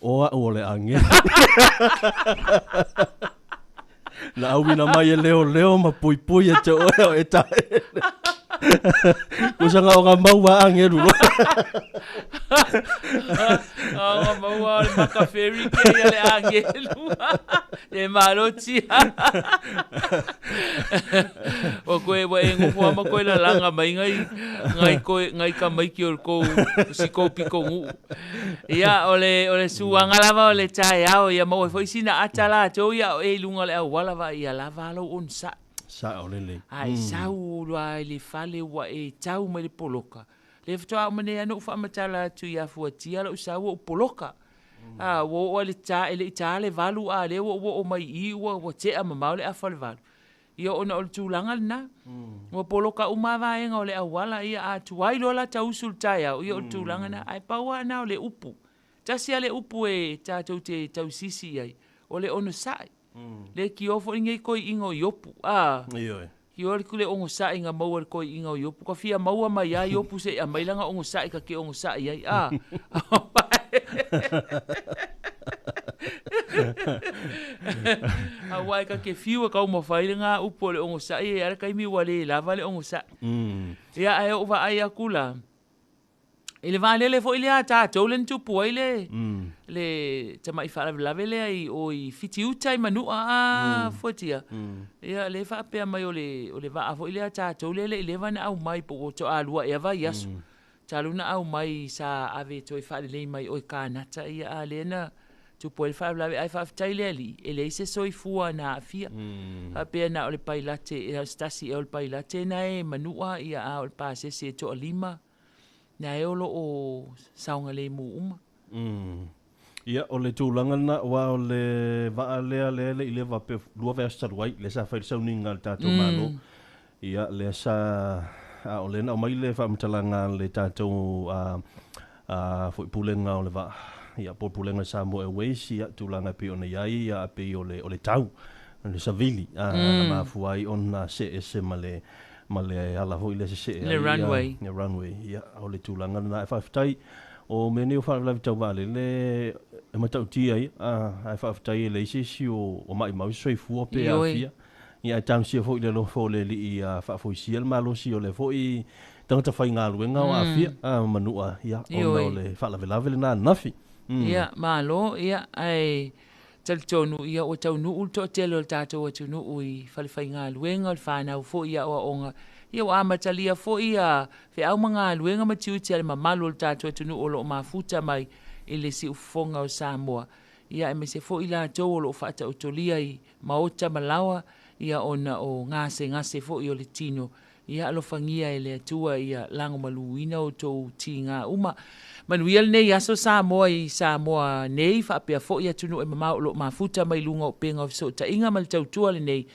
o a'u o le agelu. Na auina mai e leoleo ma puipui e te oe o e taele. Kusa nga o nga maua agelu loa. O nga maua o le maka ferry ke ia le agelu. Le malo tia. Ua koe ua e nofo lava ma koe lalaga mai ngai ngai koe ngai tamaiti o le tou si tou pitonuu. Ia o le o le suaga lava o le taeao ia maua ai foi sina ata latou ia a o e i luga o le auala vaai ia lava lou onosai. Sao lelei. A e sau loa i le fale ua e tau mai le poloka, lea faatoa uma nei lava ona ou faamatala atu ia Fuatia lou sau ua ou poloka. A, ua oo lava i le ta, e le i ta le 8 a o lea ua ou oo mai i i ua, ua tea mamao le afa o le 8. Ia ona o le tulaga lena. Ua poloka uma lava vaega o le auala, ia a tuai loa la ta usu i le taeao, ia o le tulaga lena. Ae pau lava lena o le upu. Tasi lava le upu e tatou te tausisi i ai, o le onosai. Le tio foi lenei toeaiina o Iopu, a. Ioe. Tio le le onosai na maua e le toeaina o Iopu. Ka fia maua mai lava Iopu se i aumai lana onosai ta te onosai ai, a. Aua e ta te fiu e taumafai lena upu o le onosai, e i ai lava le taimi ua le lava le onosai. Ia ae ou vaai atu la, I le vaalele foi lea a tatou lea na tupu ai le, le tamai faalavelave lea i o i Fitiuta i Manua a Fuatia. Ia lea e faapea mai o le, o le vaa foi lea a tatou lea e le i leva ona aumai po ua toalua ea vaiaso. Talu ona aumai sa ave e toe faalelei mai o i Kanata ia a lea na tupu ai le faalavelave. Ae faafetai i le Alii e leai se soifua na aafia. Faapea na o le pailate, na o se tasi ea o le pailate na e Manua ia a o le pasese e toalima Na e o lo o saogalemu uma. Ia, o le tulaga lena, aua o le vaa lea lea e le i leva pe lua vaiaso talu ai, lea sa fai le sauniga a le tatou Malo. Ia, lea sa, a o lea na aumai le faamatalaga a le tatou foi Pulega o le Vaa, ia, po o le Pulega o le Samoa Airways, ia, tulaga e pei ona i ai, ia, pei o le, o le tau, le savili, na mafua ai ona see ese ma le ma le ala foi lea sesee ai le runway. Le runway, ia, o le tulaga lena. Ae faafetai, o mea nei o faalavelave tau vaalele e matautia ia, ae faafetai e leai se isi o maimau se soifua pe aafia. Ia ae talosia foi i le alofa o le Alii ia faafoisia le malosi o lea foi tagata faigaluega o aafia manua, ia, ona o le faalavelave lena ananafi. Ia, malo, ia, ae talitonu ia ua taunuu le toatele o le tatou atunuu i falefaigaluega, o le fanau foi i aoaoga, ia ua amatalia foi ia feau ma galuega ma tiute a le mamalu o le tatou atunuu o lo o mafuta mai i le siufofoga o Samoa, ia aemaise foi i latou o lo o faataotolia i maota ma laoa ia ona o gasegase foi o le tino. Ia alofagia e le Atua ia lagomaluina outou tiga uma. Manuia lenei aso Samoa i Samoa nei faapea foi atunuu e mamao o lo o mafuta mai luga o upega o fesootaiga ma le tautua lenei.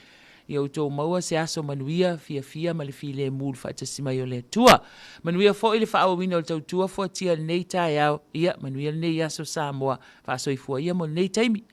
Ia outou maua se aso manuia, fiafia ma le filemu i le faatasi mai o le Atua. Manuia foi le faaauauina o le tautua fuatia i lenei taeao. Ia manuia lenei aso Samoa. Faasoifua ia mo lenei taimi.